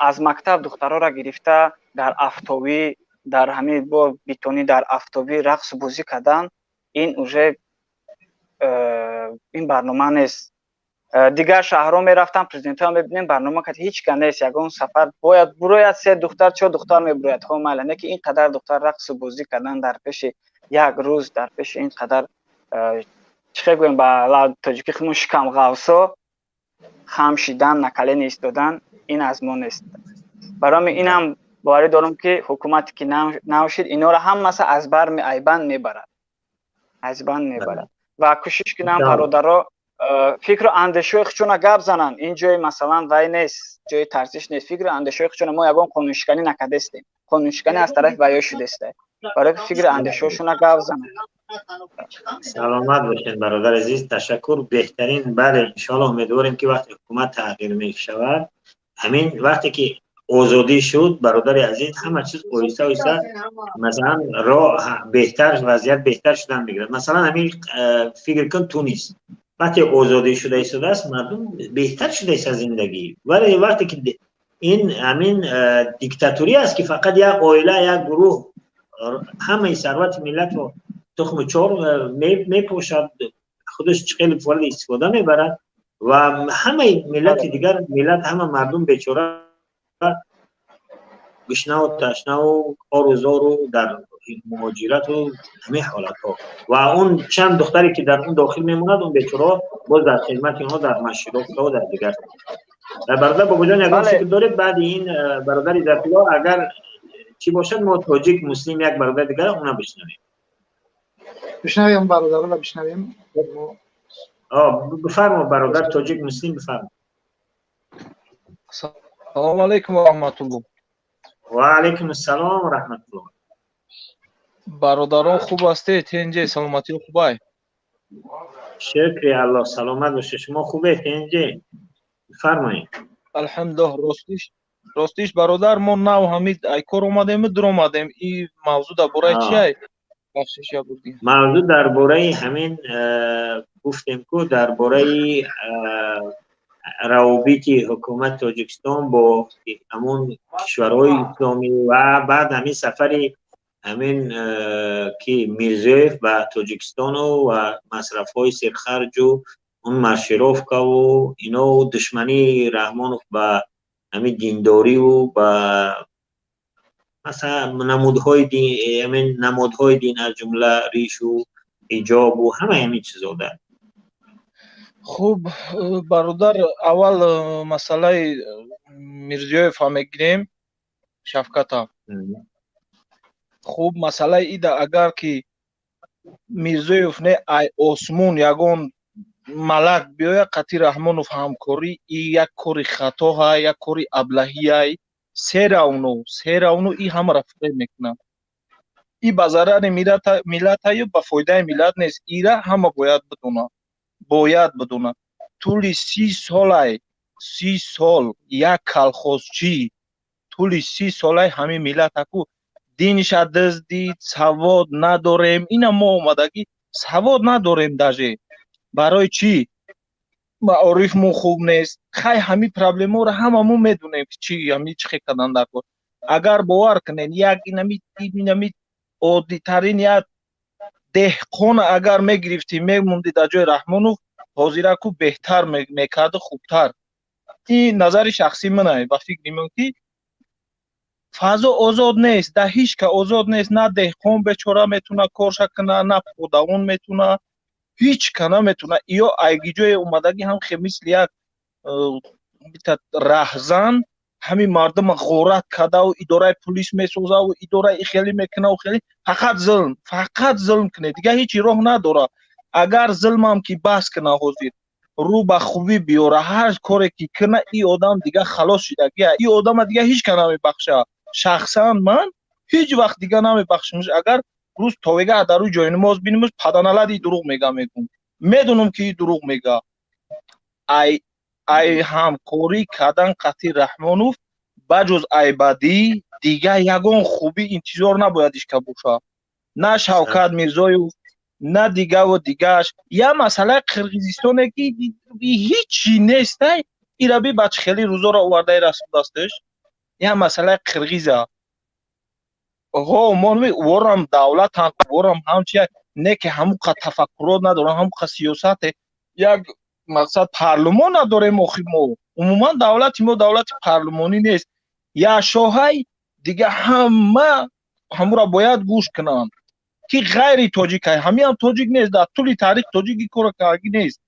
Speaker 10: аз мактаб духтароро гирифта дар афтобӣ, дар ҳамин бо битонӣ дар афтобӣ рақсу бозӣ кардан, ин уже ин барнома нест. Дигар шаҳрҳо мерафтам, президентҳо мебинем, барнома кард, ҳеҷ ка нест. Ягон сафар бояд бурояд, се духтар, чор духтар мебурояд, ҳо, майла. Не ки ин қадар духтар рақсу бозӣ кардан дар пеши як рӯз, дар пеши ин қадар, чӣ хел гӯем, ба тоҷики худмон, шикамғавсо хам шидан, на колени истодан, ин аз мо нест. Барои инам боварӣ дорам, ки ҳукумате ки нав шид, инора ҳамаса аз бар айбанд мебарад, аз банд мебарад. Ва кӯшиш кунам, бародаро фикру андешаҳои худшона гап зананд. Ин ҷои, масалан, вай нест, ҷои тарсиш нест. Фикру андешаҳои худшона, мо ягон қонуншиканӣ накардестем, қонуншиканӣ аз тарафи ваё шудеста. Барои фикру андешаҳошона гап зананд.
Speaker 1: Саломат бошед, бародар азиз, ташаккур, беҳтарин. Бале, иншоалло, умедворем, ки вақте ҳукумат тағйир мешавад, ҳамин вақте ки озодӣ шуд, бародари азиз, ҳама чиз оҳиста оҳиста, масалан, роҳ беҳтар, вазъият беҳтар шудан мегирад. Масалан, ҳамин фикр кун, Тунис вақте озодӣ шуда истодааст, мардум беҳтар шуда иста зиндагӣ. Вале вақте ки ин ҳамин диктатурӣ аст, ки фақат як оила, як гурӯҳ ҳамаи сарвати миллатро тухму чор мепошад, худаш хеле фоида истифода мебарад ва ҳамаи миллати дигар, миллат, ҳама мардум бечора, гушнаву ташнаву кору зору дар муҳоҷирату ҳамин ҳолатҳо. Ва он чанд духтаре, ки дар он дохил мемонад, он бечораҳо боз дар хидмати онҳо, дар маршировкао, дар дигар. Бародар Бобоҷон, ягон фикр доред баъди ин бародари Зафило? Агар чӣ бошад, мо тоҷик муслим, як бародари дигар, она бишнавем.
Speaker 2: Бишнавем, бародарро бишнавем.
Speaker 1: Бифармо, бародар тоҷик муслим, бифармо.
Speaker 11: Салому алайкум ва раҳматуллоҳ.
Speaker 1: Ва алайкум ассалом ва раҳматуллоҳ.
Speaker 11: Бародарон, хуб ҳастед? Тенҷе, саломатиё хубай?
Speaker 1: Шукри Аллоҳ, саломат бошед. Шумо хубед, тенҷе? Бифармоед.
Speaker 11: Алҳамдулиллоҳ. Ростиш, бародар, мо нав ҳамид ай кор омадем, дуромадем. И мавзӯъ дар бораи чи ай? Бахшиш ябурдӣ.
Speaker 1: Мавзӯъ дар бораи ҳамин гуфтем ку, дар бораи равобити ҳукумати Тоҷикистон бо ҳамон кишварҳои исломӣ ва баъд ҳамин сафари ҳамин ки Мирзиёев ба Тоҷикистону ва масрафҳои серхарҷу он маршировкаву ино, душмании Раҳмонов ба ҳамин диндориву ба, масалан, намудҳои дин, ҳамин намодҳои дин, аз ҷумла ришу ҳиҷобу ҳамаи ҳамин чизо дар
Speaker 11: Хуб, бародар, аввал масъалаи Мирзиёева мегирем, Шавката. Хуб, масъалаи ида, агар ки Мирзоев не, ай осмон ягон малак биёяд, қатъи Раҳмонов ҳамкорӣ и як кори хатоҳа, як кори аблаҳияй. Всё равно и ҳамаро фиреб мекунад. И ба зарари миллатаю, ба фоидаи миллат нест. Ира ҳама бояд бидонад, бояд бидонад. Тӯли 30 солай, 30 сол як колхозчӣ, тӯли 30 солай ҳамин миллатаку динша дуздид. Савод надорем, ина мо омадагӣ савод надорем даже. Барои чӣ? Маорифмо хуб нест. Хай, ҳамин проблемаро ҳама мо медонем, ки чи ҳами чӣ хел кардан дар кор. Агар бовар кунед, як инами оддитарин як деҳқона агар мегирифтӣ, мемондӣ дар ҷои Раҳмонов, ҳозираку беҳтар мекарду хубтар. Ин назари шахсии ман. Ба фикри ман, ки фазо озод нест, дар ҳеҷ ка озод нест. На деҳқон бечора метуна корша куна, на подавон метуна, ҳеҷ ка наметуна. Ё айгиҷое омадагӣ ҳам хе мисли як бита раҳзан ҳамин мардума ғорат кардаву идораи пулис месозаву идораи хеле мекунаву хеле фақат зулм, фақат зулм кунед, дигар ҳеҷ роҳ надора. Агар зулмам ки бас куна, ҳозир рӯ ба хубӣ биёра, ҳар коре ки куна, и одам дигар халос шидагия. И одама дигар ҳеҷ ка намебахша. Шахсан ман ҳеҷ вақт дигар намебахшамш. Агар рӯз товега дар рӯи ҷойнамоз бинимш, паданалади дурӯғ мега, мегум, медонам ки и дурӯғ мега. Ай ҳамкорӣ кардан қатъи Раҳмонов ба ҷуз айбадӣ дигар ягон хубӣ интизор набояд ишка боша. На Шавкат Мирзоев, на дигаву дигааш. Як масъалаи Қирғизистоне ки ҳичи нестай, ира би ба чӣ хели рӯзоро овардаи расондастш. Як масъалаи қирғиза ҳо мо ворам давлатанд, ворам ҳамчи не ки ҳамуқа тафаккурот надорам, ҳамуқа сиёсате, як мақсад парлумон надорем. Охи мо умуман давлати мо давлати парлумонӣ нест. Як шоҳай дига ҳама ҳамура бояд гӯш кунанд ки ғайри тоҷикай. Ҳамиам тоҷик нест, дар тӯли таърих тоҷики кора карги нест,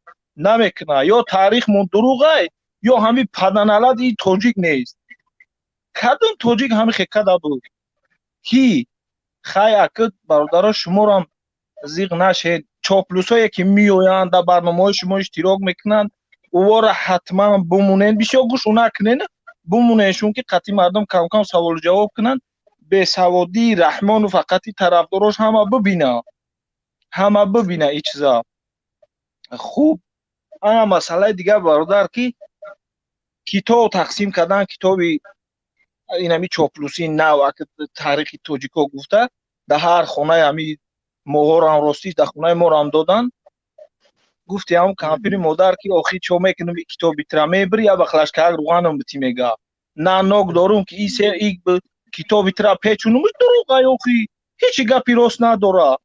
Speaker 11: намекуна. Ё таърихмон дурӯғай, ё ҳами паданалади тоҷик нест. Кадом тоҷик ҳами хекада буд ки хай? Ака, бародаро, шуморам зиқ нашед. Чоплусое ки меоянд, дар барномаҳои шумо иштирок мекунанд, увора ҳатман бумонед, бисёр гӯшу накунед, бумонедшун ки қатъи мардум камкам саволу ҷавоб кунанд. Бесаводии Раҳмону фақати тарафдорош ҳама бибина, ҳама бибина и чиза. Хуб, ана масъалаи дигар, бародар, ки китоб тақсим кардан, китоби инами чоплусии нав, таърихи тоҷико гуфта, дар ҳар хонаи ҳами моҳорам, ростӣ дар хонаи морам доданд. Гуфти ҳам кампири модар ки охи чо мекунам и китоби тира мебири, я ба хлашкаак руғанам бити, мега на нок дорум ки и се и китоби тира печунумш. Дурӯға, охи ҳечи гапи рост надора.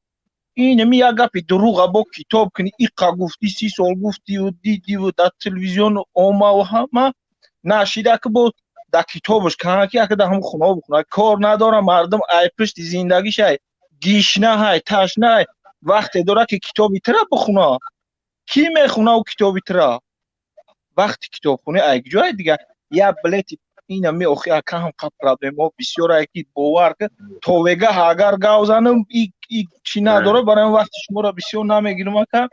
Speaker 11: Инами як гапи дурӯға бо китоб кунӣ, иқа гуфтӣ, 30 сол гуфтиву дидиву дар телевизион омаву ҳама нашида ки бо дар китобаш кана ки яка дар ҳамн хонаҳо бихона. Кор надорам, мардум ай пушти зиндагишай гишнаҳай, ташнаҳай, вақте дора ки китоби тира бихуна? Кӣ мехуна ӯ китоби тира? Вақти китобхонӣ ай ҷое дига як билети ина меохи. Ака, ҳам қа проблемаҳо бисёр ай ки бовар ки то вегаҳ агар гав занам и чӣ надора. Барои вақти шуморо бисёр намегирам, ака.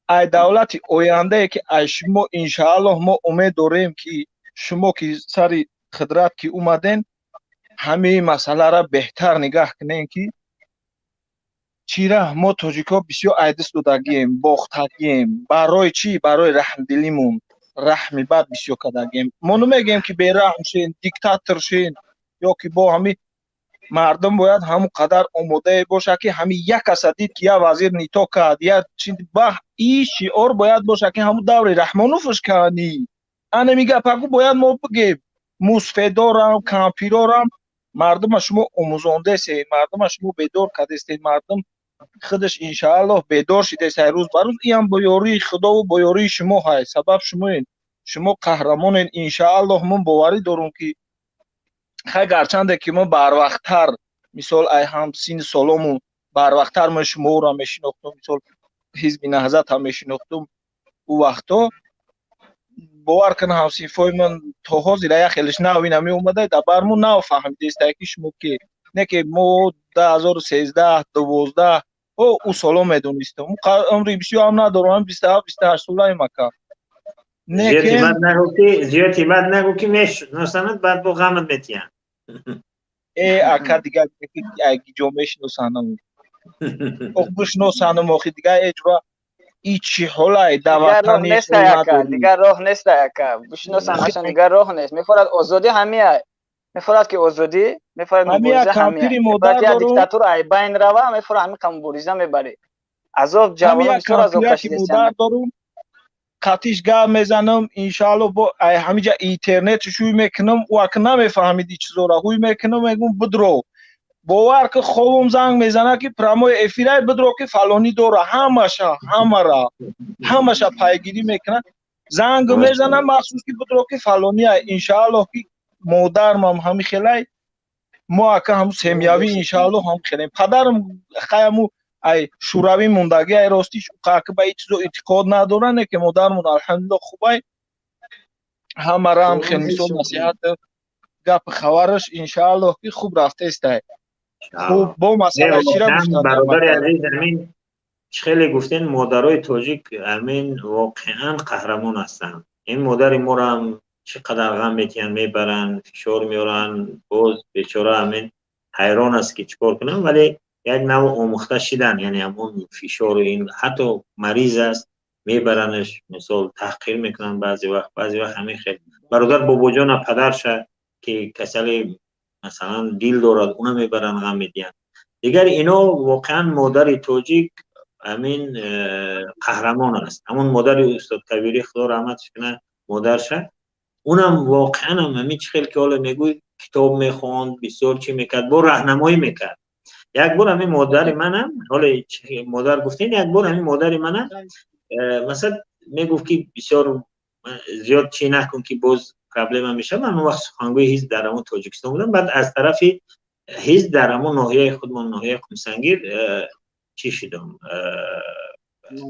Speaker 11: Ай давлати ояндае ки ай шумо иншааллоҳ мо умед дорем ки шумо ки сари қудрат ки омаден, ҳамаи масъаларо беҳтар нигаҳ кунем ки чира мо тоҷикҳо бисёр айдис додагием, бохтагием. Барои чӣ? Барои раҳмдилимон, раҳми бад бисёр кардагием. Мо намегӯем ки бераҳм шен, диктатор шен ё ки бо ҳами мардум бояд ҳамон қадар омодае бошад ки ҳами як каса дид ки як вазир нито кард, я ба и шиор бояд бошад ки ҳамун даври Раҳмоновш кани анами гапаку бояд мо бигем. Мусфедорам, кампирорам, мардума шумо омӯзондесед, мардума шумо бедор кардестед, мардум худаш иншааллоҳ бедор шидест рӯз ба рӯз. Иам бо ёрии худову бо ёрии шумо ҳай, сабаб шумоед, шумо қаҳрамонед. Иншааллоҳ ман боварӣ дорум ки хай, гарчанде ки мо барвақттар, мисол, ай ҳам синни солому барвақттар мо шуморо мешинохтум, мисол, ҳизби Наҳзатам мешинохтум ӯ вақто, бовар кун, ҳамсинфои ман то ҳозир як хелеш нав ина меомада дар бармо нав фаҳмидеста ки шумо ки не ки мо 2013, 12 ӯ соло медонистам. Умри бисёр ҳам надорам, 27, 28 солаем, ака.
Speaker 1: Зиёди бад нагӯ ки мешиносанад, баъд бо ғамат метиҳанд.
Speaker 11: Э, ака, дигар ҷо мешиносанам, бишносанам, охи дигар эҷва и чӣ ҳолай?
Speaker 10: Дигар роҳ нест, ака, бишиносанд, дигар роҳ нест. Мефорад озодӣ ҳамия, мефорад ки озодӣ мефорад, мубориза ҳамия мефорад, диктатура ай байн рава, мефорад ҳамин мубориза мебарӣ, азоб ҷавонон бисёр азоб
Speaker 11: кашидастанд. Қатиш гап мезанам, иншаалло, бо ай ҳамиҷа интернет шӯй мекунам, ӯ ака намефаҳмиди чизора, ҳуй мекунам, мегум бидро, бовар ки хобум занг мезана ки прямой эфирай бидро ки фалонӣ дора, ҳамаша, ҳамара, ҳамаша пайгирӣ мекунад, занг мезана махсус ки бидро ки фалония. Иншааллоҳ ки модармам ҳами хелай, мо, ака, ҳаму семьявӣ иншааллоҳ ҳам хелем. Падарам хаяму ай шӯравӣ мондагӣ, ай ростиш ака ба ин чизо эътиқод надора, не ки модармон алҳамдулилло хубай. Ҳамаро ҳам хел мисол насиҳат, гап, хабараш, иншааллоҳ, ки хуб рафтестай. Хуб, бо масъала чира гуфтан?
Speaker 1: Бародари азиз, ҳамин хеле гуфтен, модарои тоҷик ҳамин воқеан қаҳрамон ҳастанд. Ин модари моро ҳам чӣ қадар ғам метиҳанд, мебаранд, фишор меоранд. Боз бечора ҳамин ҳайрон аст, ки чӣ кор кунам, вале як нав омӯхта шидан, яъне ҳамон фишору ин, ҳатто мариз аст, мебаранаш, мисол, таҳқир мекунанд баъзе вақт. Баъзе вақт ҳамин хел бародар Бобоҷона падарша, ки касали, масалан, дил дорад, уна мебаранд, ғам медиҳанд. Дигар ино воқеан модари тоҷик ҳамин қаҳрамон аст. Ҳамон модари устод Кабирӣ, Худо раҳматш кунад, модарша, унам воқеан ҳам ҳамин чӣ хел ки ҳоло мегӯй, китоб мехонд, бисёр чӣ мекард, бо раҳнамоӣ мекард. Як бор ҳамин модари манам, ҳоло модар гуфтен, як бор ҳамин модари манам масалан мегуфт, ки бисёр зиёд чӣ накун, ки боз проблема мешавад. Ман он вақт сухангӯи ҳизб дар ҳамон Тоҷикистон будам. Баъд аз тарафи ҳизб дар ҳамон ноҳияи худмон, ноҳияи Қумсангир, чӣ шудам,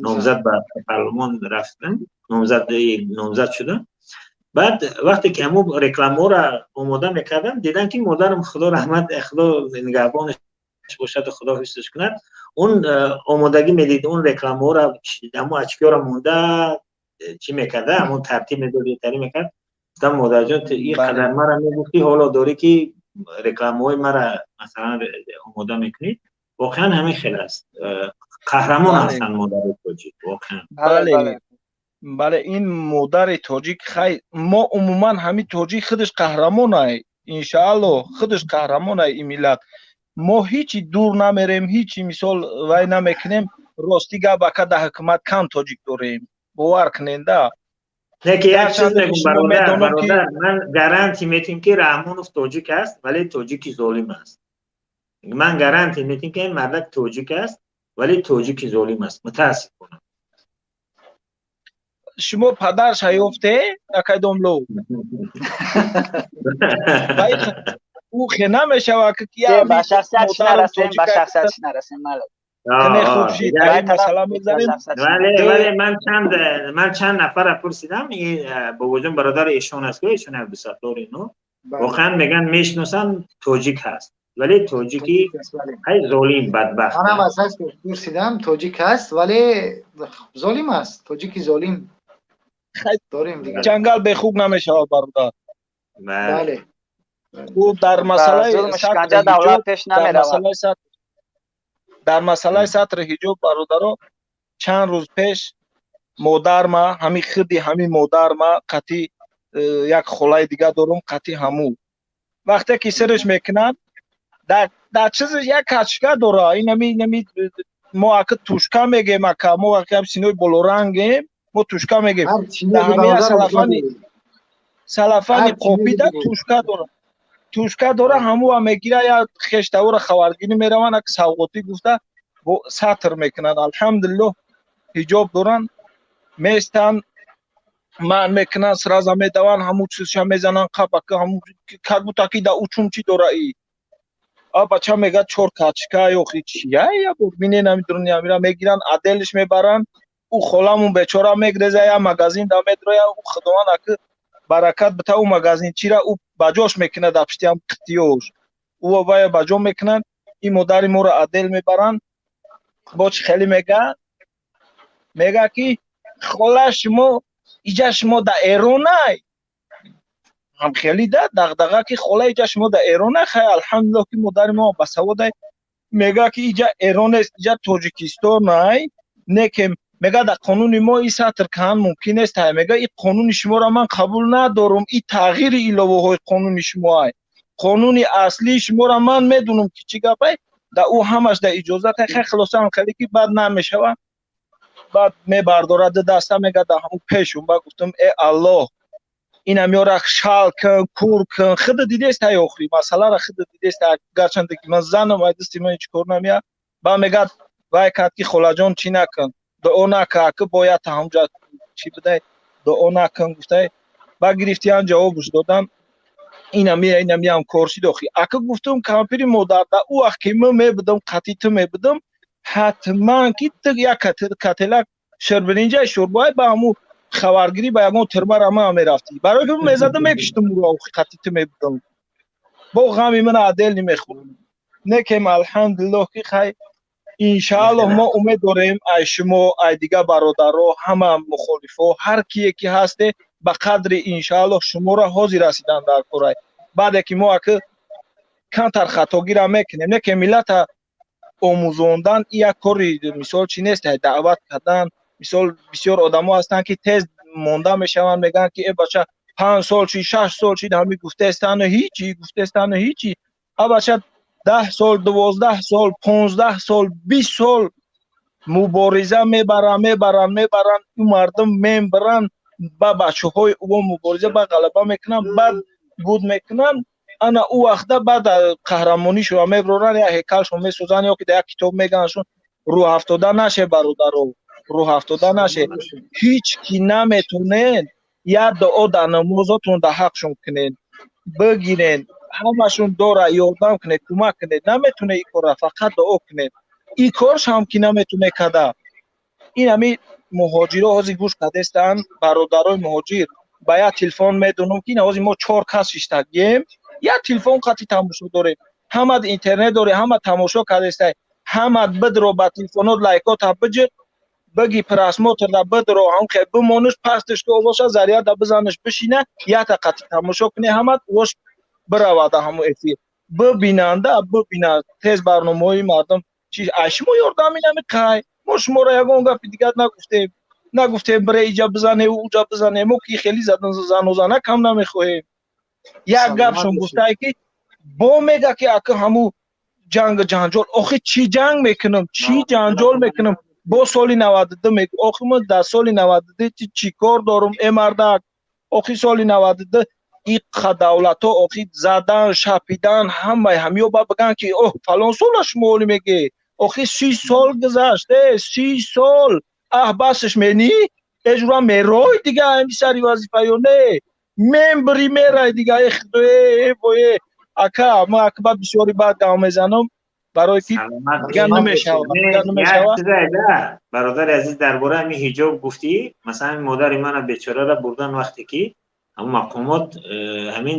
Speaker 1: номзад ба парлумон рафтам, номзад шудам. Баъд вақте ки ҳамон рекламаҳоро омода мекардам, дидам, ки модарам, Худо раҳмат, Худо нигаҳбонаш бошаду Худо ҳифзаш кунад, он омодагӣ медид, он рекламаҳоро, ҳамон очки ҳоро монда чӣ мекарда, ҳамон тартиб медод, беҳтарӣ мекард. Гуфтам: «Модарҷон, ту ин қадар мара мегуфтӣ, ҳоло дорӣ, ки рекламаҳои мара, масалан, омода мекунӣ». Воқеан ҳамин хел аст, қаҳрамон ҳастанд модари тоҷик воқеан.
Speaker 11: Бале, ин модари тоҷик, хай, мо умуман ҳамин тоҷик худаш қаҳрамонай, иншааллоҳ, худаш қаҳрамонай ин миллат. Мо ҳичи дур намерем, ҳичи мисол вай намекунем. Рости гап, ака, дар ҳукумат кам тоҷик дорем, бовар куненда.
Speaker 1: Лекин як чиз мегум, бародар, ман гарантия метиҳам, ки Раҳмонов тоҷик аст, вале тоҷики золим аст. Ман гарантия метиҳам, ки ин мардак тоҷик аст, вале тоҷики золим аст, мутаассифона.
Speaker 11: Шумо падарша ёфте, акай домло? Ӯ хе намешавад.
Speaker 10: Ба шахсиятш нарасем, ба шахсиятш нарасем.
Speaker 1: Вале ман чанд нафара пурсидам, Бобоҷон бародари эшон аст, эшон Абдусаттор, ино воқеан меган, мешиносанд, тоҷик ҳаст, вале тоҷики ҳай золим, бадбахт.
Speaker 2: Манам аз ҳаст пурсидам, тоҷик ҳаст, вале золим аст, тоҷики золим дорем.
Speaker 11: Ҷангал бехук намешавад, бародар.
Speaker 2: Бале.
Speaker 11: Хуб, дар масъалаи
Speaker 10: давлат пеш намеравад.
Speaker 11: Дар масъалаи сатри ҳиҷоб, бародаро, чанд рӯз пеш модарма, ҳамин худи ҳамин модарма қатӣ як холаи дига дорум, қатӣ ҳаму вақте ки сириш мекунанд, дар чизи як качка дора, инами мо ака тушка мегем, ака, мо ака синои болорангем, мо тушка мегем. Дар ҳамин салафани қопида тушка дора, тушка дора, ҳамуа мегира, я хештавора хабаргирӣ мераванд, ак савғотӣ гуфта бо сатр мекунанд. Алҳамдулиллоҳ, ҳиҷоб доранд, местанд, ман мекунанд, сразу медаванд, ҳаму чизша мезананд, қапака, ҳаму как будто ки да учум чи дора. И а бача мега чор качка ёхи чия, я бор мине намедони, амира мегиранд, аделиш мебаранд. Ӯ холамун бечора мегреза, я магазин да медроя, ӯ Худованд аки баракат бита, ӯ магазинчира ӯ ба ҷош мекунад, дар пишти ҳам қитиёш ӯ вая ба ҷо мекунад. Ин модари моро адел мебаранд, бо чӣ хеле мега, ки хола, шумо иҷа, шумо да Эронай, ҳам хеле да дағдаға, ки хола, иҷа шумо да Эронай. Хай, алҳамдулиллоҳ, ки модари мо басаводай, мега, ки иҷа Эрон нест, иҷа Тоҷикистонай. Не ки мега дар қонуни мо ин сатр каҳан мумкин нест. Мега ин қонуни шуморо ман қабул надорум, ин тағйири иловаҳои қонуни шумоай, қонуни аслии шуморо ман медунам, ки чӣ гапай, да ӯ ҳамаш да иҷозат. Хай, хулоса, ҳам хеле ки баъд намешава, баъд мебардорад даста, мега да ҳамун пешум. Ба гуфтам: «Э Аллоҳ, инам ёра шал кун, кур кун, худа дидест, ай охири масъалара худа дидест». Гарчанде ки ман занам, ай дасти ман ҳеҷ кор намеяд. Ба мегад вай кард, ки холаҷон, чӣ накун, дуо нака, ки бояд ҳамҷа чӣ будай, дуо накун, гуфтай. Ба гирифтиян, ҷавобш додан, инамиам кор шид. Охи ака, гуфтум, кампири модар, да ӯ вақт ки ман мебудам, қатъи ту мебудам, ҳатман ки ту як кателак ширбиринҷа шӯрбоай ба ҳаму. Хабаргирӣ ба ягон тирмара ман мерафтӣ, барое ки мезадам, мекиштам ӯро, қати ту мебудам, бо ғами мана отдел намехӯрд. Некем, алҳамдулиллоҳ, ки хай, иншааллоҳ, мо умед дорем ай шумо, ай дигар бародаро, ҳама мухолифо, ҳар кие ки ҳасте, ба қадри иншааллоҳ шуморо ҳозир расидан дар корай. Баъде ки мо аки камтар хатогира мекунем, не ки миллата омӯзондан як кори, мисол, чӣ нест, даъват кардан. Мисол, бисёр одамо ҳастанд, ки тез монда мешаванд, мегӯянд, ки э бача, 5 сол чи, 6 сол чи, ҳами гуфтаистану ҳичи, гуфтаистану ҳичи. А бача, 10 сол, 12 сол, 15 сол, 20 сол мубориза мебаранд, мебаранд, мебаранд, ӯ мардум мебаранд ба бачаҳои ӯ мубориза, ба ғалаба мекунанд, баъд буд мекунанд. Ана ӯ вақта баъд қаҳрамонишро мебароранд, як ҳайкалшон месозанд ё ки дар як китоб меганашон. Рӯҳафтода наше, бародаро, рӯҳафтода наше. Ҳеҷ ки наметонед, як дуо дар намозотон дар ҳақшон кунед, бигирен, ҳамашон дора, ёрдам кунед, кӯмак кунед. Наметоне ин корра, фақат дуо кунед. Ин коршам ки наметоне када, ин ҳами муҳоҷиро ҳозир гӯш кардестанд, бародарои муҳоҷир, ба як телефон медонам, ки ҳозир мо чор кас шиштагием, як телефон қати тамошо дорем, ҳамад интернет доре, ҳама тамошо кардестай. Ҳамад бидро ба телефонот, лайкота биҷиқ, биги просмотр да бидро, ҳамхе бимониш, пастиш ки боша, заряда бизаниш, бишина, якта қати тамошо куне, ҳамад вош биравада, ҳаму эфир бибинанда, бибинанд тез барномаҳои мардум. Чи ай шумо ёрдам инами қай, мо шуморо ягон гапи дигар нагуфтем, нагуфтем бире иҷа бизане, уҷа бизане. Мо ки хеле занозана кам намехоҳем. Як гапшон гуфтае, ки бо мега, ки ака, ҳаму ҷангу ҷанҷол. Охи, чӣ ҷанг мекунам, чӣ ҷанҷол мекунам? Бо соли 92 мег. Охи, мо дар соли 92 чӣ кор дорум, э мардак? Охи, соли 92 иққа давлатҳо, охи, задан, шапидан, ҳамаи ҳамиё ба биган, ки оҳ, фалон сола шумо оли меге. Охи, 30 сол гузашт, э 30 сол. Аҳ, басш менӣ, эжура мерой дига, ами сари вазифа ё не, мембри мерай дига. Э худое, э вое, ака, ма ака бисёри бад гап мезанам, барои ки дигар намешавад, дигар намешавад.
Speaker 1: Бародари азиз, дар бораи ҳамин ҳиҷоб гуфтӣ. Масалан, модари мана бечораро бурдан, вақте ки ҳамун мақомот ҳамин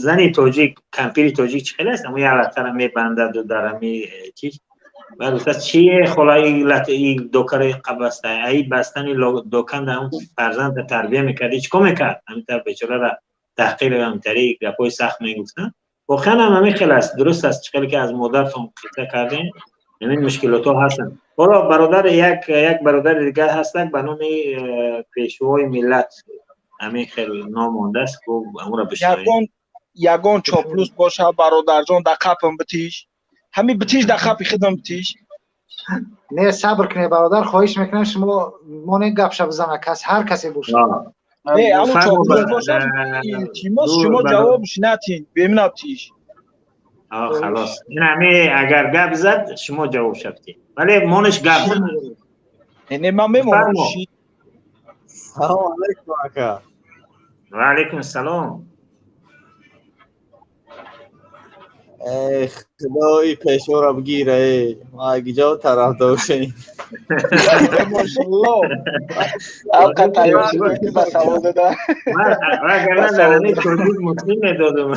Speaker 1: зани тоҷик, кампири тоҷик чӣ хеле аст, ҳамун як латтара мебандаду дар ҳами чиз. Баъд гуфта: «Чие, хола, и докаро қабаста, аи бастани докан ҳамун фарзанда тарбия мекардӣ, чӣ кор мекард?» Ҳамин тавр бечораро таҳқир, ҳамтари гапҳои сахт мегуфтанд. Воқеан ҳам ҳамин хел аст, дуруст аст. Чӣ хеле ки аз модаратон қисса кардем, ҳамин мушкилотҳо ҳастанд. Ҳоло бародар, як бародари дигар ҳастак ба номи Пешвои миллат, ҳамин хел ном мондааст, амуро бишнавем.
Speaker 11: Ягон чоплус боша, бародарҷон, да қапам битиш, ҳамин битиш, да қапи худам битиш.
Speaker 2: Не, сабр кунед, бародар, хоҳиш мекунам, шумо монед, гапша бизана, кас ҳар касе бошад.
Speaker 11: Не, ҳамун чоплус боша, илтимос, шумо ҷавобш натин, бемина битиш.
Speaker 1: Халос, ин ҳами агар гап зад, шумо ҷавоб шавтед, вале мониш гап зад.
Speaker 11: Не, ман мемонам.
Speaker 12: Салом алейкум, ака.
Speaker 1: Ва алейкум салом.
Speaker 12: Эй, худои пешвора бигира, э ма гиҷо тарафдор шем.
Speaker 4: Мошалло, алқа тайёр шуда ки ба савол дода.
Speaker 1: Вагарна дар ҳамин тоҷик муслим медодум.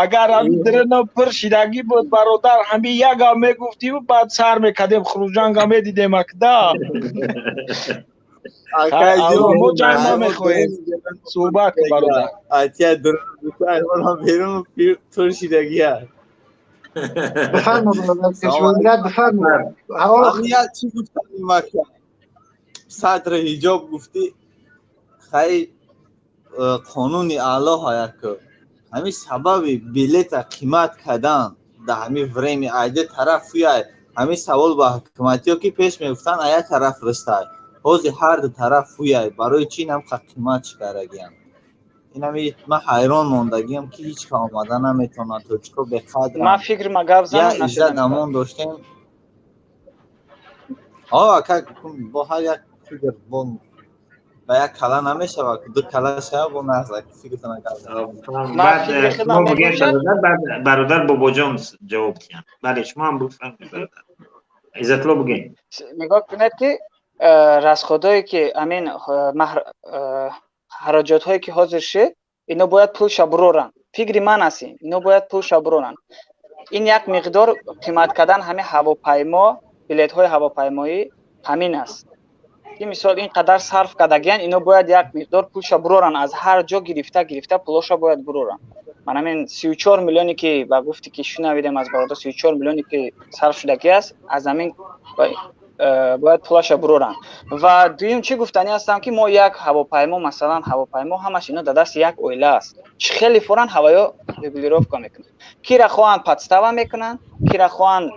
Speaker 11: Агар ҳамин дрена пур шидагӣ буд, бародар, ҳамин як гап мегуфтиву баъд сар мекардем, хуруҷанга медидем акда. Мо ҷанг намехоҳем, суҳбат кун, бародар.
Speaker 12: Атя берун пур шидагия.
Speaker 2: Бифармо, бародар, пешвои миллат, бифармо.
Speaker 12: Чӣ гуфтаним, ака, сатри ҳиҷоб гуфтӣ. Хай, қонуни Аллоҳ яко ҳамин сабаби билета қимат кардан дар ҳамин время айде тараф фуяй. Ҳамин савол ба ҳукуматиё, ки пеш мегуфтанд, а як тараф ристай, ҳозир ҳарду тараф фуяй, барои чӣ инам қимат шикарагиям? Инами ман ҳайрон мондагиам, ки ҳеҷ ка омада наметавонад, тоҷико беқадрам.
Speaker 10: Ман фикр ма гап занам.
Speaker 12: Иззат амон доштем. О, ака, бо ҳар як фикр бо ба як кала намешавад, ду кала шава, бо нағз фикртона гап.
Speaker 1: Бародар Бобоҷон ҷавоб диҳанд. Бале, шумо ҳам бифармоед, бародар Иззатулло, бигӯед.
Speaker 10: Нигоҳ кунед, ки Расходҳое ки ҳамин хароҷотҳое ки ҳозир шид, ино бояд пулша буроранд. Фикри ман аст ин, ино бояд пулша буроранд. Ин як миқдор қимат кардан ҳамин ҳавопаймо, билетҳои ҳавопаймоӣ ҳамин аст. Ки мисол ин қадар сарф кардагиян, ино бояд як миқдор пулша буроранд, аз ҳар ҷо гирифта гирифта пулоша бояд буроранд. Ман ҳамин 34 миллионе ки ба гуфти ки шунавидем аз бародар, 34 миллионе ки сарф шудагӣ аст, аз ҳамин бояд пулаша буроранд. Ва дуюм чӣ гуфтанӣ ҳастам, ки мо як ҳавопаймо, масалан ҳавопаймо ҳамаш ино дар дасти як оила аст. Чӣ хеле форан ҳаваё регулировка мекунанд. Кира хоҳанд подстава мекунанд, кира хоҳанд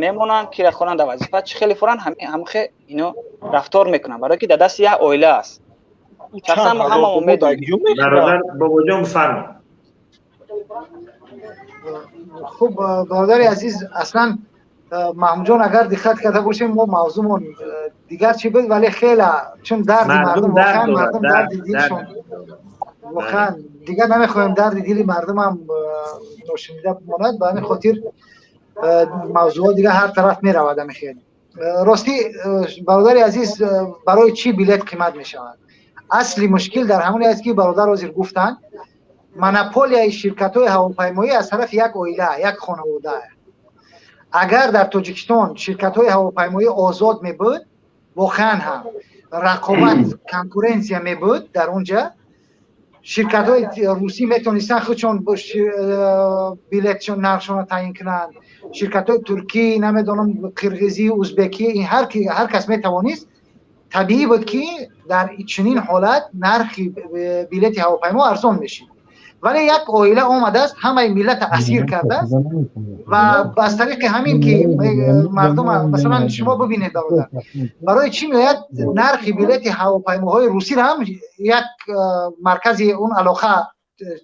Speaker 10: мемонанд, кира хоҳанд дар вазифа, чӣ хеле форан ҳамхе ино рафтор мекунанд, барое ки дар дасти як оила аст. Шахсан мо ҳама медонем.
Speaker 1: Бародар Бобоҷон, бифармо.
Speaker 2: Хуб, бародари азиз, аслан Маҳмудҷон, агар диққат карда бошем, мо мавзӯмон дигар чӣ буд, вале хеле чун дарди мардум, воқеан мардум дарди дилшон, воқеан дигар намехоҳем дарди дили мардумам ношунида бимонад. Ба ҳамин хотир мавзӯъҳо дигар ҳар тараф меравад. Ҳамин хел ростӣ, бародари азиз, барои чӣ билет қимат мешавад? Асли мушкил дар ҳамоне аст, ки бародар ҳозир гуфтанд, монополияи ширкатҳои ҳавопаймоӣ аз тарафи як оила, як хонавода. Агар дар Тоҷикистон ширкатҳои ҳавопаймоӣ озод мебуд, воқеан ҳам рақобат, конкуренсия мебуд, дар он ҷа ширкатҳои русӣ метавонистанд худшон билетшон нархшонро таъин кунанд, ширкатҳои туркӣ, намедонам, қирғизӣ, узбекӣ, ҳар кас метавонист. Табиӣ буд, ки дар чунин ҳолат нархи билети ҳавопаймо арзон мешид. Вале як оила омадааст, ҳамаи миллата асир кардааст ва аз тариқи ҳамин ки мардум, масалан, шумо бибинед, бародар, барои чӣ меояд нархи билети ҳавопаймоҳои русиро ҳам як маркази он алоқа,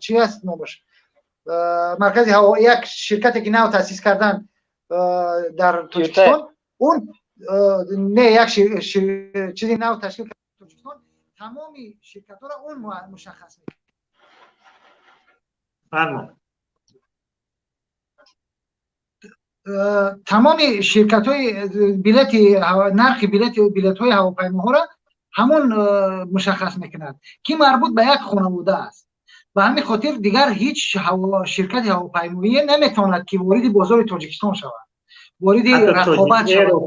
Speaker 2: чи аст номаш, маркази як ширкате ки нав таъсис карданд дар Тоҷикистон, он не, як чизи нав ташкил кард Тоҷикистон, тамоми ширкатҳоро он мушаххас мекунад. Тамоми ширкатҳои билети, нархи билетҳои ҳавопаймоҳоро ҳамон мушаххас мекунад, ки марбут ба як хонавода аст. Ба ҳамин хотир дигар ҳеҷ ширкати ҳавопаймоӣ наметавонад, ки вориди бозори Тоҷикистон шавад, вориди рақобат шавад.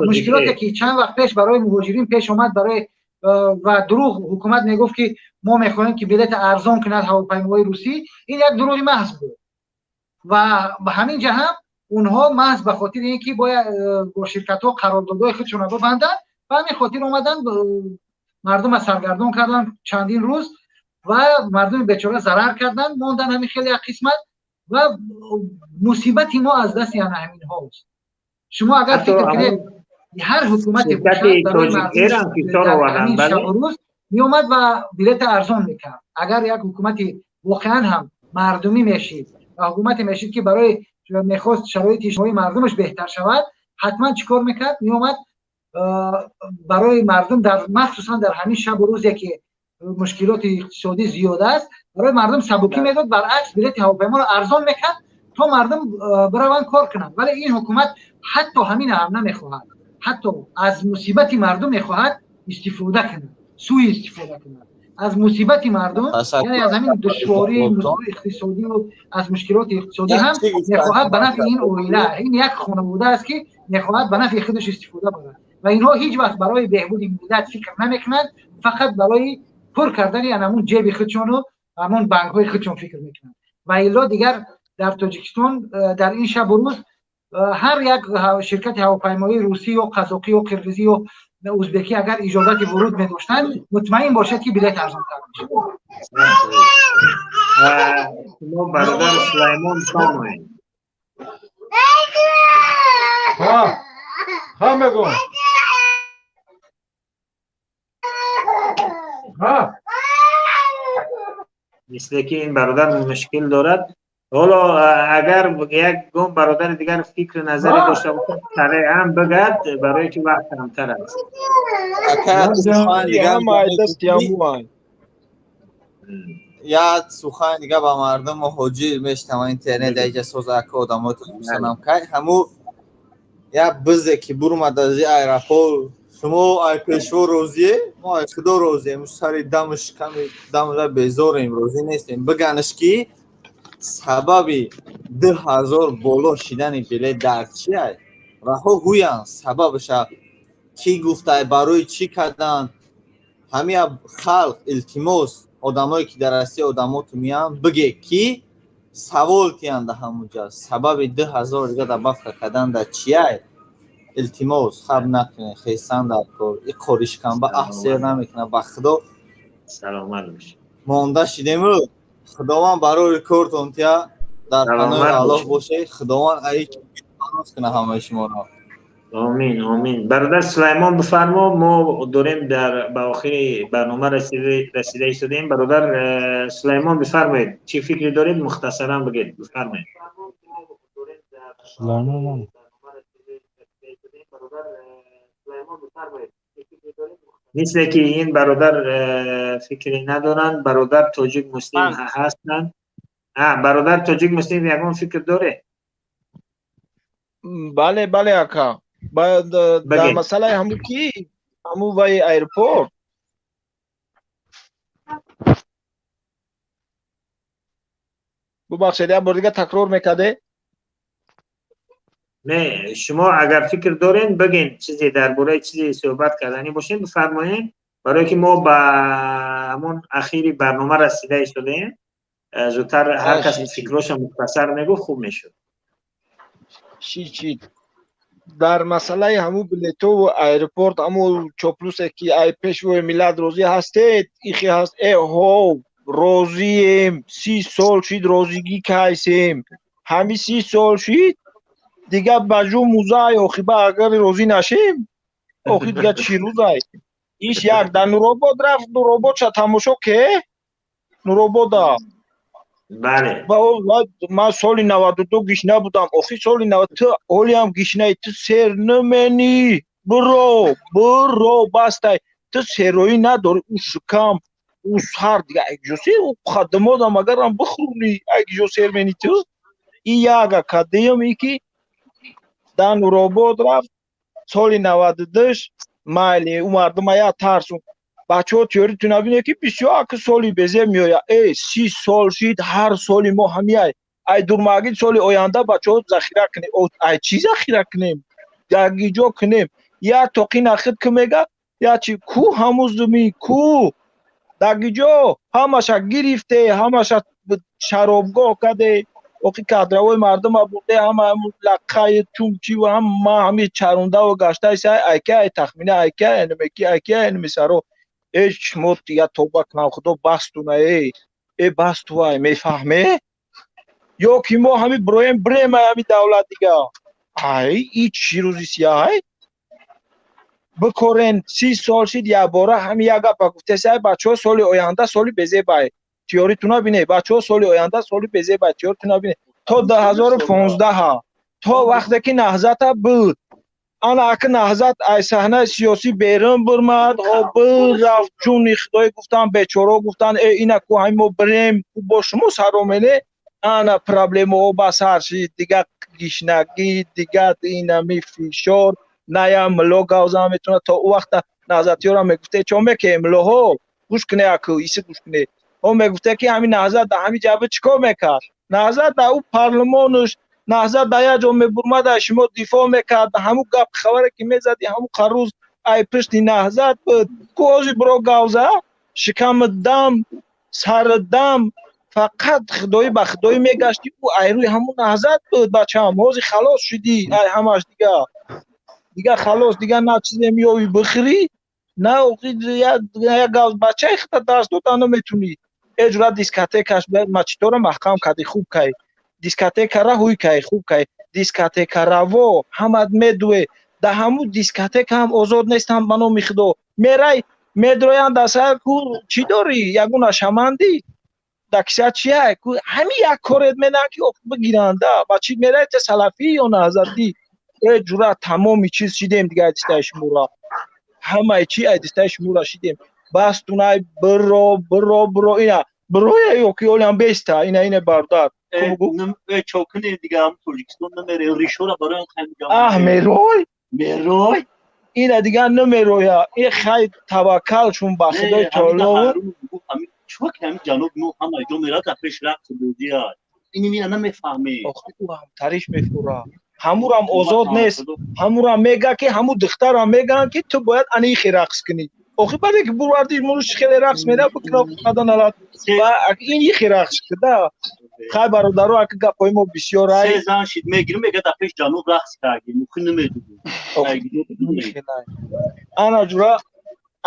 Speaker 2: Мушкилоте ки чанд вақт пеш барои муҳоҷирин пеш омад, барои ва дурӯғ ҳукумат мегуфт, ки мо мехоҳем, ки билет арзон кунад ҳавопаймоҳои русӣ, ин як дурӯғи маҳз буд. Ва ба ҳамин ҷа ҳам онҳо маҳз ба хотири ин ки бояд бо ширкатҳо қарордодҳои худшонро бибанданд, ба ҳамин хотир омаданд, мардумро саргардон карданд чандин рӯз ва мардуми бечора зарар карданд, монданд ҳамин хеле як қисмат. Ва мусибати мо аз дасти ана ҳаминҳост. Шумо агар фикр кунед, ҳар ҳукумате рӯз меомад ва билета арзон мекард. Агар як ҳукумати воқеан ҳам мардумӣ мешид ва ҳукумате мешид, ки барои мехост шароити иҷтимоии мардумаш беҳтар шавад, ҳатман чӣ кор мекард? Меомад барои мардум, дар махсусан дар ҳамин шабу рӯзе ки мушкилоти иқтисодӣ зиёд аст, барои мардум сабукӣ медод, баръакс билети ҳавопайморо арзон мекард, то мардум бираванд кор кунанд. Вале ин ҳукумат ҳатто ҳамин ҳам намехоҳад, ҳатто аз мусибати мардум мехоҳад истифода кунад, сӯи истифода кунад аз мусибати мардум, яъне аз ҳамин душвории иқтисодию аз мушкилоти иқтисодӣ ҳам мехоҳад ба нафъи ин оила, ин як хонавода аст, ки мехоҳад ба нафъи худаш истифода барад. Ва инҳо ҳеҷ вақт барои беҳбуди миллат фикр намекунанд, фақат барои пур кардани ҳамун ҷеби худшону ҳамун банкҳои худшон фикр мекунанд. Ва илло дигар дар Тоҷикистон дар ин шабу рӯз ҳар як ширкати ҳавопаймоии русӣ ё қазоқӣ ё қирғизӣ ё узбекӣ агар иҷозати вуруд медоштанд, мутмаин бошад, ки билет арзонтар мешуд.
Speaker 1: Шумо бародар Сулаймон фармоед.
Speaker 13: Ҳа, мегӯм. Ҳа,
Speaker 1: мисле ки ин бародар мушкил дорад. Ҳоло агар як гум бародари дигар фикри назаре дошта бошад, сареъан бигӯяд, барое ки вақт камтар аст.
Speaker 12: Як сухан дига ба мардум муҳоҷир мешунавам, интернет даиҷа соз ака одамои тоҷикистонам кай ҳаму Як бизе ки бурмад аз аэропорт, шумо ай пешво розие, мо ай худо розием, сари даму шиками дамра безорем, розӣ нестем. Биганаш ки сабаби 2000 боло шидани билет дар чи ай? Раҳо гӯянд сабабаша кӣ гуфтай, барои чӣ карданд. Ҳамия халқ илтимос, одамое ки дар Россия одамоту меянд, биге ки савол киянд ҳамуҷа сабаби 2000 дига добавка кардан дар чиай? Илтимос, хаб накунед, хесан дар кор. И қоришканба аҳ сер намекунад, ба худо.
Speaker 1: Саломат бошед.
Speaker 12: Монда шидему худованд барои кортон тия, дар паноҳи Аллоҳ бошед. Худованд аи паноҳ кунад ҳамаи шуморо.
Speaker 1: Омин, омин. Бародар Сулаймон, бифармо, мо дорем дар ба охири барнома расида истодаем. Бародар Сулаймон, бифармоед, чӣ фикре доред, мухтасаран бигед, бифармоед.
Speaker 13: Сулаймон.
Speaker 1: Мисле ки ин бародар фикре надоранд, бародар тоҷик муслим ҳастанд. Бародар тоҷик муслим ягон фикр доре?
Speaker 11: Бале, бале, ака. Дар масъалаи ҳамун ки ҳамун ваи аэропорт бубахшед, як бор дига такрор мекарде?
Speaker 1: Не, шумо агар фикр дорен, бигин, чизе дар бораи чизе суҳбат карданӣ бошем, бифармоед, барое ки мо ба ҳамон ахири барнома расида истодаем. Зудтар ҳар кас фикроша мухтасар мегуфт, хуб мешуд.
Speaker 11: Чи дар масъалаи ҳамун билетову аэропорт, ҳамун чоплусе ки ай пешвои миллат розӣ ҳастед, ихи ҳаст, э ҳо, розием, 30 сол шид розигӣ кайсем, ҳами 30 сол шид, дига ба ҷу музай, охиба агар розӣ нашем, охи дига чӣ рӯзай? Иш як дар Нуробод рафт, Нурободша тамошо ке? Нуробода.
Speaker 1: Бале.
Speaker 11: Ман соли 92 гишна будам, охи соли 90 ту ҳолиам гишнаи, ту сер намени, биро, биро, бастай, ту сероӣ надорӣ, ӯ шикам, ӯ сар, дига айҷо сер, ӯ хадамодам агарам бихӯрӣ, айҷо сер мени ту? И як ака, дуюм и ки дар Нуробод рафт, соли 92 майли, ӯ мардума як тарсун. Бачаҳо теорӣ ту набине ки бисёр аки соли безеб меояд. Э, 30 сол шид, ҳар соли мо ҳамияй. Ай дурмагид соли оянда бачаҳо захира кунем. Ай чӣ захира кунем? Ягиҷо кунем. Я тоқи нахид ки мега, я чи ку ҳамуз думи ку дагиҷо ҳамаша гирифте, ҳамаша шаробгоҳ каде, охи кадравои мардума бурде, ҳама лаққаи тумчи ва ҳама ҳами чарундаву гаштаи сай айка ай тахмина айка энмеки айка энмисаро. Э, шумо дига тоба кунам, худо бастуна, э, э бастувай, мефаҳме? Ё ки мо ҳами броем брем ай ҳами давлат дига. Ай, и чӣ рӯзи сияҳай? Бикорен, 30 сол шид якбора ҳами як гапа гуфтеси, ай бачаҳо соли оянда соли безебай. Теориту набине, бачаҳо соли оянда соли безебай, теориту набине. То 2015 то вақте ки наҳзата буд. Ана аки наҳзат ай саҳнаи сиёсӣ берун бурмад, ҳо бирафт, ҷуни худоӣ гуфтан, бечоро гуфтан, э ина ку ҳами мо бирем, ку бо шумо саромене, ана проблемаҳо ба сар шид, дига гишнагӣ, дига инами фишор, ная мло гавзан метавонад. То ӯ вақта наҳзатиёра мегуфте, чо мекем млоҳо, гӯш куне аку, иси гӯш куне. Ҳо мегуфте ки ҳами наҳзат дар ҳами ҷабҳа чӣ кор мекард? Наҳзат дар ӯ парлумонаш, наҳзат дар як ҷо мебурмад, аз шумо дифоъ мекард, ҳамун гап хабаре ки мезадӣ, ҳамун қарӯз ай пишти наҳзат буд. Ку ҳозир биро гавза, шиками дам, сари дам, фақат худоӣ ба худоӣ мегаштӣ, ӯ ай рӯи ҳамун наҳзат буд, бачаам. Ҳозир халос шудӣ ай ҳамаш дига. Дига халос, дига на чизе меёвӣ бихӯрӣ, на як гавз бачаи худта дарс дода наметунӣ. Э ҷура дискотекаш мачитора маҳкам кардӣ, хуб кай. Дискотекара ҳуй кай, хуб кай. Дискотекараво ҳамат медуе. Дар ҳамун дискотека ҳам озод нестам ба номи худо. Мерай, медроянд дар сар ку чӣ дорӣ? Ягона шамандӣ? Дар киса чия? Ку ҳами як корет менанд ки бигиранда. Ба чӣ мерай те салафӣ ё наҳзатӣ? Э ҷура тамоми чиз шидем дига ай дистаи шумора. Ҳамаи чи ай дистаи шумора шидем. Бастунай биро, биро, биро, ина бироя ё ки олиам беста, ина ина бародар.
Speaker 13: Чокини дига ҳам Тоҷикистон намере, ришора барои
Speaker 11: аҳ мерой?
Speaker 13: Мерой?
Speaker 11: Ина дига намероя. И хай таваккал чун ба Худои таоло.
Speaker 13: Чӯ ки ҳамин ҷаноб мо ҳама ҷо мерад, дар пеш рақс бозия. Ин ина намефаҳме.
Speaker 11: Охи ӯ ҳам тариш мефура. Ҳамурам озод нест. Ҳамурам мега ки ҳаму духтарам мегӯянд ки ту бояд анихи рақс кунӣ. Охи баъде ки бурварди муруш хеле рақс мера бикна қаданалат. Ва ин ихи рақс кида. Хай бародаро, аки гапҳои мо бисёр ай.
Speaker 13: Се зан шид мегирим, мега дар пеш ҷаноб рақс кардем. Охи намедонем.
Speaker 11: Ана ҷура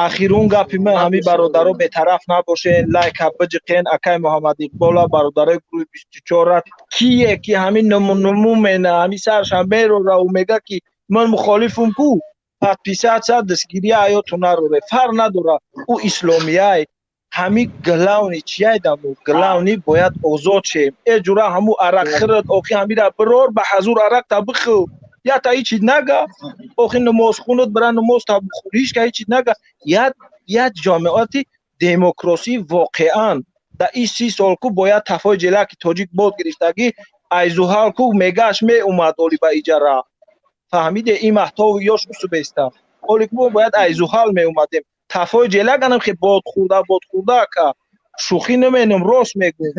Speaker 11: ахирун гапи ман ҳами бародаро бетараф набошен, лайка биҷиқен акай Муҳаммад Иқбола, бародарои гурӯҳи 24 кие ки ҳамин нуму мена, ҳами саршам мерора ӯ мега ки ман мухолифум ку, подписаться дастгирия аёту нароре, фарқ надора ӯ исломияй, ҳами главни чияй даму главни бояд озод шем. Э ҷура ҳаму арақ хирд, охи ҳамира бирор ба ҳазур арақ та бихӯр, я та ҳичи нага, охи намозхунат бира намоз та бихӯр, ҳеч ка ҳичи нага. Я ҷомеати демократӣ воқеан да ин 30 сол ку бояд тафои ҷелаки тоҷик бод гирифтагӣ, айзуҳал ку мегаш меомад оли ба иҷара. Фаҳмиде ин маҳтов ёш усубеста. Оли ку бояд айзуҳал меомадем. Тафои ҷелак анам хе бод хӯрда, бод хӯрда ака. Шӯхӣ наменам, рост мегӯм.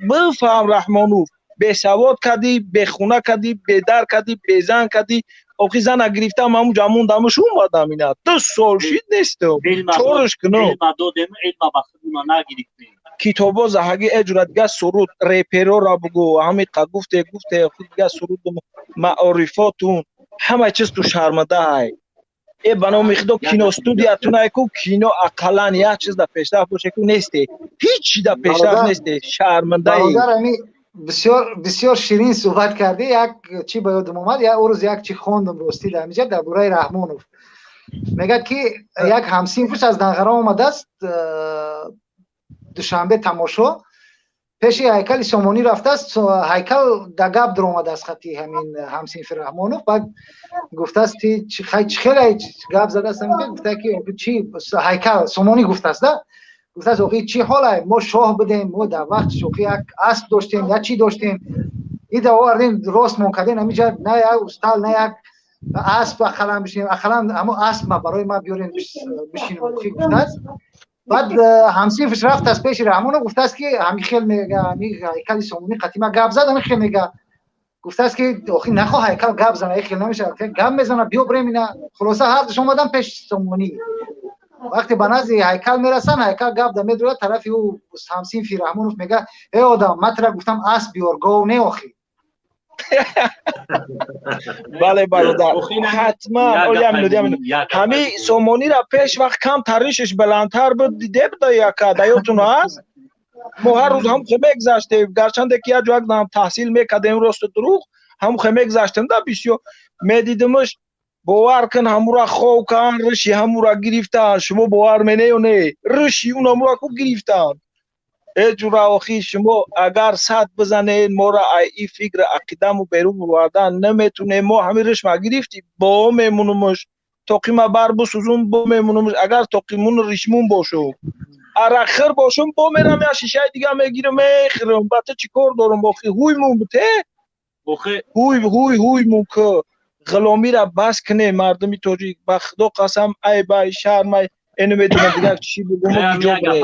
Speaker 11: Бифаҳм Раҳмонов, бесавод кардӣ, бехуна кардӣ, бедар кардӣ, безан кардӣ. Охи зана гирифтам, ҳамун ҷамон дамаш омадам ина. 2 сол шид нестам. Чорш кунам.
Speaker 13: Илма додем, илма ба худмона нагирифтем.
Speaker 11: Китобо заҳаги эҷура дига суруд реперора бугу, ҳами қа гуфте, гуфте, худ дига суруд маорифотун, ҳама чиз ту шармадаай. Э ба номи Худо киностудиятунай ку кино ақаллан як чиз да пешрафт боше ку несте. Ҳеҷ чи да пешрафт несте, шармандаи.
Speaker 2: Бародар, ами бисёр бисёр ширин суҳбат кардӣ. Як чӣ ба ёдам омад, як рӯз як чӣ хондам ростӣ дар ҳаминҷа дар бораи Раҳмонов. Мегӯяд ки як ҳамсинфаш аз Данғара омадааст Душанбе тамошо, пеши ҳайкали Сомонӣ рафтааст, ҳайкал да гап даромадааст хати ҳамин ҳамсинфи Раҳмонов. Баъд гуфтааст ки чӣ хеле гап задааст, гуфта ки чӣ ҳайкал Сомонӣ гуфтааст да, гуфтааст охи чӣ ҳолай, мо шоҳ будем, мо дар вақти шохӣ як асп доштем, як чӣ доштем, ида овардем рост мон кардем, ҳаминҷа на як устал, на як асп ақаллан бишинем, ақаллан ҳамо асп ма барои ма биёрем бишинем, охи гуфтааст. Баъд ҳамсинфаш рафтааст пеши Раҳмонов, гуфтааст ки ҳамин хел мега, ҳамин ҳайкали Сомонӣ қатима гап зад, ҳамин хел мега. Гуфтааст ки охи нахоҳ ҳайкал гап зана, хел намешавад, гап мезана, биё бирем ина. Хулоса ҳардуш омадан пеши Сомонӣ. Вақте ба назди ҳайкал мерасанд, ҳайкал гап да медурад тарафи ӯ ҳамсинфи Раҳмонов мега: эй одам, ман тура гуфтам асп биёр, гов не охи.
Speaker 11: Бале бародар, ҳатман ҳами Сомонира пеш вақт кам таришаш баландтар буд, диде буда яка, да ёдтун ҳаст? Мо ҳар рӯз ҳам хе мегзаштем, гарчанде ки як ҷо як дам таҳсил мекардем, росту дурӯғ, ҳам хе мегзаштем да бисёр медидимаш, бовар кун ҳамура хов кан, риши ҳамура гирифтан, шумо бовар мене ё не? Риши он ҳамура ку гирифтан. Э ҷура охи шумо агар сад бизанед, мора ай и фикр ақидаму берун бурвардан наметунем, мо ҳамин ришма гирифти, бо мемонумаш, тоқима бар бисӯзум, бо мемонумаш, агар тоқимун ришмун бошум, арақхир бошум, бо мерам як шишаи дига мегирам, мехӯрам, ба ту чӣ кор дорам охи, ҳуймун бите? Ҳуй ҳуй ҳуймун ку ғуломира бас кунем мардуми тоҷик, ба Худо қасам, айбай, шармай, эну медонам дигар чӣ бугум, куҷо
Speaker 13: бурем.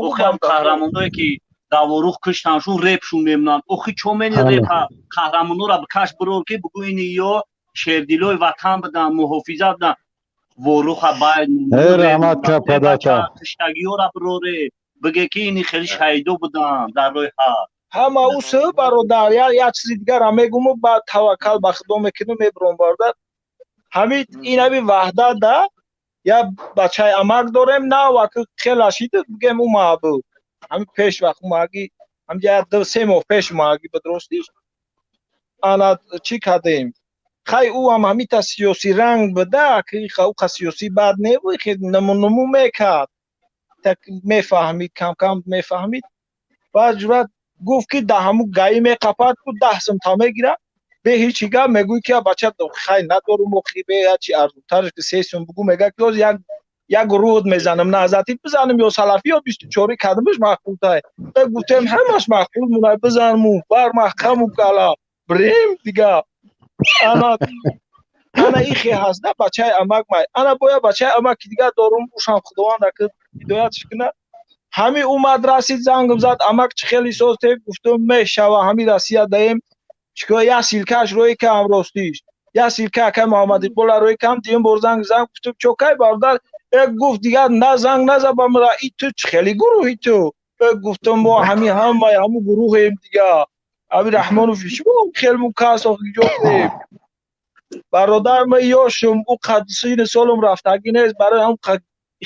Speaker 13: Охи ҳам қаҳрамоное ки даворух киштаншун репшун мемонанд. Охи чо мени репа қаҳрамонора бикаш бирор ки бугӯ ини ё шердилои ватан будан, муҳофизат будан. Воруха байд
Speaker 14: раҳмат ка падака
Speaker 13: киштагиёра бироре, биге ки ини хеле шаҳидо будан дар роҳи ҳақ.
Speaker 11: Ҳама ӯ сӯ бародар, як чизи дигарам мегӯму баъд таваккал ба Худо мекунам, мебурам бародар. Ҳамин ин ҳами ваҳдат да як бачаи амак дорем, нав аки хела шид, бигем ӯ маҳбуб. Ҳамин пеш вақт ӯ маҳаги, ҳамин як ду се моҳ пеш маҳаги ба дурустиш. Ана чӣ кардем? Хай ӯ ҳам ҳамита сиёсӣ ранг буда, ки ӯ қа сиёсӣ бад небуд, хе намунуму мекард. Так мефаҳмид, кам-кам мефаҳмид. Баъд ҷурат гуфт ки да ҳаму гаӣ меқапад, ку 10 сум та мегирад, бе ҳеҷ гап мегӯй ки бача хай надорум охи, бе ячи арзонтарш ки 3 сум бугӯ, мега ки оз як Як гурӯҳ мезанам, наҳзатӣ бизанам ё салафӣ ё 24 кадомаш маъқултай? Гуфтем ҳамаш маъқул мунай, бизанму бар маҳкаму кала бирем дига. Ана ана ихе ҳаст на бачаи амак май. Ана боя бачаи амаки дига дорум, ушам Худованд ака ҳидоятш куна. Ҳами омад, расид, зангм зад: «Амак, чӣ хеле созтем?» Гуфтум, мешава, ҳами Россия даем. Чикор, як ссылка ш рӯи кам, ростиш як ссылка акай Муҳаммад Иқбола рӯи кам. Дигим бор занг зан, гуфтум, чокай бародар? Гуфт, дигар на занг наза ба мара, и ту чӣ хеле гурӯҳи ту? Гуфтум, мо ҳами ҳамаи ҳаму гурӯҳем дига. Аби Раҳмонов шумо хелму кас охиҷоем. Бародар, ма ёшум, ӯ қад сини солум рафтагӣ нест, барои ҳам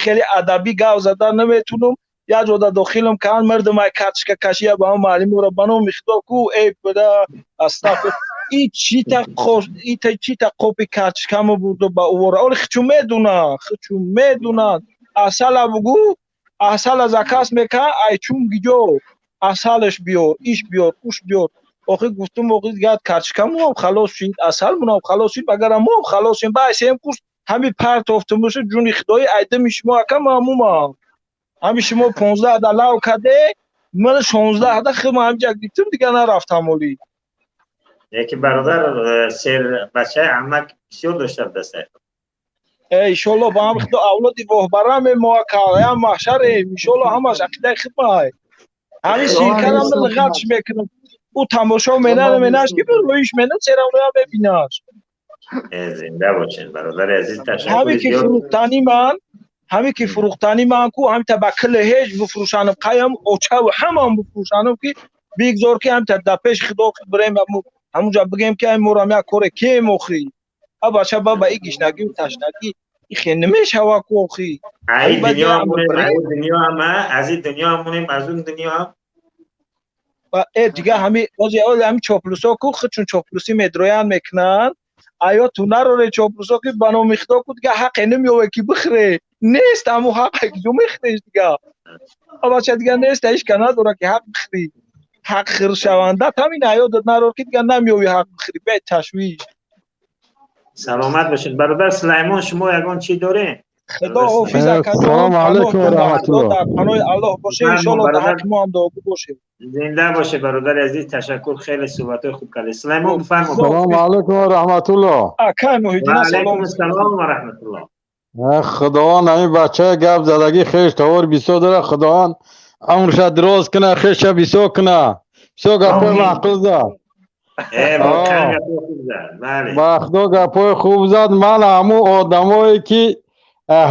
Speaker 11: хеле адабӣ гав зада наметунам. Як ҷода дохилам кан мардум ай карточка кашия ба ҳам муаллимора, ба номи Худо ку, эй буда, астағфир, и чита ита чита қопи карточкамо бурду ба увора. Оли хичу медуна, хичу медунад. Асала бугу, асала заказ мека, ай чун гиҷо асалаш биёр, иш биёр, уш биёр. Охи гуфтум, охи дигар карточкамонам халос шид, асалмонам халос шид, агарам моам халос шид, ба сем курс ҳами партофтумушу. Ҷуни худои, айдами шумо ака маъмумам. Ҳами шумо 15 да лав каде, ман 16 да хима ҳамҷа гирифтум, дигар нарафтам оли.
Speaker 1: Яки бародар сер бачаи амак бисёр дошта дастай.
Speaker 11: Иншолло, ба ҳам худо авлоди воҳбараме мо ака, ям маҳшарем иншолло, ҳамаш ақидаи хидмай. Ҳами сиркарам лиғатш мекунам, ӯ тамошо менана менаш ки рӯиш мена серамноя мебинаш.
Speaker 1: Зинда бошед, бародари азиз, ташаккур.
Speaker 11: Ҳами ки фурӯхтани ман, ҳами ки фурӯхтани ман ку, ҳамита ба кили ҳеҷ бифурӯшанам, қаям очаву ҳамам бифурӯшанам, ки бигзор ки ҳамита дар пеши худо бирем, ҳамунҷа бигем ки ай морам як коре кем. Охи, а бача ба ба и гишнагию ташнагӣ ихе намешава ку охи.
Speaker 1: Ай дунё ҳама, аз ин дунё ҳам монем, аз он дунё ҳам.
Speaker 11: Дига ҳами ҳами чоплусо ку, худчун чоплусӣ медроян мекунанд. Аё ту нароре чоплусо ки ба номи худо ку, дига ҳақе намеёве ки бихӯре, нест ҳаму ҳақе ки мехӯреш. Дига бача, дига нест, ҳеҷ ка надора ки ҳақ бихӯрӣ. Ҳақ хӯршаванда ҳамин аёдат нарор ки дига намеёви ҳақ бихӯрӣ, бе ташвиш.
Speaker 1: Саломат бошед, бародар Сулаймон. Шумо ягон чӣ доред?
Speaker 11: Худо ҳофиз.
Speaker 14: Салому алайкум ва раҳматуллоҳ.
Speaker 11: Дар паноҳи Аллоҳ бошед, иншоалло, дар ҳаққи мо ҳам дуогӯ бошед.
Speaker 1: Зинда бошед, бародари азиз, ташаккур, хеле суҳбатҳои хуб кардед. Сулаймон, бифармо.
Speaker 14: Салому алайкум ва раҳматуллоҳ.
Speaker 11: Акай Муҳиддин.
Speaker 1: Салом салом ва раҳматуллоҳ.
Speaker 14: Худованд ҳамин бачаи гап задагӣ хеш товар бисёр дора, Худованд умрша дроз куна, хеша бисёр куна. Бисёр гапҳои маъқул зад. Ба худо, гапҳои хуб зад. Ман ҳамун одамое ки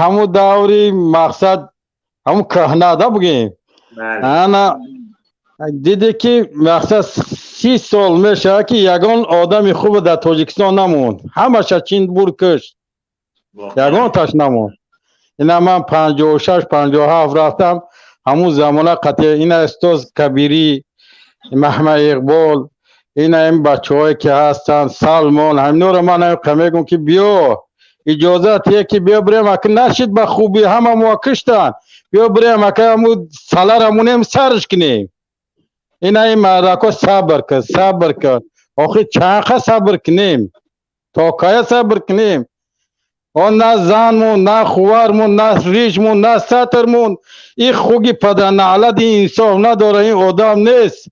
Speaker 14: ҳамун даври мақсад, ҳамун кӯҳна да бугем, ана диде ки мақсад 30 сол мешавад ки ягон одами хуб дар Тоҷикистон намонд, ҳамаша чин бур кушт, ягонташ намонд. Ина ман 56, 57 рафтам, ҳамун замона қатъи ина устоз Кабирӣ, Маҳмад Иқбол, ина ин бачаҳое ки ҳастанд, Салмон, ҳаминора ман мегӯм ки биё, иҷозат е ки биё бирем, ака нашид ба хубӣ ҳама мо киштанд, биё бирем, ака, ҳаму салара монем, сарш кунем. Ина ин мардако сабр кун, сабр кун. Охи чанқа сабр кунем, то кая сабр кунем? Он на занмон, на хувармон, на ришмон, на сатрмон. И хуги паданалад инсоф надора, ин одам нест,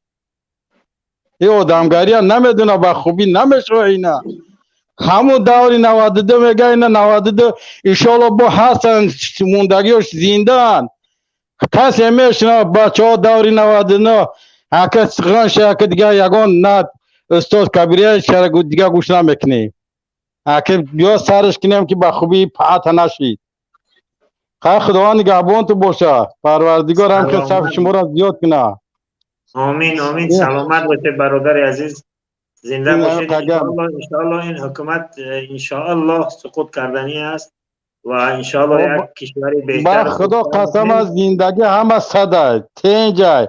Speaker 14: ин одамгария намедуна, ба хубӣ намешава. Ина ҳамун даври 92 мега, ина 92 иншоалло бо ҳастанд, мондагиёш зиндаанд, касе мешунава. Бачаҳо даври 99 ака ғанша, ака дига ягон на устоз Кабирия дига гӯш намекунем, ака биё сарш кунем ки ба хубӣ паата нашид. Хай, Худованд нигаҳбонту боша, Парвардигор ҳам ки сафи шуморо зиёд куна.
Speaker 1: Омин, омин, саломат бошед, бародари азиз, зинда бошед. Иншоалло, ин ҳукумат иншоаллоҳ суқут карданӣ аст ва иншоалло як кишвари беҳтар.
Speaker 14: Ба худо қасам, аз зиндагӣ ҳама садай тенҷай,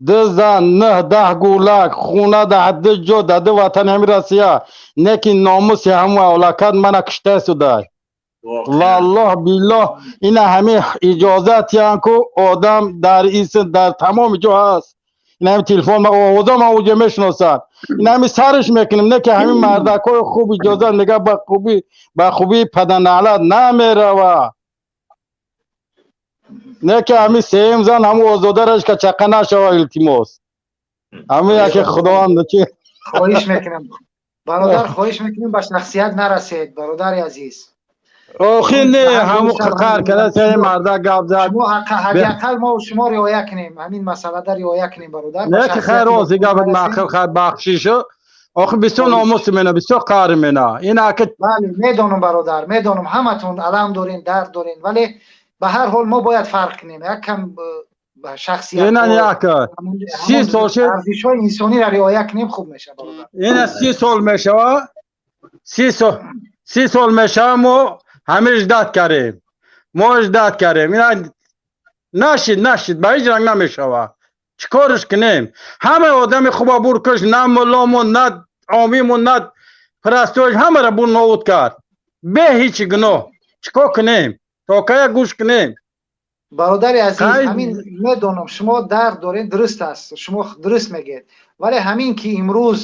Speaker 14: ду зан, нӯҳ, 10 гулак, хуна да ду ҷо, да ду ватани ҳами Россия, не ки номуси ҳаму авлакат мана кишта судай. Валлоҳ биллоҳ, ина ҳами иҷозат ку одам дар ис дар тамоми ҷо ҳаст. Ин ҳами телефон овоза ма уҷа мешиносанд. Ин ҳами сарш мекунем, не ки ҳамин мардакҳои хуб иҷозат мега, ба хубӣ, ба хубии паданалат намерава. Не ки ҳамин сеюм зан ҳамун озодараш ка чақа нашава, илтимос. Ҳамин яке Худованд чи
Speaker 2: хоҳиш мекунам, бародар, хоҳиш мекунем, ба шахсият нарасед, бародари азиз.
Speaker 14: Охи не, ҳамун қар када сеи марда гап зад.
Speaker 2: Шумо ҳадди ақал мо шумо риоя кунем, ҳамин масъалада риоя кунем, бародар.
Speaker 14: Не ки хайр, рози гапат маъқил, хайр, бахшишу. Охи бисёр номуси мена, бисёр қаҳри мена. Ин аки
Speaker 2: бале, медонам, бародар, медонам, ҳаматон алам дорен, дард дорен, вале ба ҳар ҳол мо бояд фарқ кунем. Як кам ба шахсият
Speaker 14: ина як 30 сол шид,
Speaker 2: арзишҳои инсониро риоя кунем, хуб мешавад, бародар.
Speaker 14: Ина 30 сол мешава, 30 сол, 30 сол мешава, мо ҳамин ждать кардем, мо ждать кардем, ина нашид, нашид, ба ҳеҷ ранг намешава. Чӣ корш кунем? Ҳама одами хуба бур куш, на мулломон, на омимон, на простой, ҳамаро бур нобуд кард бе ҳеҷ гуноҳ. Чӣ кор кунем? То кая гӯш кунем?
Speaker 2: Бародари азиз, ҳамин медонам, шумо дард доред, дуруст аст, шумо дуруст мегӯед, вале ҳамин ки имрӯз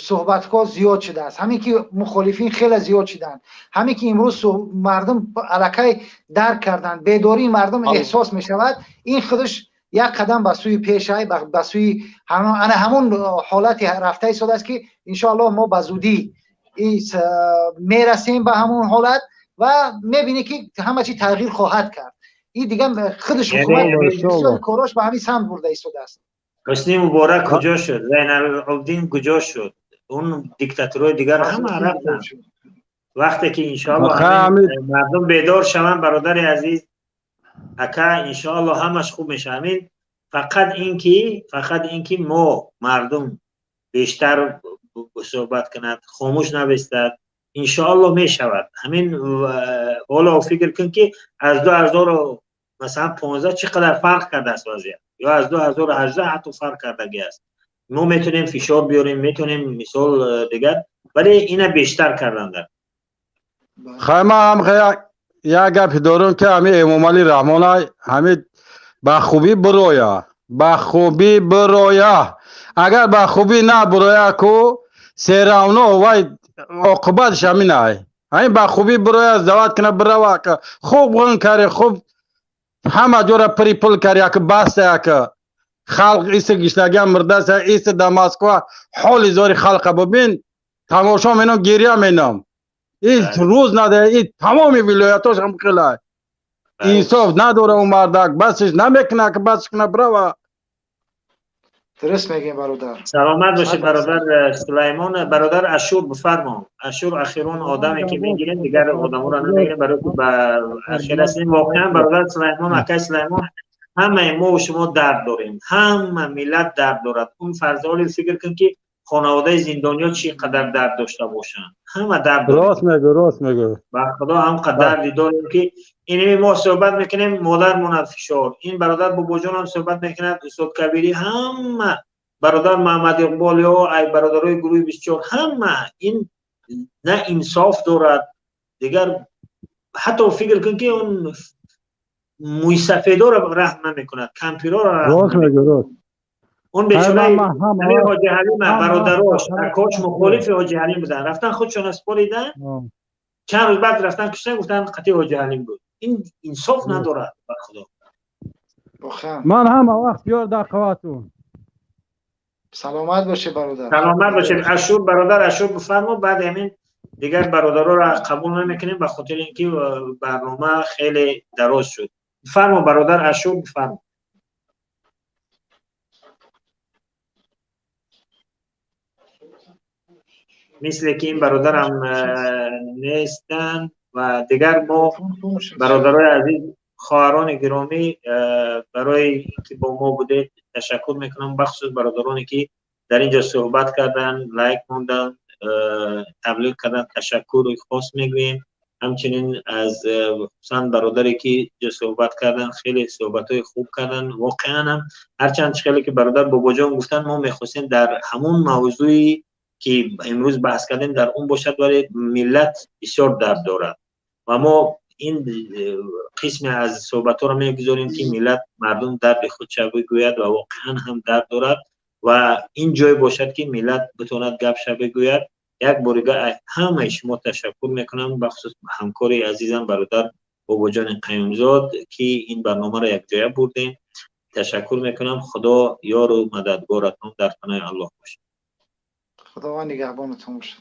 Speaker 2: суҳбатҳо зиёд шудааст, ҳамин ки мухолифин хеле зиёд шуданд, ҳамин ки имрӯз мардум аллакай дарк карданд, бедории мардум эҳсос мешавад, ин худаш як қадам ба сӯи пешай, ба сӯи ана ҳамун ҳолати рафта истодааст, ки иншоаллоҳ мо ба зудӣ мерасем ба ҳамун ҳолат ва мебинӣ, ки ҳама чи тағйир хоҳад кард. Ин дига худаш ҳукумат бисёр корош ба ҳамин самт бурда истодааст.
Speaker 1: Ҳусни Муборак куҷо шуд? Зайналобдин куҷо шуд? Он диктаторҳои дигар ҳама рафтанд. Вақте ки иншоаллоҳ мардум бедор шаванд, бародари азиз, ака, иншоаллоҳ ҳамаш хуб мешавад. Ҳамин фақат ин ки мо мардум бештар суҳбат кунад, хомӯш набистад, иншоаллоҳ мешавад. Ҳамин ҳоло фикр кун, ки аз 2000 масалан 15 чӣ қадар фарқ кардааст вазъият, ё аз 2018 ҳатто фарқ кардагӣ аст. Мо метавонем фишор биёрем, метавонем мисол дигар, вале ина бештар кардандар.
Speaker 14: Хай, ман ҳам як гапи дорам, ки ҳамин Эмомалӣ Раҳмона ҳамин ба хубӣ бироя, ба хубӣ бироя. Агар ба хубӣ набироя ку, всё равно вай оқибатш ҳаминай. Ҳамин ба хубӣ бироя, зават кина, бирава, хуб ғун кари, хуб ҳама ҷора пири пул кари, яки баста, яки халқ иси гиштагиам мурдаса, иси да Москва ҳоли зори халқа бибин, тамошо менам, гиря менам. И рӯз надора, и тамоми вилоятош ҳам хелай инсоф надора. У мардак басиш намекуна, ки басиш куна, бирава.
Speaker 2: Дуруст мегӯем, бародар.
Speaker 1: Саломат бошед, бародар Сулаймон. Бародар Ашур, бифармо. Ашур ахирон одаме, ки мегирем, дигар одаморо намегирем, барои ба ахир ҳастем. Воқеан, бародар Сулаймон, акай Сулаймон, ҳамаи мо шумо дард дорем, ҳама миллат дард дорад. Он фарзоли фикр кун, ки хонаводаи зиндониё чӣ қадар дард дошта бошанд. Ҳама дард.
Speaker 14: Рост мегӯ, рост мегӯ.
Speaker 1: Ба худо, ҳам дарди дорем, ки инами мо суҳбат мекунем, модармонад фишор, ин бародар Бобоҷонам суҳбат мекунад, устод Кабирӣ, ҳама бародар Маҳмад Иқбол ё ай бародарои гурӯҳи 24, ҳама ин на инсоф дорад. Дигар ҳатто фикр кун, ки он мӯйсафедоро раҳм намекунад, кампироро.
Speaker 14: Рост мегӯ, рост.
Speaker 1: Он бечораи ҳамин Ҳоҷи Ҳалима, бародарош, акош мухолифи Ҳоҷи Ҳалим буданд, рафтан худшона споридан, чанд рӯз баъд рафтан куштан, гуфтан қатъи Ҳоҷи Ҳалим буд. Ин инсоф надорад, ба худо.
Speaker 14: Ман ҳама вақт ёр дар қаватун.
Speaker 2: Саломат бошед, бародар.
Speaker 1: Саломат бошед. Ашур, бародар Ашур, бифармо. Баъд ҳамин дигар бародароро қабул намекунем, ба хотири ин ки барнома хеле дароз шуд. Бифармо, бародар Ашур, бифармо. Мисле ки ин бародарам нестанд ва дигар мо, бародарои азиз, хоҳарони гиромӣ, барои инки бо мо будед, ташаккур мекунам, бахусус бародароне, ки дар ин ҷо суҳбат карданд, лайк монданд, таблиғ карданд, ташаккури хос мегӯем. Ҳамчунин аз хусусан бародаре, ки ҷо суҳбат карданд, хеле суҳбатҳои хуб карданд. Воқеан ҳам, ҳарчанд хеле ки бародар Бобоҷон гуфтанд, мо мехостем дар ҳамун мавзӯи, ки имрӯз баҳс кардем, дар он бошад, вале миллат бисёр дард дорад ва мо ин қисме аз суҳбатҳоро мегузорем, ки миллат, мардум дарди худша бигӯяд ва воқеан ҳам дард дорад ва ин ҷое бошад, ки миллат битавонад гапша бигӯяд. Як борига ҳамаи шумо ташаккур мекунам, бахусус ҳамкори азизам, бародар Бобоҷони Қаюмзод, ки ин барномаро якҷоя бурдем, ташаккур мекунам. Худо ёру мададгоратон, дар паноҳи Аллоҳ бошед.
Speaker 2: Худованд нигаҳбонатон бошад.